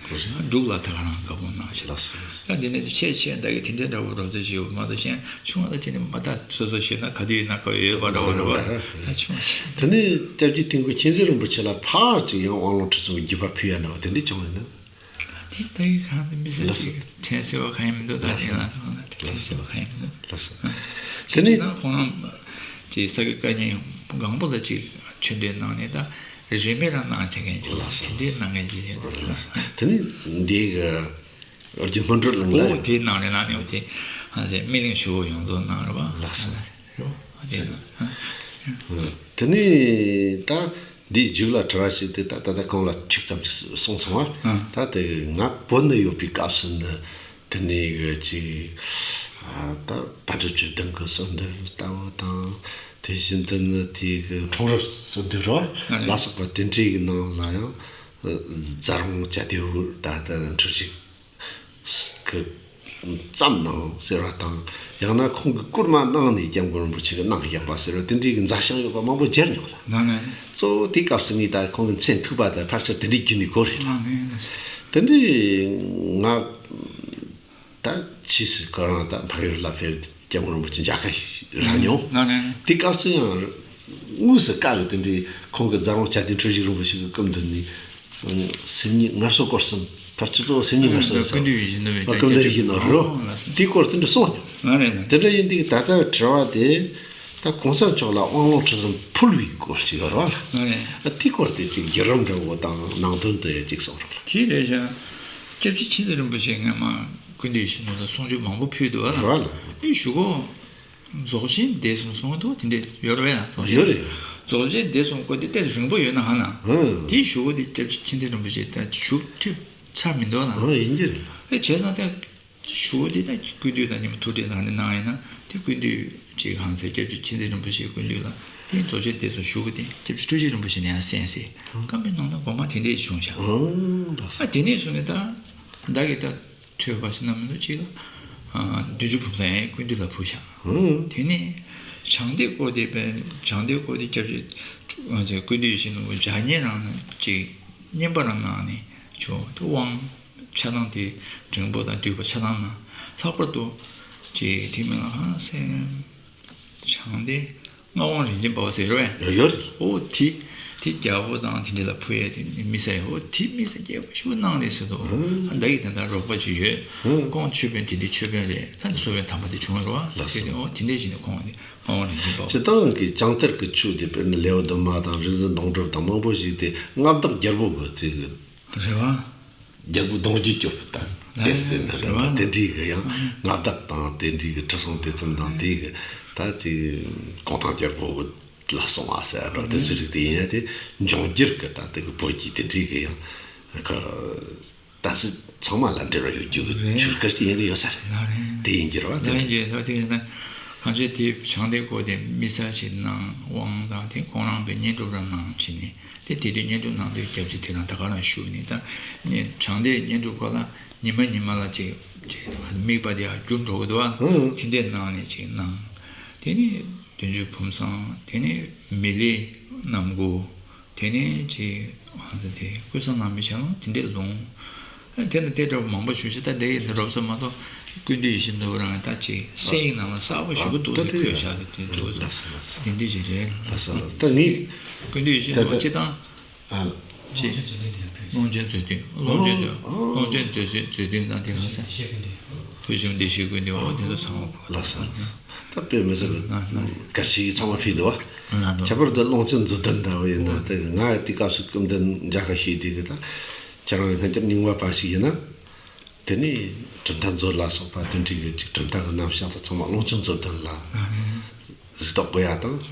འབྲུག་ལ་ད་ག་རང་བཀའ་འབུམ་གནང་ཞེས། ལགས་སོ། ད་འདི་ནས་ཆེ་ཆེ་འདྲ་གི་དེ་འདྲའི་འདྲ་བོ་རོབ་ཙམ་ཞིག་ཡོད་མ་གཏོགས་གཞན་ཆུང་བ་ད་ཅི་ནས་མ་ད་སོ་སོ་ཞེ་ན་ག་དུས་ཡིན་ན་ག་ཡོད་པ་འདྲ་བོ་འདྲ་བོ་ད་ཆུང་བ་ཞིག་དེ་ནས་སྐྱབས་རྗེ་དེ་ཀོ་མཁྱེན་བརྩེ་རིན་པོ་ཆེ་ལ་ཕར་ཅིག་ཡང་དབང་ལུང་ཁྲིད་གསུམ་གྱི་བརྒྱུད་པ་ཕུལ་ཡ་འདྲ་བོ་དེ་འདྲའི་བྱུང་ཡོད་ན། དེ་ལྟ་ཡི་གང་དུ་མི་ཟེར་ལགས་སོ། ཅིག་དྲན་སེ་བ་གང་ཡང་མི་འདུག་ད་ལགས་སོ། དེ་ལ་དྲན་སེ་བ་གང་ཡང་མི་འདུག་ལགས་སོ། དེ་ནས་ཁོང་རང་ཅིག་ས་དགེ་བཀའ་རྙིང་སྒང་པོ་ལ་ཅིག་ཆོས་འབྲེལ་གནང་ནས་ད་རིས་མེད་རང་གནང་བྱེད་མཁན་ཅིག་ལགས་སོ། དེ་འདྲའི་གནང་མཁན་ཅིག་ཡིན། ལགས་སོ། དེ་ནས་འདི་གི་ཨོ་རྒྱན་སྔོན་འགྲོ་གླིང་ལ་ཨོ་དེ་གནང་རེ་གནང་ནས་ཨོ་དེ་ཨ་ཟེར་སྨིན་གླིང་ཆུ་བོ་ཡོངས་རྫོགས་གནང་རེ་བ། ལགས་སོ། ཨ་ཟེར་ཨོ་དེ་གནང་། དེ་ནས་ད་འདིའི་མཇུག་ལ་དྲི་བ་ཞིག་དེ་ད་ད་ལྟ་གོང་ལ་ཁྱུག་ཙམ་ཅིག་གསུངས་སོང་བ། ད་དེ་ང་བོད་ན་ཡོད་པའི་སྐབས་སུ་ནི། དེ་ནས་གི་ཅིག་ཨ་ད་བར་དོ་བཅུ་བདུན་གི་གསོལ་འདེབས་ལྟ་བུ་དང་། དེ་བཞིན་དུ་ནི་དེ་གི་འཁྲུངས་རབས་གསོལ་འདེབས་རོ་ལ་སོགས་པ་དེ་འདྲའི་གི་ནང་ལ་ཡང་རྫ་རོང་བྱ་དེའུ་ད་ལྟ་འཁྲུལ་ཞིག་གི་བརྩམས་གནང་ཟེར་བ་དང་། ཡང་ན་ཁོང་གི་བསྐུར་མ་གནང་ནས་སྐྱབས་མགོན་རིན་པོ་ཆེ་གི་གནང་བཞག་པ་ཟེར་བ་དེ་འདྲའི་གི་མཛད་བྱང་ཡོད་པ་མང་པོ་མཇལ་མྱོང་ལ། གཙོ་བོ་དེའི་སྐབས་སུ་ངས་ད་ཁོང་གི་མཚན་ཐོས་པ་དང་ཕལ་ཆེར་དེ་འདྲའི་བརྒྱུད་ནས་གོ་རེད་ལ། དེ་འདྲའི་ང་ད་ཕྱིས་སུ་ཁོ་རང་ད་འཕགས་ཡུལ་ལ་ཕེབས་སྐྱབས་མགོན་རིན་པོ་ཆེ་མཇལ་ཁ་རག་མྱོང་། དེ་སྐབས་སུ་ཡང་དངོས་སུ་བཀའ་གི་དེ་འདྲའི་ཁོང་གི་རྫ་རོང་བྱ་དེ་འཁྲུལ་ཞིག་རིན་པོ་ཆེ་གི་སྐུ་མདུན་ནས་སེམས་ཉིད་ངལ་གསོ་སྐོར་གསུམ་ཕར་སྤྱི་ཚོགས་སེམས་ཉིད་ངལ་གསོ་ཀུན་འདུས་ཡིད་བཞིན་ནོར་བུའི་ཀུན་འདུས་ཡིད་བཞིན་ནོར་བུ་དེའི་སྐོར་དེ་འདྲ་གསུངས་མྱོང་། དེ་འདྲ་ཡིན་དུས་ད་ལྟ་དྲི་བ་དེ་ད་གོང་ས་མཆོག་ལ་དབང་ལུང་ཁྲིད་གསུམ་ཕུལ་བའི་སྐོར་ཞིག་ཡོད་རེད་བ། དེའི་སྐོར་དེ་ཅིག་བརྒྱུད་རིམ་འདྲ་བོ་དང་ནང་དོན་དེ་ཅིག་གསུངས་རོགས། དེ་རེད་ཤག་སྐྱབས་རྗེ་མཁྱེན་བརྩེ་རིན་པོ་ཆེ་སྔོན་མ་ཀུན་འདུས་ཡིད་བཞིན་ནོར་བུ་ལ་གསུང་ཆོས་མང་པོ་ཕུལ་འདུག་བ་ལ། རེད་བ་ལ། དེ་ཞུ་གོ་རྫོགས་ཆེན་སྡེ་གསུམ་གསུང་གི་འདུག་དེ་འདྲ་ཡོད་རེད་བས་ན། ཡོད་རེད། རྫོགས་ཆེན་སྡེ་གསུམ་སྐོར་དེ་ཏོག་ཙམ་རིང་པོ་ཡོད་ན་ཧ་ན། ཨང་། དེ་ཞུ་གོ་དེ་སྐྱབས་རྗེ་མཁྱེན་བརྩེ་རིན་པོ་ཆེ་ད་ཞུ་ཐུབ་ཚར་མི་འདུག་བ་ལ། ཨང་། ཡིན་གྱི་རེད། ཨེ་བྱས་ཙང་ད། ཞུ་བ་དེ་ད་ཀུན་འདུས་དང་མཉམ་དུ་ཐུག་འཕྲད་གནང་ནས་གནང་ཡིན་ན་དེ་ཀུན་འདུས་ཅིག་གང་ཟེར་སྐྱབས་རྗེ་མཁྱེན་བརྩེ་རིན་པོ་ཆེའི་ཀུན་འདུས་ལ་དེ་རྫོགས་ཆེན་དེ་ཚོ་ཞུ་བ་དེ་སྐྱབས་རྗེ་ཁྲོ་ཆེན་རིན་པོ་ཆེ་ནས་ཡང་གསན་སྲིད་བཀའ་མོལ་གནང་སྟངས་གོ་མ་དེ་འདྲས་བྱུང་ཤག་ཨང་། ཨ་དེ་ནས་བཟུང་ནས་ད་བདག་གིས་ད་ཐོས་པ་ཞིག་ན་མི་འདུག་ཅིག་ལ་ བདུན་ཅུ་བུམ་ཐང་ཡང་ཀུན་བཏུས་ལ་ཕུལ་བཞག་དེ་ནས་བྱང་གཏེར་སྐོར་དེ་བས་བྱང་གཏེར་སྐོར་དེ་སྐྱབས་རྗེ་ཀུན་བཏུས་ཡིད་བཞིན་ནོར་བུ་ཇ་མཉེན་རང་ཅིག་བསྙེན་པ་རང་གནང་ནས་ཆོག་དབང་ཆ་ཚང་དེ་འབྲིང་པོ་དང་བསྡུས་པ་ཆ་ཚང་གནང་། ལྷག་པར་དུ་ཅིག་དེ་མིན་ལ་ཧང་སེ་བྱང་གཏེར་ངག་དབང་རིན་ཆེན་དཔལ་ཟེར་བས། ཡོད་ཡོད། ཨོ་དེ་དེ་རྒྱལ་པོ་དང་དེ་འདྲ་ལ་ཕུལ་ཡས་དེ་དམིགས་བསལ་ཡོད། དེ་དམིགས་བསལ་རྒྱས་པོ་ཞིག་གནང་རེད་ཟེར་འདུག་ཨ་ད་ཡིག་དེ་འདྲ་རོགས་པ་ཅིག་ཡོད། ཁོང་ཆོས་དཔོན་དེ་འདྲའི་ཆོས་དཔོན་རེད། ད་འདི་གསོ་བའི་དམ་པ་དེ་བྱུང་རེད་བ། ལགས་སོ། དེ་ནས་ཨོ་དེ་འདྲས་ཞིག་ནས་ཁོང་དེ་ངག་དབང་རིན་ཆེན་དཔལ། སྤྱིར་བཏང་གི་བྱང་གཏེར་གྱི་ཆོས་དེ་དཔེར་ན་ལེའུ་བདུན་མ་དང་རིག་འཛིན་སྡོང་གྲོགས་དང་མང་པོ་ཞིག་དེ་མངའ་བདག་རྒྱལ་པོ་གི་ཚིག་གི་རེད་བ། རྒྱལ་པོ་གདུང་བརྒྱུད་སྐྱོབ་པ་དང་དེ་ལྟར་ན་རེད་བ། དེ་འདྲའི་གི་ཡང་མངའ་བདག་དང་དེ་འདྲའི་གི་ཁྲི་སྲོང་ལྡེ་བཙན་དང་དེའི་གི་ད་ཅིག་གུང་ཐང་རྒྱལ་པོ་གི་ལ་སོང་བ་ཟེར་རོ། དེ་ཚོའི་རིགས་དེ་ཡིན་ཡང་དེ་འབྱུང་འགྱུར་གི་ད་དེ་གི་བོད་ཀྱི་དེ་འདྲའི་གི་ཡང་གི་ད་སྲིད་ཚང་མ་ལ་འབྲེལ་བ་ཡོད་རྒྱུ་གི་རེད། ཆོས་སྐད་ཅིག་ཡིན་གི་ཡོད་ས་རེད། ལགས་རེད། དེ་ཡིན་གྱི་རེད་བ། ལགས་ཡིན་གྱི་རེད། དེ་ཡིན་ན་གང་ཅི་དེ་བྱང་གཏེར་སྐོར་དེ་དམིགས་བསལ་ཅིག་གནང་དབང་དང་དེ་ཁོང་རང་པའི་བསྙེན་སྒྲུབ་རང་གནང་བྱས་ནས་དེ་དེ་དུས་བསྙེན་སྒྲུབ་གནང་དུས་སྐྱབས་རྗེ་དེ་རང་ད་ག་རང་བཞུགས་ནས་ད་བསྙེན་བྱང་གཏེར་བསྙེན་སྒྲུབ་སྐོར་ལ་ཉི་མ་ཉི་མ་ལ་ཅིག་ཅིག་དམིགས་པ་དེ་ཡང་འགྱུར་འགྲོ་གི་འདུག་བ། ཨང་། དེ་འདྲས་གནང་ནས་ཅིག་གནང་། དེ་ནས་བདུན་ཅུ་བུམ་ཐང་། དེ་ནས་མི་ལི་གནམ་སྒོ། དེ་ནས་ཅིག་ཨ་ཙི་དེ་ཀུན་བཟང་བླ་མའི་ཞལ་ལུང་དེ་འདྲས་ལུང་། དེ་ལ་དེ་འདྲ་མང་པོ་བྱུང་ཤག་ད་དེ་ཡི་འདི་རོབ་ཙམ་མ་གཏོགས་ཀུན་བཏུས་ཡིད་བཞིན་ནོར་བུ་རང་ད་ཅིག་གསན་ཡིག་ནང་ལ་གསར་པ་ཞེ་པོ་འདུག་ཟེར་བཀོད་བཞག་གི་དེ་འདྲ་ལགས་སོ་ལགས་སོ། དེ་འདྲས་ཅིག་རེད། ལགས་སོ་ལགས་སོ། ད་ངས་ཀུན་བཏུས་ཡིད་བཞིན་ནོར་བུ་ད་ད་སྤྱིར་བཏང་ཨ། ཀློང་ཆེན་མཛོད་བདུན་དེ་ཕུལ་ཀློང་ཆེན་མཛོད་བདུན། ཀློང་ཆེན་མཛོད། ཨོ། ཀློང་ཆེན་མཛོད་བདུན་དང་དེ་ག་ས། བདེ་གཤེགས་ཀུན་འདུས། བདེ་གཤེགས་ཀུན་འདུས། འོ་དེ་ཚོ་ཚང་མ་ཕུལ། ལགས་སོ་ལགས་སོ། ད་དཔེ་མི་སྲིད་པའི་གར་ཞིག་ཚང་མ་ཕུལ་འདུག་བ། ཁྱད་པར་དུ་ཀློང་ཆེན་མཛོད་བདུན་འདྲ་བོ་ཡིན་ན་དེ་ང་དེ་སྐབས་སུ་སྐུ་མདུན་མཇལ་ཁ་ཞུས་དུས་གི་ད་ཁྱེད་རང་སྔ་འགྱུར་རྙིང་མ་པ་ཞིག་ཡིན་ན། དེ་ནས་གྲུབ་མཐའ་མཛོད་ལ་སོགས་པ་དེ་འདྲའི་གི་ཅིག་གྲུབ་མཐའ་གི་རྣམ་གཞག་དང་ཚང་མ་ཀློང་ཆེན་མཛོད་བདུན་ལ་གཟིགས་རྟོག་དགོས་ཡ་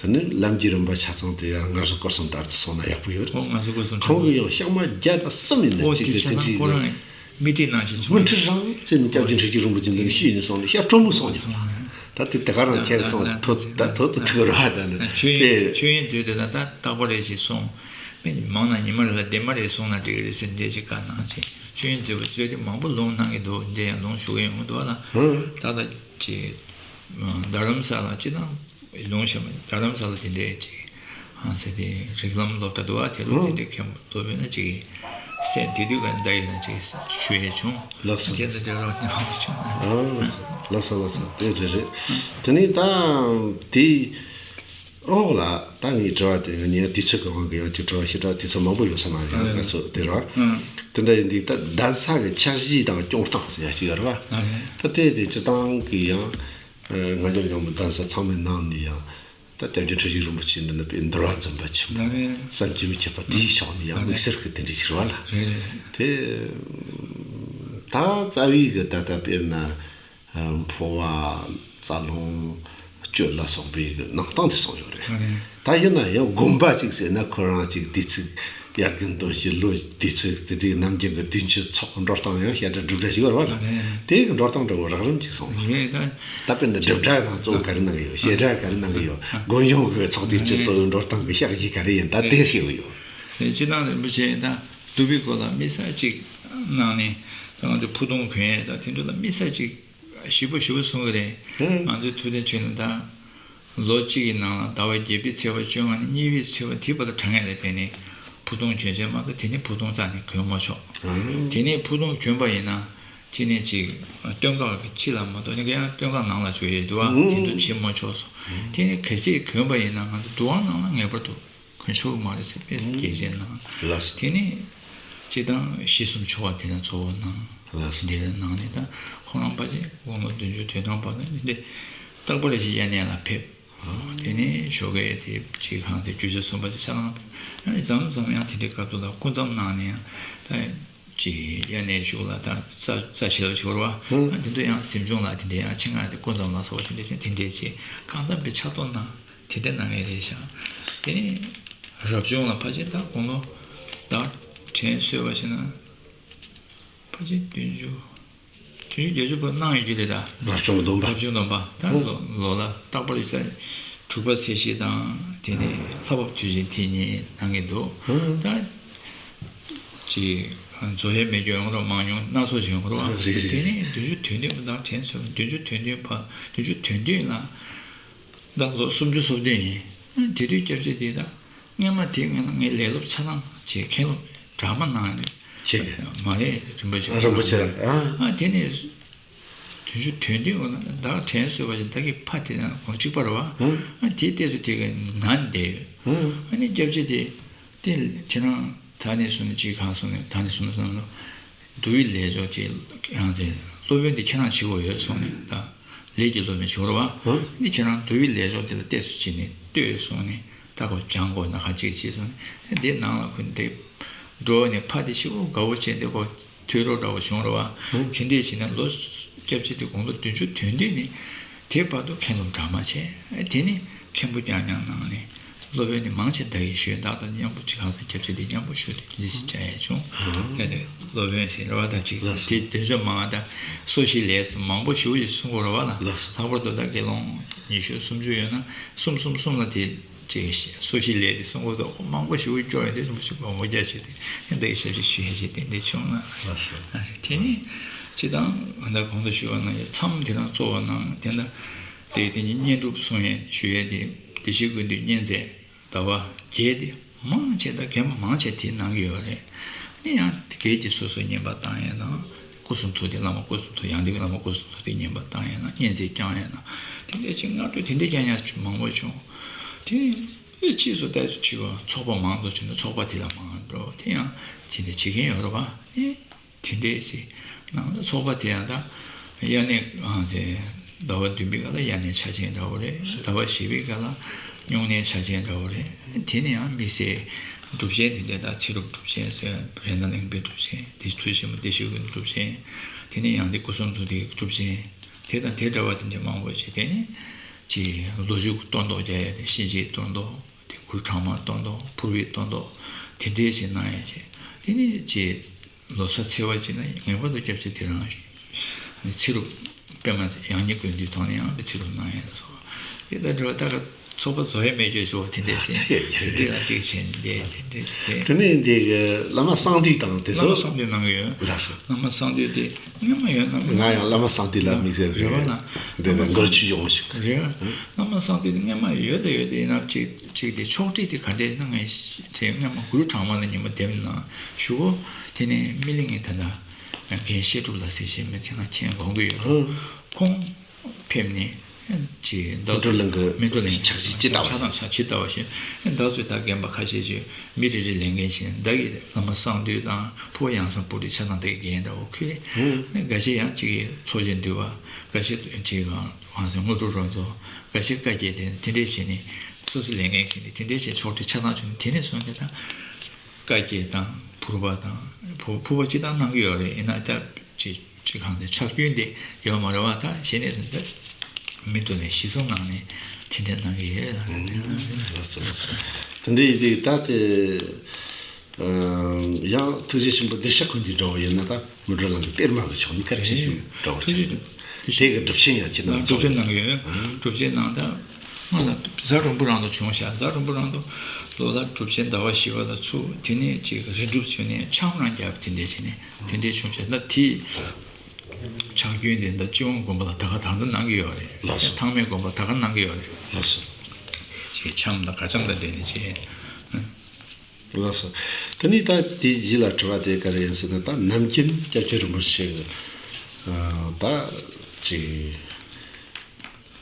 དང་། དེ་ནས་ལམ་གྱི་རིམ་པ་ཆ་ཚང་དེ་ཡང་སྔར་སོང་སྐོར་གསུམ་ལྟར་དུ་སོང་ན་ཡག་པོ་ཡོད་རེད། ཨོ་སྔར་སོང་སྐོར་གསུམ་ཁོང་གིས་ཡང་ཤག་མ་བརྒྱ་དང་གསུམ་ཡིན་ན་ཨོ་ཅིག་དེ་དེ་ཆ་དེ་ཚང་འདྲའི་ཁོ་རང་མིག་འཕྲུལ་ནང་བཞིན་བྱུང་། མིག་འཕྲུལ་རང་ཚེ་ནི་སྐྱབས་རྗེ་འཕྲུལ་གྱི་རིན་པོ་ཆེ་འདི་ནི་ཤུལ་ནས་སོང་ནས་ཤག་དྲོན་མོ་སོང་ནས། ད་དེ་དེ་ག་རང་ཁྱེར་སོང་ཐོ་ད་ཐོ་ཐོ་ཐུག་ར་ད་ནི་ཆོས་དབྱིངས་ཆོས་དབྱིངས་མཛོད་དེ་ད་ད་རྟག་པ་རེ་ཞིག་སོང་། མི་མང་ན་ཉི་མ་རེ་ལ་བདེ་མ་རེ་སོང་ན་འགྲིག་གི་རེད་ཟེར་འདྲ་ཅིག་བཀའ་གནང་བྱས། ཆོས་དབྱིངས་མཛོད་པ་མཛོད་དེ་མང་པོ་ལུང་གནང་གི་འདུག་འདྲ་ཡང་ལུང་ཞུ་གི་ཡོང་གི་འདུག་བ་ལ། ད་ད་ཅིག་རྡ་རམ་ས་ལ་ཅི་དང་ལུང་ཞུ་མ་རྡ་རམ་ས་ལ་དེ་འདྲའི་ཅིག་ཧང་སེ་དེ་རིགས་ལམ་སློབ་གྲྭ་འདུག་བ། དེ་རུ་དེ་འདྲའི་མཁན་པོ་སློབ་ཡོད་ན་ཅིག་སེམས་དེ་དུས་ག་འདའ་ཡོད་ན་ཅིག་ཞུ་ཡས་བྱུང་། ལགས་སོ། དེ་ཚོ་དེ་རོགས་གནང་བ་བྱུང་། ཨ་ལགས་སོ་ལགས་སོ་ལགས་སོ་དེ་རེད་རེད། དེ་ནས་ད་དེ། ཨོ་ལ། ད་ངའི་དྲི་བ་དེ་ངས་དུས་ཚོད་ཀྱི་དབང་གིས་ཡང་ཅིག་དྲི་བ་ཞིབ་ཕྲ་དུས་ཚོད་མང་པོ་ཡོད་ས་མ་རེད། ང་ཚོ་དེ་ར། དེ་འདྲ་ཡིན་དུས་ད་གདན་ས་གི་ཆ་གཞི་དང་སྐྱོང་སྟངས་ཟེར་ཡ་ཅིག་ཡོད་རེད་བ། ད་དེ་དེ་སྤྱིར་བཏང་གི་ཡང་སྔ་འགྱུར་རྙིང་མའི་གདན་ས་ཚང་མའི་ནང་ནས་ཡང་ད་སྐྱབས་རྗེ་འཕྲུལ་གྱི་རིན་པོ་ཆེ་འདི་ནི་དཔེ་འདུལ་བ་འཛིན་པ་ཆེན་པོ་བསམ་གྱིས་མི་ཁྱབ་པ་དེའི་ཕྱོགས་ནས་ཡང་དམིགས་བསལ་གྱི་དེ་འདྲ་ཞིག་རེད་བ་ལ། དེ་ད་རྩ་བའི་གི་ད་ལྟ་དཔེར་ན། འཕོ་བ། རྩ་རླུང་། སྤྱོད་ལ་སོགས་པའི་གནང་སྟངས་དེ་གསུངས་ཡོད་རེད། ད་ཡིན་ན་ཡང་དགོན་པ་གཅིག་ཟེར་ན་ཁོ་རང་གཅིག་དུས་ཚིགས་དབྱར་དགུན་སྟོན་དཔྱིད་ལོ་དུས་ཚིགས་དེ་འདྲའི་ནམ་རྒྱུན་གྱི་དུས་མཆོད་ཚོགས་འགྲོ་སྟངས་ཡང་བཤད་གྲྭ་སྒྲུབ་གྲྭ་ཞིག་ཡོད་རེད་བ་ལ། དེ་གི་འགྲོ་སྟངས་འདྲ་བོ་རགས་རིམ་གཅིག་གསུངས་ཡོད། ད་དཔེར་ན་སྒྲུབ་གྲྭ་ནང་གཙོ་བོ་ག་རེ་གནང་གི་ཡོད། བཤད་གྲྭ་ག་རེ་གནང་གི་ཡོད། དགོན་གཞུང་གི་ཚོགས་དུས་མཆོད་གཙོ་བོའི་འགྲོ་སྟངས་ཀྱི་ཕྱག་བཞེས་ག་རེ་ཡིན་ད་དེ་ཤེས་གི་ཡོད། སྤྱིར་བཏང་རིན་པོ་ཆེ་ད་འདུལ་བའི་སྐོར་ལ་དམིགས་བསལ་གཅིག་གནང་ནས་ད་ང་ཚོ་ཕུ་ཐུང་གོན་ཡས་ད་དེ་འདྲ་ལ་དམིགས་བསལ་གཅིག་ཞིབ་པོ་ཞིབ་པོ་གསུང་གི་རེད། ང་ཚོའི་ཐུབ་བསྟན་ཆོས་གླིང་ད་ལོ་གཅིག་གི་ནང་ལ་ཟླ་བ་བརྒྱད་པའི་ཚེས་པ་བཅོ་ལྔ་ནས་གཉིས་པའི་ཚེས་པ་དེའི་བར་དུ་དྲང་ངེས་ལ་བརྟེན་ནས་ཕུ་ཐུང་གྱོན་བྱས་མ་གཏོགས་དེ་ནས་ཕུ་ཐུང་རྩ་ནས་གྱོན་མ་ཆོག་དེ་ནས་ཕུ་ཐུང་གྱོན་པ་ཡིན་ན་གཅིག་ནས་གཅིག་སྟོད་འགག་གི་ཕྱི་ལ་མ་གཏོགས་ནི་ག་ཡང་སྟོད་འགག་ནང་ལ་འཇུག་ཡས་འདུག་བ། དེ་ཚོ་བྱེད་མ་ཆོག་སོང་། དེ་ནས་གལ་སྲིད་གྱོན་པ་ཡིན་ན་ང་ཚོ་འདུ་ཁང་ནང་ལ་ངེས་པར་དུ་གོན་ཆོག་གི་མ་རེད་ཟེར་དཔེ་རྒྱས་བཤད་གནང་། ལགས་སོ། དེ་ནས་སྤྱིར་བཏང་ཞི་གསུམ་ཆོ་ག་དེ་ནས་ཚོགས་གནང་། ལགས་སོ། འདི་ལ་གནང་ནས་ད་ཁོང་རྣམ་པ་ཅིག་དགུང་ལོ་བདུན་ཅུ་དོན་ཐམ་པ་དང་འདི་རྟག་པར་ཞིག་དབྱར་གནས་ལ་ཕེབས། དེ་ནས་ཞོགས་ཀས་དེ་ཅིག་གང་དེ་རྒྱུ་ཆ་གསུམ་པ་ཅིག་ཆ་ཚང་ཕེབས། མཚམས་མཚམས་ཡང་དེ་འདྲའི་སྐབས་དུ་ལ་སྐུ་མཚམས་གནང་ནས་ཡང་ད་ཅིག་དབྱར་གནས་ཞོགས་ལ་ད་རྩ་རྩ་ཆེ་ལ་ཞོགས་ར་བ། དེ་ཚོ་ཡང་གཟིམ་ཆུང་ལ་དེ་འདྲའི་ཡང་ཆེད་མངགས་དེ་སྐུ་མཚམས་ལ་སོགས་པ་དེ་འདྲའི་དེ་འདྲའི་ཅིག་གང་ལྟར་དཔེ་ཕྱག་ཐོག་གནང་། དེ་འདྲ་གནང་ངེས་རེད་ཤག་དེ་ནས་རབ་བྱུང་ལ་ཕལ་ཆེར་ད་དགུང་ལོ་ད་དྲན་གསོས་པ་བྱས་ན་ཕལ་ཆེར་བདུན་ཅུ་བདུན་ཅུ་བརྒྱད་ཅུ་བར་གནང་ཡོད་ཀྱི་རེད་ད། རབ་བྱུང་སྡོམ་པ། རབ་བྱུང་སྡོམ་པ་ད་ལོ་ལོ་ལ་རྟག་པར་ཡོད་ཚད་དྲུག་པ་ཚེས་བཞི་དང་དེ་ནས་ལྷ་བབས་དུས་ཆེན་དེ་གཉིས་གནང་གི་འདུག་ད། ཅིག་རྫོགས་ཡས་མེད་རྒྱུ་ཡོང་རོགས་མང་ཉུང་སྣ་ཚོགས་ཤིག་ཡོང་རོགས། རེད་རེད། དེ་ནས་བདུན་ཅུ་དོན་བདུན་པ་དང་དྲན་སོང་། བདུན་ཅུ་དོན་བདུན་པ་བདུན་ཅུ་དོན་བདུན་ལ་ད་ལོ་སུམ་ཅུ་སོ་བདུན་ཡིན། དེ་དུས་སྐྱབས་རྗེ་དེ་ད་སྔན་མ་དེའི་སྔོན་ལ་ངས་ལས་སློབ་ཆ་ཚང་བྱས། མཁན་སློབ་འདྲ་མ་གནང་ནས་ཁྱེད་མ་ལས་རིན་པོ་ཆེ་རིན་པོ་ཆེ་ཨ། ཨ་དེ་ནས་བདུན་ཅུ་དོན་བདུན་འོ་ན་བདག་དྲན་གསོས་པ་ཞིག་བདག་གི་ཕ་དེ་དང་ཁོང་གཅིག་པ་རེད་བ། ཨ་དེའི་ལྟས་སུ་དེ་ག་ན་བསྡད་ཡོད། ཨ་ནི་སྐྱབས་རྗེ་དེ་དེ་ཁྱེད་རང་ད་ནས་བཟུང་ནས་ཅིག་གང་སོང་ནས་ད་ནས་བཟུང་ནས་བཟུང་ནས་འདུལ་བའི་ལས་ཆོག་ཅིག་ཡང་ཚེ་སློབ་དཔོན་དེ་ཁྱེད་རང་བྱེད་དགོས་ཡོད་སོང་ནས་ད་ལས་ཀྱི་སློབ་དཔོན་བྱེད་དགོས་རེད་བ། ཨ་ནི་ཁྱེད་རང་འདུལ་བའི་ལས་ཆོག་དེ་ལ་ལྟས་སུ་བྱས་ནས་ལྟོས་སོང་ནས་ད་ཁོ་སྦྱང་དགོས་ན་ཁ་ཅིག་བྱས་སོང་ནས་འདི་ནང་ལ་ཁོ་འདི་འགྲོ་བ་ནས་ཕ་དེ་ཞེ་པོ་དགའ་བོ་བྱས་འདི་ཁོ། ཐོས་རོགས་འདྲ་བོ་བྱུང་རེད་བ། དེ་འདྲས་བྱས་ན་ལོ་སྐྱབས་རྗེ་དེ་དགུང་ལོ་བདུན་ཅུ་དོན་བདུན་ནས་དེ་བར་དུ་མཁན་སློབ་འདྲ་མ་བྱས། དེ་ནས་མཁན་པོ་རྐྱང་རྐྱང་གནང་ནས་སློབ་དཔོན་དེ་མང་ཆེ་བདག་གིས་ཞུས། བདག་དང་མཉམ་པོ་ཅིག་གང་ཟེར་སྐྱབས་རྗེ་དེ་མཉམ་པོ་ཞུས་ཏེ་འདི་ཞིག་བྱ་ཡས་བྱུང་། དེ་ནས་སློབ་དཔོན་ཞིག་རེད་བ། ད་ཅིག་དེ་དེ་ཚོ་མང་ད་སོ་ཞིག་ལས་མང་པོ་ཞེ་པོ་ཞིག་གསུང་དགོས་རེད་བ་ལ། ལྷག་པར་དུ་ད་དགེ་སློང་ཉི་ཤུ་སུམ་ཅུ་ཡོད་ན་གསུམ་གསུམ་གསུམ་ལ་དེ། ཅེས་སོ་ཞིག་ལས་དེ་གསུང་གོ་ཐོག་མང་པོ་ཞིག་སྐྱོ་ཡོད་དེ་རིན་པོ་ཆེ་དགོངས་པ་རྒྱ་ཆེ་དེ་འདི་ཞབས་ཕྱི་ཞུ་ཡ་ཞིག་དེ་འདྲ་བྱུང་ན། ལགས་སོ། དེ་ནི་སྤྱི་དང་ད་གོང་དུ་ཞུས་པ་ནང་བཞིན་མཚམས་དེ་དང་གཙོ་བོ་ནང་དེ་འདྲ་དེ་དེ་ཉིད་བསྙེན་སྒྲུབ་གསུང་ཡས་ཞུ་ཡས་དེ་བདེ་གཤེགས་ཀུན་འདུས་བསྙེན་ཚད་ཟླ་བ་བརྒྱད་དེ་མང་ཆེ་ད་རྒན་པ་མང་ཆེ་དེ་གནང་གི་ཡོད་རེད། དེ་ཡང་དེ་གས་ཀྱི་སོ་སོ་བསྙེན་པ་བཏང་ཡས་དང་། སྐུ་གསུང་ཐུགས་དེ་བླ་མ་སྐུ་གསུང་ཐུགས་ཡང་དེ་བླ་མ་སྐུ་གསུང་ཐུགས་དེ་བསྙེན་པ་བཏང་ཡས་ན་བསྙེན་ཚད་བསྐྱང་ཡས་ན་དེ་འདྲས་ཅིག་སྔ་དྲོ་དེ་འདྲས་བསྐྱང་ཡས་མང་པོ་བྱུང་། དེ་ཕྱིས་སུ་ལྟས་སུ་ཆེ་བ་ཚོགས་པ་མང་དུ་བྱུང་ན་ཚོགས་པ་དེ་ལ་མང་འགྲོ་དེ་ཡང་དེ་འདྲས་བྱེད་མཁན་ཡོད་རེད་བ། ཨེ་དེ་འདྲས་ཞིག་ནང་ཚོགས་པ་དེ་ཡང་ད་དབྱར་གནས་ཨང་ཚེ་ཟླ་བ་བདུན་པའི་སྐབས་ལ་དབྱར་གནས་ཆ་ཆེན་འདྲ་བོ་རེད། ཟླ་བ་བཞི་པའི་སྐབས་ལ་སྨྱུང་གནས་ཆ་ཆེན་འདྲ་བོ་རེད། དེ་ནས་ཡང་དམིགས་བསལ་སྒྲུབ་ཆེན་དེ་འདྲས་ད་ཚེ་སྒྲུབ་སྒྲུབ་ཆེན་ཟེར་རེད་ད་གླིང་པའི་སྒྲུབ་ཆེན་དེ་ཐུགས་ཆེན་པོ་བདེ་གཤེགས་ཀུན་འདུས་སྒྲུབ་ཆེན། དེ་ནས་ཡང་དེ་སྐུ་གསུང་ཐུགས་ཀྱི་སྒྲུབ་ཆེན། དེ་དང་དེ་འདྲ་བ་དེ་འདྲ་མང་པོ་བྱས། དེ་ནས་ཀྱི་ལོ་རྒྱུས་གཏོར་བཟློག་རྒྱག་ཡ་དེ་གཤིན་རྗེའི་གཏོར་བཟློག་དེ་གུར་དྲག་མ་གཏོར་བཟློག་ཕུར་བུའི་གཏོར་བཟློག་དེ་འདྲའི་ཞིག་གནང་ཡ་བྱས། དེ་ནས་ཀྱི་ལོ་གསར་ཚེས་པ་གཅིག་ན་ངེས་པར་དུ་སྐྱབས་རྗེ་དེ་རང་ཚེ་རུ་པདྨ་ཡང་སྙིང་ཀུན་འདུས་ཐོག་ནས་ཡང་ཚེ་རུ་གནང་ཡ་ལ་སོགས་དེ་ལྟར་འགྲོ་བ་ད་ག་ཚོགས་པ་རྫོགས་ཡས་མེད་ཀྱི་ཞོག་དེ་འདྲས་ཟེར་དེ་འདྲས་ལ་ཅིག་བྱས་ནས་བསྡད་དེ་འདྲས་ཟེར། དེ་ནས་འདི་གི་བླ་མ་གསང་འདུས་དང་དེ་བླ་མ་ཚོ་གསང་འདུས་གནང་གི་ཡོད། ལགས་སོ། བླ་མ་གསང་འདུས་དེ་སྔོན་མ་ཡོད་ན་ང་ཡང་བླ་མ་གསང་འདུས་ལ་དམིགས་བསལ་རེད་བ་ན་འདི་ནས་མགུར་ཆུ་ཡོང་ཞིག་རེད། བླ་མ་གསང་འདུས་དེ་སྔོན་མ་ཡོད་དེ་ཡོད་དེ་ཡིན་ན་ཅིག་ཅིག་དེ་ཕྱོགས་སྒྲིག་དེ་ག་འདྲས་ན་ངས་དེ་སྔོན་མ་གུ་རུ་གྲངས་མང་ལ་ཉི་མ་འདེམས་ན་ཞུ་གོ། དེ་ནས་སྨིན་གླིང་གི་ད་ལྟ་རྒན་བཤད་སྒྲུབ་ལགས་ཟེར་བཤད་མི་ཁྱེད་རང་མཁྱེན་དགོངས་ཀྱི་ཡོད་རེད། ཁོང་ཕེབས་ནས་ཅིག་མི་འགྲོ་གླིང་གི་མི་འགྲོ་གླིང་ཕྱག་ཕྱིད་ཇི་ལྟ་བ་ཆགས་སྡང་ཆགས་ཇི་ལྟ་བ་བཞིན་བདག་ཚོས་ད་རྒན་པ་ཁ་ཤས་ཀྱིས་མི་རེ་རེ་ལས་འགན་བཞིན་བདག་གིས་བླ་མ་གསང་འདུས་དང་ཕུར་པ་ཡང་གསང་སྤུ་གྲིའི་ཆགས་སྡང་དེ་གའི་འགན་འདྲ་བོ་ཁུར་ནས་འགའ་ཤས་ཡང་ཅིག་གིས་ཚོགས་ཆེན་འདུས་པ་འགའ་ཤས་ཅིག་གང་ཟེར་དངོས་གྲུབ་རོལ་མཚོ་འགའ་ཤས་བཀའ་བརྒྱད་དེ་དེ་འདྲས་བྱས་ནས་སོ་སོ་ལས་འགན་འཁྱེར་ནས་དེ་འདྲས་བྱས་ཕྱོགས་སྒྲིག་ཆགས་སྡང་བྱུང་ནས་དེ་ནས་བཟུང་ནས་ད། བཀའ་བརྒྱད་དང་ཕུར་པ་དང་ཕུ་ཕུར་པ་སྤྱི་དང་གནང་གི་ཡོད་རེད། ཡིན་ན་ད་ཅིག་ཅིག་གང་དེ་ཆག་སྐྱོན་དེ་ཡོད་མ་རེད་བ། ད་གཞི་ནས་ད་མི་འདུག་ནས་གཞི་བཟུང་གནང་ནས་དེ་འདྲ་གནང་གི་ཡོད་རེད། ལགས་སོ་ལགས་སོ། དེ་འདྲ་ཡིན་དུས་ད་དེ་ཡང་ཐུགས་རྗེ་ཆེན་པོ་བདེ་གཤེགས་ཀུན་འདུས་འདྲ་བོ་ཡིན་ན་ད་མི་འགྲོ་ལམ་གྱི་གཏེར་མ་གི་ཕྱོགས་ནས་གལ་ཆེ་ཤོས་འདྲ་བོ་ཆགས་འདུག་དེ་གི་སྒྲུབ་ཆེན་ཡང་ཅི་ནང་སྒྲུབ་ཆེན་གནང་གི་ཡོད། སྒྲུབ་ཆེན་ནང་ད། སྔོན་ལ་གཟའ་རིང་པོ་རང་དུ་བྱུང་ཤག་གཟའ་རིང་པོ་རང་དུ་ལོ་ལྟར་སྒྲུབ་ཆེན་ཟླ་བ་བཞི་པ་ལ་ཚུགས། དེ་ནས་ཅིག་རི་སྒྲུབ་བྱུང་ནས་འཆམ་རང་རྒྱབ་དེ་འདྲས་བྱས་ནས་དེ་འདྲས་བྱུང་ཤག་ད་དེའི་ཆག་སྐྱོན་དེ་ད་སྤྱི་དབང་དགོན་པ་ལ་ད་ག་དང་དུ་གནང་གི་ཡོད་རེད། ལགས་སོ། ཐང་མའི་དགོན་པ་ད་ག་གནང་གི་ཡོད་རེད། ལགས་སོ། ཅིག་འཆམ་དང་ག་འཆམ་དང་འབྲེལ་ནས་བྱས། ལགས་སོ། དེ་ནས་ད་དེའི་རྗེས་ལ་དྲི་བ་དེ་ག་རེ་ཡིན་ཟེར་ན་ད་ནམ་རྒྱུན་སྐྱབས་རྗེ་རིན་པོ་ཆེ་གི་ད་ཅིག་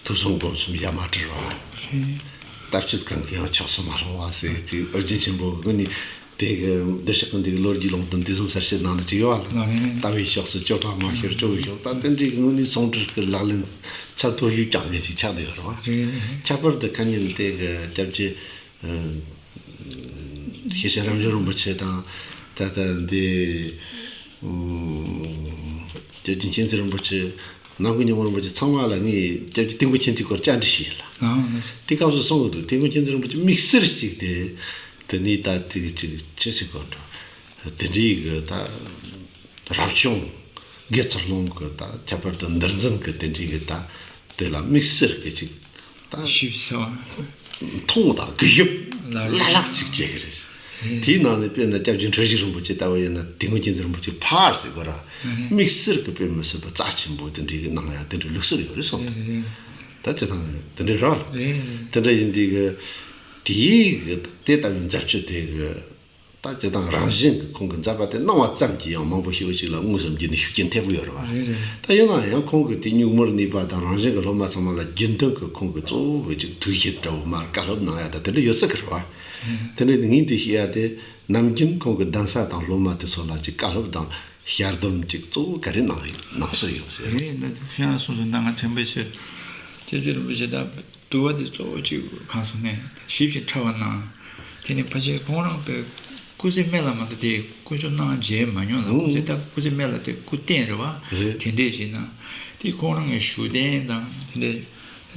ཐུགས་གསུང་སྒོམ་གསུམ་ཡ་མ་བྲལ་བ། རེད། ལྟ་སྤྱོད་གང་གི་ཡང་ཕྱོགས་སུ་མ་ལྷུང་བ་ཟེར་ཅིག་ཨོ་རྒྱན་ཆེན་པོ་གི་ནི་དེ་གི་བདེ་གཤེགས་ཀུན་འདུས་ཀྱི་ལོ་རྒྱུས་ལུང་དུ་འདི་གསུམ་གསལ་བཤད་གནང་ནས་ཅིག་ཡོད་བ་ལ། ལགས་རེད། ལྟ་བའི་ཕྱོགས་སུ་སྤྱོད་པ་མ་ཤོར་སྤྱོད་པའི་ཕྱོགས་ད་དེ་འདྲའི་དངོས་གནས་ཟུང་འབྲེལ་གྱི་ལག་ལེན་ཚད་མཐོ་ཡོད་ཀྱང་ངེས་ཅིག་ཆགས་བསྡད་ཡོད་རེད་བ། རེད་རེད། ཁྱད་པར་དུ་ཁ་ཉིན་དེ་གི་སྐྱབས་རྗེ་ཤེས་བྱ་རབ་འབྱམས་རིན་པོ་ཆེ་དང་ད་ལྟ་འདི་སྐྱབས་རྗེ་མཁྱེན་བརྩེ་རིན་པོ་ཆེ། ནམ་མཁའི་ཉི་མ་རིན་པོ་ཆེ་ཚང་མ་ལ་ངས་སྐྱབས་རྗེ་དིལ་མགོ་མཁྱེན་བརྩེའི་སྐོར་བཅར་འདྲི་ཞུས་ཡིན་ལ། ཨང་། དེ་སྐབས་སུ་གསུང་གི་འདུག་དིལ་མགོ་མཁྱེན་བརྩེ་རིན་པོ་ཆེ་དམིགས་བསལ་གཅིག་དེ་དེ་ནས་ད་དེ་གི་ཅིག་ཅི་ཟེར་དགོས་འགྲོ། དེ་འདྲའི་གི་ད་རབ་བྱུང་དགེ་ཚུལ་སློང་གི་ད་ཁྱད་པར་དུ་འདུལ་འཛིན་གི་དེ་འདྲའི་གི་ད་དེ་ལ་དམིགས་བསལ་གི་ཅིག་ད་ཞིབ་ཚགས་མཐོང་དང་གི་ཞིབ་ལ་ལ་ལག་ཅིག་བྱེད་གི་རེད། དེའི་ནང་ནས་དཔེར་ན་སྐྱབས་རྗེ་འཁྲུལ་ཞིག་རིན་པོ་ཆེ་ལྟ་བུ་ཡིན་ན་དེ་སྔོན་རྒྱལ་མཚན་རིན་པོ་ཆེ་ཕར་ཟེར་དགོས་ར། དམིགས་བསལ་གྱི་དཔེ་མི་སྲིད་པ་རྩ་ཆེན་པོ་དེ་འདྲའི་གི་གནང་ཡ་དེ་འདྲའི་ལུགས་སྲོལ་ཡོད་རེད་བསམ་འདུག་ད་སྤྱིར་བཏང་དེ་འདྲའི་ར། དེ་འདྲ་ཡིན་དུས་གི་དེའི་གི་དེ་ལྟ་བུའི་མཛད་སྤྱོད་དེ་གི་ད་སྤྱིར་བཏང་རང་བཞིན་གྱི་ཁོང་གི་མཛད་པ་དེ་གནང་བ་ཙམ་གྱིས་ཡང་མང་པོ་ཞེ་པོ་ཅིག་ལ་མངོན་སུམ་བརྒྱུད་ནས་ཤུགས་རྐྱེན་ཐེབས་ཀྱི་ཡོད་རེད་བ། རེད་རེད། ད་ཡིན་ན་ཡང་ཁོང་གི་དེ་གཉུག་མར་གནས་པ་དང་རང་བཞིན་གྱི་སློབ་མ་ཚང་མ་ལ་རྒྱུན་ལྡན་གྱི་ཁོང་གི་གཙོ་བོ་གི་ཅིག་ཐུགས་བཞེད་འདྲ་བོ་མར་བཀའ་སློབ་གནང་ཡ་ད་དེ་འདྲ་ཡོད་ས་གི་རེད་བ། དེ་ནས་ངས་འདི་ཤེས་ཡ་དེ་ནམ་རྒྱུན་ཁོང་གི་གདན་ས་དང་སློབ་མ་དེ་ཚོ་ལ་ཅིག་བཀའ་སློབ་དང་ཞལ་འདོན་ཅིག་གཙོ་བོ་ག་རེ་གནང་གནང་སྲོལ་ཡོད་ཟེར། རེད། ད་ཁྱེད་རང་གསུངས་སོང་། ད་ང་དྲན་པ་ཆེ། སྐྱབས་རྗེ་རིན་པོ་ཆེ་ད་འདུལ་བ་འདི་གཙོ་བོ་གཅིག་གང་སོང་ནས་ཞིབ་ཅིང་ཕྲ་བ་གནང་། དེ་ནས་ཕལ་ཆེར་ཁོང་རང་པའི་སྐུ་ཚེ་སྨད་ལ་མ་གཏོགས་དེ་དཀོན་མཆོག་གནང་མཇལ་མ་མྱོང་ལ། སྐུ་ཚེ་ད་སྐུ་ཚེ་སྨད་ལ་དེ་སྐུ་རྟེན་རེད་བ། རེད། དེ་འདྲས་ཅིག་གནང་། དེ་ཁོང་རང་གི་བཞུགས་གདན་དང་དེ་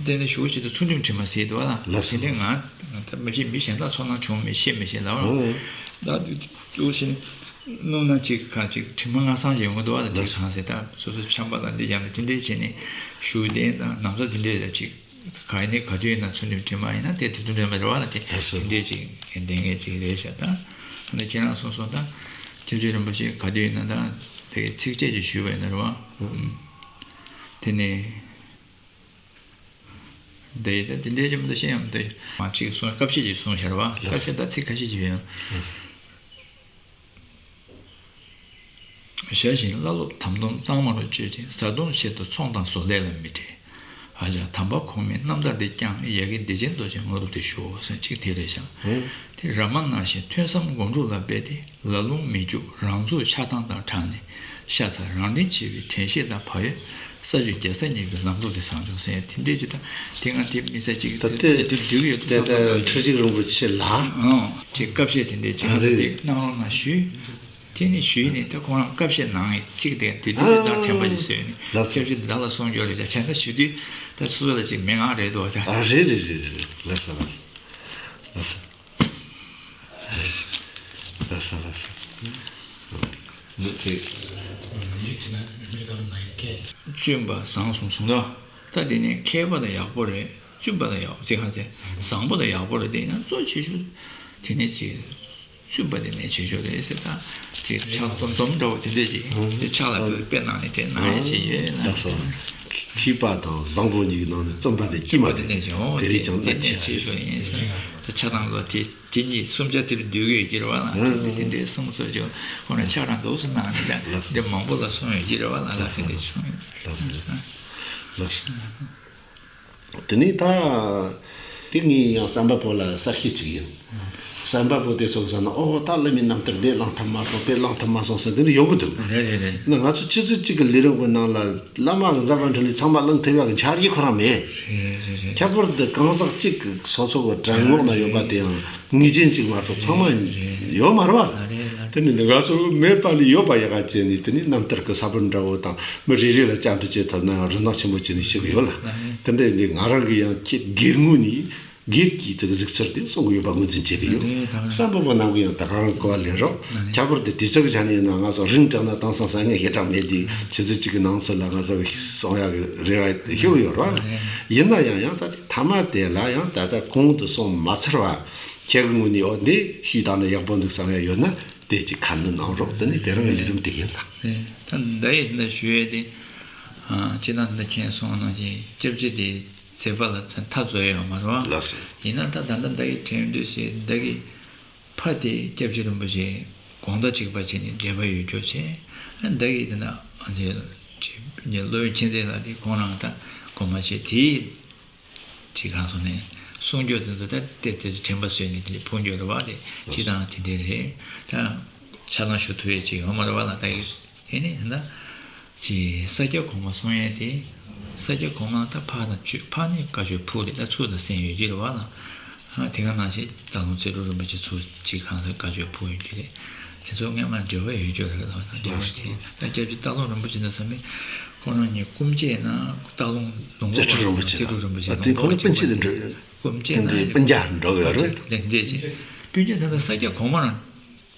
འདྲས་དེ་ནས་བཞུགས་ཅིག་ཏུ་ཚུལ་ཁྲིམས་དྲི་མ་ཟེར་འདུག་བ་ལ། ལགས་སོ། དེ་འདྲས་ང་ད་མི་ཅིག་མི་གཞན་དག་ཚོར་སྣང་བྱུང་མེད་ཤེས་མི་ཤེས་ལ་བ། ད་དེ་གཙོ་བོ་ཞིག་སྣུམ་སྣ་གཅིག་ཁ་གཅིག་དྲི་མ་ལྔ་བསང་ཅིག་ཡོང་གི་འདུག་བ་ལ། དེ་གང་ཟེར་ད་སོ་སོ་ཆམ་པ་དང་འདི་ཡང་དེ་འདྲས་བྱས་ནས་བཞུགས་གདན་དང་ན་བཟའ་དེ་འདྲས་ལ་ཅིག་ག་ཡིན་ནའི་ག་དུས་ཡིན་ན་ཚུལ་ཁྲིམས་དྲི་མ་ཡིན་ན་དེ་དེ་དུས་དྲན་པ་རེད་བ་ལ། དེ་ལགས་སོ། དེ་འདྲས་ཅིག་ལྡན་མཁན་ཅིག་རེད་ཤག་ད་ཨ་ནི་ཁྱེད་རང་གསུངས་སོང་། ད་སྐྱབས་རྗེ་རིན་པོ་ཆེ་ག་དུས་ཡིན་ན་ད་དེ་ཚིགས་བཅད་ཅིག་ཞུས་པ་ཡིན་ན་རེད་བ། ཨུམ། དེ་ནས་དེ་ད་དེ་འདྲས་ཅིག་མི་འདུག་ཤེས་ཡང་མི་འདུག་མ་གཅིག་གསུང་སྐབས་ཤིག་ཅིག་གསུངས་ཤག་རེད་བ། ལགས་སོ། སྐབས་ཤིག་ད་ཚིག་ཁ་ཤས་ཅིག་ཡོད་ན། ཨུམ། ཞལ་བཞིན་བླ་སློབ་དམ་སྡོམ་གཙང་མར་སྤྱོད་ཅིང་། བཟའ་བཏུང་ཆེད་དུ་ཚོང་དང་བཟོ་ལས་ལ་མི་བྲེལ། ཨ་ཅག་དམ་པ་གོང་མའི་རྣམ་ཐར་འདི་བསྐྱངས། ཡ་གི་བདེ་ཆེན་རྡོ་རྗེའི་ངོ་བོར་དུ་བཞུགས་ཟེར་གཅིག་དེ་རེད་ཤག་དེ་རཱ་མ་ན་ཞེས་ཐོས་བསམ་སྒོམ་སྒྲུབ་ལ་འབད་དེ། ལ་ལུང་མི་རྒྱུག་རང་ཚུགས་ཆགས་སྡང་དང་བྲལ་ནས། ཤ་ཚ་རང་གྲོལ་བྱེད་པའི་དྲན་ཤེས་དང་བག་ཡོད། ས་བཅུ་རྒྱལ་ས་གཉིས་པའི་ལམ་ལུགས་དེ་བཟང་ཕྱོགས་ཟེར་དེ་འདྲས་ཅིག་དང་། དེ་སྔ་དེ་མི་ཚེ་གཅིག་ད་ལྟའི་དེ་འདུལ་ཡོད་དུ་ད་ལྟ་ཁྲི་གཅིག་རིན་པོ་ཆེ་ལ། ཨང་། ཅིག་སྐབས་བཤད་དེ་འདྲས་ཅིག་ང་ཚོ་དེ་གནང་རོགས་གནང་ཞུས། དེ་ནས་ཞུས་ནས་ད་ཁོང་རང་སྐབས་བཤད་གནང་ཡི་ཚིག་དེ་དེ་དུས་དེ་ལྟར་དྲན་པ་ཅིག་བཟོས་ནས། ལགས་སོ། སྐབས་བཤད་དེ་བདག་ལ་གསུང་རྒྱུ་རེད། ད་བྱས་ན་ཞུ་དུས་ད་སོ་སོ་ལ་ཅིག་མན་ངག་རེད་འདུག་ད། ཨ་རེད་རེད་རེད་རེད། ལགས་སོ་ལགས་སོ། ལགས་སོ། ལགས་སོ་ལགས་སོ། ནི་དེ། བཙུན་པ་བཟང་གསུངས་སོང་ད། ད་དེ་ནས་མཁས་པ་དང་ཡག་པོ་རེད། བཙུན་པ་དང་ཡག་པོ་ཅི་གང་ཟེར་བཟང་པོ་དང་ཡག་པོ་རེད། དེ་ཡང་གཙོ་ཆེ་ཤོས་དེ་ནས་ཅི་བཙུན་པ་དེ་ནས་ཆེ་ཤོས་རེད་ཟེར། ད་ཅི་ཕྱག་འཛོམས་འཛོམས་འདྲ་བོ་དེ་འདྲས་ཅིག་དེ་ཕྱག་ལ་དཔེ་གནང་ནས་དེ་གནང་ཡ་ཅིག་ཡོད་ལ། ལགས་སོ། མཁས་པ་དང་བཟང་པོ་གཉིས་ཀྱི་ནང་ནས་བཙུན་པ་དེ་དཀྱུས་མ་དེ་ནས་ཀྱང་དེ་རིགས་ཀྱང་གནད་ཆེ་བ་རེད་ཟེར། ད་ཆགས་སྡང་ལ་དེ། དེ་གཉིས་གསུམ་ཆ་དེར་འདུས་ཡོད་ཀྱི་རེད་བ་ལ། ཨ་དེ་འདྲའི་གསུང་ཚོ་ཅོ་ཁོ་ན་ཆགས་སྡང་འདུག་སེ་གནང་ནས་ད་འདི་མང་པོ་ལ་གསུང་ཡོད་ཀྱི་རེད་བ་ལ། ལགས་སེ་འདི་གསུང་ཡོད། ལགས་སེ། ལགས་སེ། དེ་ནས་ད་དེ་ངས་ཡང་བསམ་པ་པོ་ལ་གསར་ཤེས་ཅིག་ཡིན། བསམ་པ་པོ་དེ་ཚོ་བསམ་ན་ཨོ་ད་བླ་མའི་རྣམ་ཐར་འདི་བླངས་ཐུབ་མ་སོང་། དེ་བླངས་ཐུབ་མ་སོང་ཟེར་དེ་འདྲ་ཡོང་གི་འདུག་རེད་རེད་རེད། ན་ང་ཚོ་ཆུ་ཚོད་གཅིག་གི་ལས་རིམ་གྱི་ནང་ལ། བླ་མ་གི་མཛད་པ་འཕྲིན་ལས་ཚང་མ་བླངས་ཐུབ་ཡག་གི་འཆར་གཞི་ཁོ་རང་མེད། རེད་རེད་རེད། ཁྱད་པར་དུ་གང་ཟག་གཅིག་གི་སོ་སོ་གི་དྲན་ངོགས་ན་ཡོད་པ་དེ་ཡང་ངེས་ཅན་གཅིག་མ་གཏོགས་ཚང་མ་ཡོད་མ་རེད་བ། རེད་རེད། དེ་ནི་ང་ཚོ་མེད་པ་ལས་ཡོད་པ་ཡག་ག་བྱས་ནས། དེ་ནི་རྣམ་ཐར་གི་ས་བོན་འདྲ་བོ་དང་མི་རེ་རེ་ལ་བཅར་འདྲི་བྱེད་ཐུབ་ན་ཡང་རིན་ཐང་ཆེན་པོ་བྱས་ནས་ཤེས་གི་ཡོད་ལ། དེ་འདྲ་ཡིན་དུས་ང་རང་གི་ཡང་ཁྱེད་སྒེར་ངོས་ནས། སྒེར་གྱི་དེ་གཟིགས་ཚུལ་དེ་གསུང་གི་ཡོད་པ་ངོས་འཛིན་བྱེད་ཀྱི་ཡོད། རེད། ད་ག་བསམ་པ་པོ་རྣམས་ཀྱིས་ཡང་ད་ག་རང་གོ་བ་ལེན་རོགས། རེད། ཁྱད་པར་དུ་དུས་ཚོད་ཀྱི་ཆ་ནས་ཡིན་ན་ང་ཚོ་རིང་དྲགས་ན་དེང་སང་ས་ངན་ཞེ་དྲག་མེད་དུས་ཆུ་ཚོད་གཅིག་གི་ནང་ཚུད་ལ་ང་ཚོ་གསུང་ཡག་གི་རེ་བ་ཞུ་གི་ཡོད་རེད། རེད། ཡིན་ན་ཡང་ཡང་ད་དེ་མཐའ་མ་དེ་ལ་ཡང་ད་ལྟ་གོང་དུ་སོང་མ་ཚར་བ་ཁྱེད་ཀྱི་ངོས་ནས་འོ་འདི་ཞུས་བཏང་ན་ཡག་པོ་འདུག་བསམ་ཡག་ཡོད་ན་དེ་གཅིག་ཁ་སྣོན་གནང་རོགས། དེ་ནི་དེ་རིང་གི་ལས་རིམ་དེ་ཡིན་ལ། རེད། ད་འདི་ཡིན་ན་ཞུ་ཡས་དེ། ཨ་སྤྱིར་བཏང་འདི་ཁྱེད་གསུངས་ནང་བཞིན་སྐྱབས་རྗེ་དེ་མཛད་པ་ལ་མཐའ་རྫོགས་ཡོད་མ་རེད་བ། ལགས་སོ། ཡིན་ན་ད་ད་ལྟ་བདག་གིས་དྲན་དུས་ཤིག་བདག་གི་ཕ་དེ་སྐྱབས་རྗེ་རིན་པོ་ཆེ་དགོངས་དག་གཅིག་པ་བྱས་ནས་འབྲེལ་བ་ཡོད་རྒྱུ་བྱས། ཨ་བདག་གིས་དེ་ན་ཨ་ཅེ་ཅེ་སློབ་དཔོན་མཁྱེན་བརྩེ་ལགས་དེ་ཁོང་རང་ད་དགོངས་པ་བཞེས་དེའི་ཅིག་གང་སོང་ནས་གསུང་རྒྱུ་དེ་ཚོ་ད་ལྟ་དེ་དྲན་པ་གསོས་ནས་དེ་ཕུང་རྒྱུ་རེད་བ། དེ་སྤྱིར་བཏང་དེ་འདྲས་རེད། ད་ཆ་ཚང་ཞུ་ཐུབ་ཡས་ཅིག་ཡོད་མ་རེད་བ་ལ། ད་ཡིན། དེ་ནས་ད་ཅི་ས་སྐྱ་གོང་མ་གསུང་ཡས་དེ། ས་སྐྱ་གོང་མ་ད་ཕ་དང་ཆོས་ཕ་ནི་བཀའ་ཆོས་ཕུག་རེད། ད་ཚུལ་དང་སེམས་ཡོད་ཀྱི་རེད་བ་ལ། ཧ་དེ་ག་ནང་བཞིན་སྟག་ལུང་རྩེ་སྤྲུལ་རིན་པོ་ཆེ་ཚུལ་ཅིག་གང་ཟག་བཀའ་ཆོས་ཕུག་ཡོད་ཀྱི་རེད། དེ་ཚོ་སྔོན་མ་འབྲེལ་བ་ཡོད་ཀྱི་རེད་ལ། ད་འབྲེལ་བ་ཆེ་ད་སྐྱབས་རྗེ་སྟག་ལུང་རིན་པོ་ཆེ་ན་ས་མི་ཁོང་རང་གཉིས་སྐུ་མཆེད་ན་སྟག་ལུང་ལུང་པ་རྩེ་སྤྲུལ་རིན་པོ་ཆེ་རྩེ་སྤྲུལ་རིན་པོ་ཆེ་ཨ་དེ་ལུང་པ་ཁོང་ལ་སྤུན་མཆེད་དུ་འགྲོ། སྐུ་མཆེད་དེ་ན་འདྲའི་སྤུན་ཀྱག་འགྲོ་གི་ཡོད་རེད། ལེགས་འབྲེལ་ཅིག་སྤུན་ཀྱག་ད་ལྟ་ས་སྐྱ་གོང་མ་རང་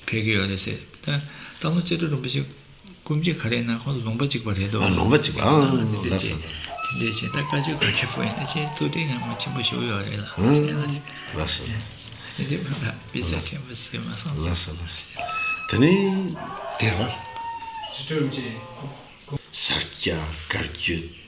ཕེབས་ཀྱི་ཡོད་རེད་ཟེར། ད་སྟག་ལུང་རྩེ་སྤྲུལ་རིན་པོ་ཆེ་སྐུ་མཆེད་ག་རེ་ཡིན་ན་ཁོང་ལུང་པ་གཅིག་པ་རེད་དོ། ཨ་ལུང་པ་གཅིག་པ། ཨ་དེ་འདྲ་ལགས་སོ། བྱས་དེ་འདྲ་བྱས་ད་བཀའ་ཆོས་ག་ཆེ་པོ་ཡིན་ན་ཅིག་ཐུགས་རྗེ་ངས་མ་ཆེན་པོ་ཞུ་ཡོད་རེད་ལ། ཨ་ལགས་སོ། དེ་འདྲའི་བར་ལ་དཔེ་ཆ་ཕྲན་བུ་ཟེར་མ་སོང་། ལགས་སོ་ལགས་སོ། དེ་ནས་དེ་ར། ཞི་ཁྲོའི་རིན་པོ་ཆེ། ས་སྐྱ་བཀའ་བརྒྱུད།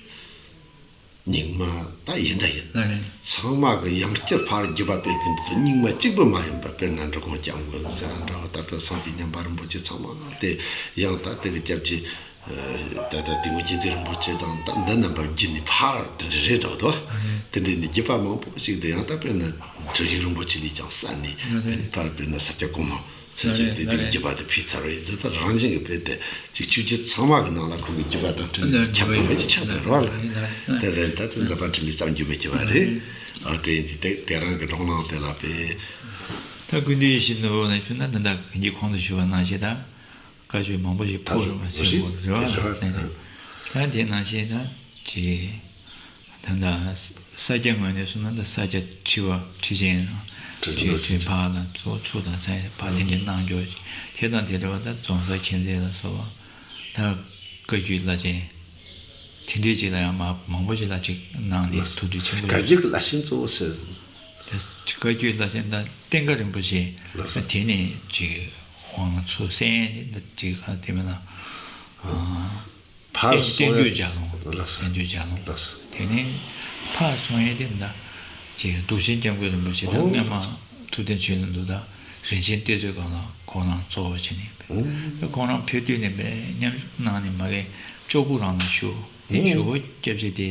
རྙིང་མ་ད་ཡིན་ད་ཡིན། ཨ་ནི། ཚང་མ་གི་ཡང་བསྐྱར་ཕར་བརྒྱུད་པ་སྤེལ་མཁན་དེ་ཚོ་རྙིང་མ་གཅིག་པུ་མ་ཡིན་པ། དཔེར་ན་འབྲི་གུང་སྐྱབས་མགོན་ཟེར་འདྲ་བ། ད་ལྟ་སངས་རྒྱས་མཉན་པ་རིན་པོ་ཆེ་ཚང་མ་དེ་ཡང་ད་དེ་གི་སྐྱབས་རྗེ། ད་ལྟ་དེ་སྔོན་རྒྱལ་མཚན་རིན་པོ་ཆེ་དང་ད་འདི་རྣམ་པ་བརྒྱུད་ནས་ཕར་དེ་འདྲ་རེད་འདྲ་བ་དོ། ཨ་ནི། དེ་འདྲ་ནས་བརྒྱུད་པ་མང་པོ་ཞིག་དེ་ཡང་ད་དཔེར་ན་འབྲུག་གཞུང་རིན་པོ་ཆེ་ལས་ཀྱང་གསན་ནས། ཨ་ནི། དེ་ནས་ཕར་དཔེར་ན་ས་སྐྱ་གོང་མ། ཚུན་ཆད་དེ་དུས་བརྒྱུད་པ་དེ་ཕུལ་ཚར་བས། འདི་ལྟར་རང་བཞིན་གྱི་དཔེ་དེ་ཅིག་ཆོས་བརྒྱུད་ཚང་མ་གི་ནང་ལ་ཁོང་གི་བརྒྱུད་པ་དང་འཕྲིན་ལས་ཁྱབ་སྟོན་པ་ཅིག་ཁྱབ་པའི་རོགས་ལ། དེ་རེད། ད་དེ་མཛད་པ་འཕྲིན་ལས་བརྩམས་བརྒྱུད་པའི་བརྒྱུད་པ་རེད། ཨ་དེ་ཡིན་དེ་དེ་རང་གི་གདོང་ནང་དེ་ལ་དཔེ། ད་ཀུན་འདུས་ཡེ་ཤེས་ནོར་བུ་ནས་ཞུ་ན། ད་ལྟ་གིན་གོང་དུ་ཞུ་བ་ནང་བཞིན་ད་བཀའ་ཆོས་མང་པོ་ཞིག་ཕུལ་རེད་པ། ཟེར་དགོས་རེད་པ། ད་དེ་ནང་བཞིན་ད་ཅིག་ད་ལྟ་ས་སྐྱ་ངོས་ནས་སོང་ན་ད་ས་སྐྱ་ཁྲི་པ་ཁྲི་ཆེན་ཁྲི་ཆེན་ཕག་དང་ཚོ་ཚུ་དང་ཚན་ཕག་དེ་འདྲའི་གནང་རྒྱུ་དེ་དང་དེ་འདྲ་བ། ད་རྫོང་གསར་མཁྱེན་བརྩེ་ལ་སོགས་པ། ད་བཀའ་བརྒྱུད་བླ་ཆེན་དེ་འདྲའི་ཅིག་ལ་ཡང་མ་མང་པོ་ཞིག་ལ་ཅིག་གནང་ནས་ཐུགས་འདུན་ཆེན་པོ་བཀའ་ཡོད། བརྒྱུད་ཀྱི་བླ་ཆེན་གཙོ་བོ་ཟེར། ད་བཀའ་བརྒྱུད་བླ་ཆེན་ད་བསྟན་དགའ་རིན་པོ་ཆེ། ལགས་སོ། དེ་ནས་ཅིག་དབང་ཚུགས་གསན་ནས་ད་ཅིག་ག་དེ་མིན་ན། ཕར་སོང་ཡ། བསྟན་བཅོས་ལྗགས་ལུང་། ལགས་སོ། བསྟན་བཅོས་ལྗགས་ལུང་། ལགས་སོ། དེ་ནས་ཕར་སོང་ཡ་དེ་འདྲ་ཅིག་གདུགས་ཆེན་སྐྱབས་མགོན་རིན་པོ་ཆེ་དང་། ཨོ། སྔོན་མ་ལགས་སོ། ཐུབ་བསྟན་ཆོས་གླིང་དུ་ད་རིན་ཆེན་གཏེར་མཛོད་སྒང་ལ་ཁོང་རང་གཙོ་བོ་བྱས་ནས། ཨོ། ཁོང་རང་ཕེབས་དུས་ནས་པའི་མཉམ་ཞུགས་གནང་ནས་མ་གི་ཅོག་པུ་རང་ལ་བཞུགས། དེ་ཨོ། ཞུ་བོ་སྐྱབས་རྗེ་དེ་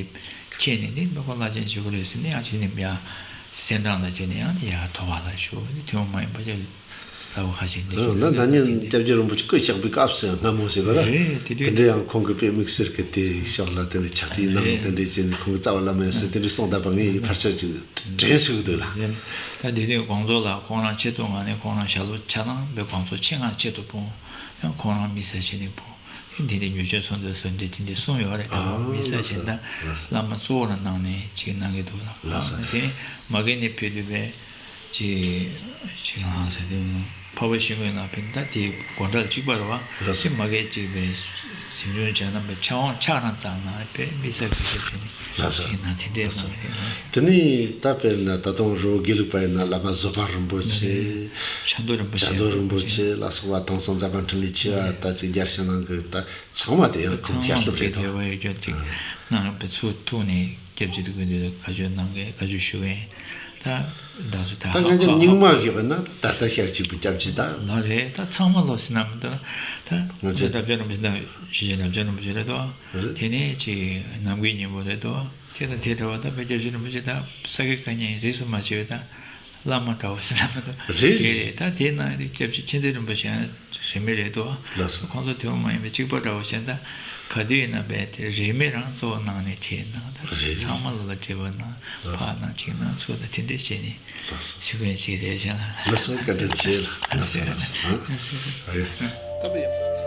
མཁྱེན་ནས་ནི་མི་ཁོ་བླ་ཆེན་བྱེད་དགོས་རེད་ཟེར་ནས། ཡང་བྱས་ནས་ཡང་གསན་གྲངས་དང་བྱས་ནས་ཡང་ཡར་ཐོབ་པ་ལ་བཞུགས། དེ་ཐོན་མ་ཡིན་པ་ཅིག་ལྟ་བུ་ཁ་ཤས་འདི་ཚོ། ཨ་ན་ན་ནིང་སྐྱབས་རྗེ་རིན་པོ་ཆེ་སྐུ་གཤེགས་པའི་སྐབས་སུ་སྔ་མོ་ཞིག་རེད། དེ་དུས་དེ་འདྲ་ཡང་ཁོང་གི་དཔེ་དམིགས་བསལ་གྱི་དེ་ཕྱོགས་ལ་དེ་འདྲ་ཕྱག་བྲིས་གནང་། རེད། དེ་འདྲ་བྱས་ནས་ཁོང་གི་རྩ་བ་བླ་མ་ཡིན་ཟེར་དེ་འདྲ་གསུངས་བསྡད་པ་ངས་ཕལ་ཆེར་ཅིག་དྲན་སོང་གི་འདུག་ལ། རེད། ད་དེ་དུས་དགོངས་རྫོགས་ལ་ཁོང་རང་ཆེད་དུ་མངགས་ནས། ཁོང་རང་ཞལ་སློབ་ཆ་ཚང་དཔེ་དགོངས་རྫོགས་ཆེད་མངགས་ཆེད་དུ་སྤུངས། ཡང་ཁོང་རང་དམིགས་བསལ་བྱས་ནས་སྤུངས། དེ་འདི་ནས་མྱུར་མཆོད་ཚོགས་འདུ་ཟེར་འདི་དེ་འདི་གསུངས་ཡོད་རེད། ད་ཨ་དམིགས་བསལ་བྱས་ན་ལགས་སོ། བླ་མ་གཙོ་བོ་ལ་གནང་ནས་ཅིག་གནང་གི་འདུག་ལ། ལགས་སོ། དེ་ནས་མ་གི་ནས་ཕེབས་དུས་པས། ཅིག་ཅིག་ལ་ཟེར་དུས་འཕགས་པ་ཤིང་ཀུན་ལ་ཕེབས། ད་དེ་དགོང་གྲངས་གཅིག་པ་རེད་པ། ལགས་སོ། དེ་མ་གི་གཅིག་པའི་གཟིམ་ཆུང་བྱས་ན་པའི་ཕྱག་དབང་ཕྱག་རང་བརྩམས་གནང་པའི་དམིགས་བསལ་གྱི་ཕེབས་ནས། ལགས་སོ། ཅིག་ན་དེ་འདྲའི་ལགས་སོ། གནང་བ་རེད། དེ་ནས་ད་དཔེར་ན་ད་དུང་རི་བོ་དགེ་ལུགས་པ་ཡིན་ན་བླ་མ་བཟོད་པ་རིན་པོ་ཆེ། ཆབ་མདོ་རིན་པོ་ཆེ། ཆབ་མདོ་རིན་པོ་ཆེ་ལ་སོགས་པ། དེང་སང་མཛད་པ་འཕྲིན་ལས་ཆེ་བ་ད་ཅིག་རྒྱལ་ཕྱི་ནང་གི་ད་ཚང་མ་དེ་ཡང་ཁོང་ཚང་མ་ཞལ་སློབ་རེད་དོ། དེ་བ་ཡོད་རྒྱུ་ཅིག་གནང་བའི་ཚུལ་ཐུགས་ནས་སྐྱབས་རྗེ་དེ་ཀུན་དེ་བཀའ་ཆོས་གནང་མཁན། བཀའ་ཆོས་ཞུ་མཁན། ད་ད་སུ་ད་ད་ང་ཚོ་རྙིང་མ་ཞིག་ཡོད་ན་ད་ལྟ་ཤར་གཅིག་པུ་སྐྱབས་རྗེ་ད་ལ་རེད། ད་ཚང་མ་ལོ་ཟིན་ན་མི་འདུག་ད་ང་ཚོ་རྗེ་རབ་འབྱམས་རིན་པོ་ཆེ་དང་ཞི་བྱེད་རབ་འབྱམས་རིན་པོ་ཆེ་རེད་དོ། རེད། དེ་ནས་ཅིག་ནམ་མཁའི་སྙིང་པོ་རེད་དོ། དེ་དང་དེ་འདྲ་བ་ད་དཔེ་སྐྱབས་རྗེ་རིན་པོ་ཆེ་ད་ས་དགེ་བཀའ་རྙིང་རིས་སུ་མ་ཆད་པའི་ད་བླ་མ་འདྲ་བོ་ཟེར་ན་མི་འདུག་རེད། དེ་རེད། ད་དེའི་ནང་དེ་སྐྱབས་རྗེ་མཁྱེན་བརྩེ་རིན་པོ་ཆེ་ཡང་རིས་མེད་རེད་དོ། ལགས་སོ། ཁོང་ཚོ་དེ་བ་མ་ཡིན་པའི་གཅིག་པ་འདྲ་བོ་བྱས་ན་ད་ག་དུས་ཡིན་ན་བས་དེ་རིས་མེད་རང་གཙོ་བོ་གནང་ནས་དེ་ནང་ད་རེད། ཚང་མ་ལ་ལ་སྤྲད་པ་ན་ལགས་སོ། ཕག་ནང་གཅིག་ནང་ཚུར་ད་དེ་འདྲས་བྱས་ནས་ལགས་སོ། ཞུ་མཁན་ཅིག་རེད་བྱས་ན། ལགས་སོ། བཀའ་དྲིན་ཆེ་ལ། ལགས་སོ། ལགས་སོ། ལགས་སོ། ཨ་ཡ།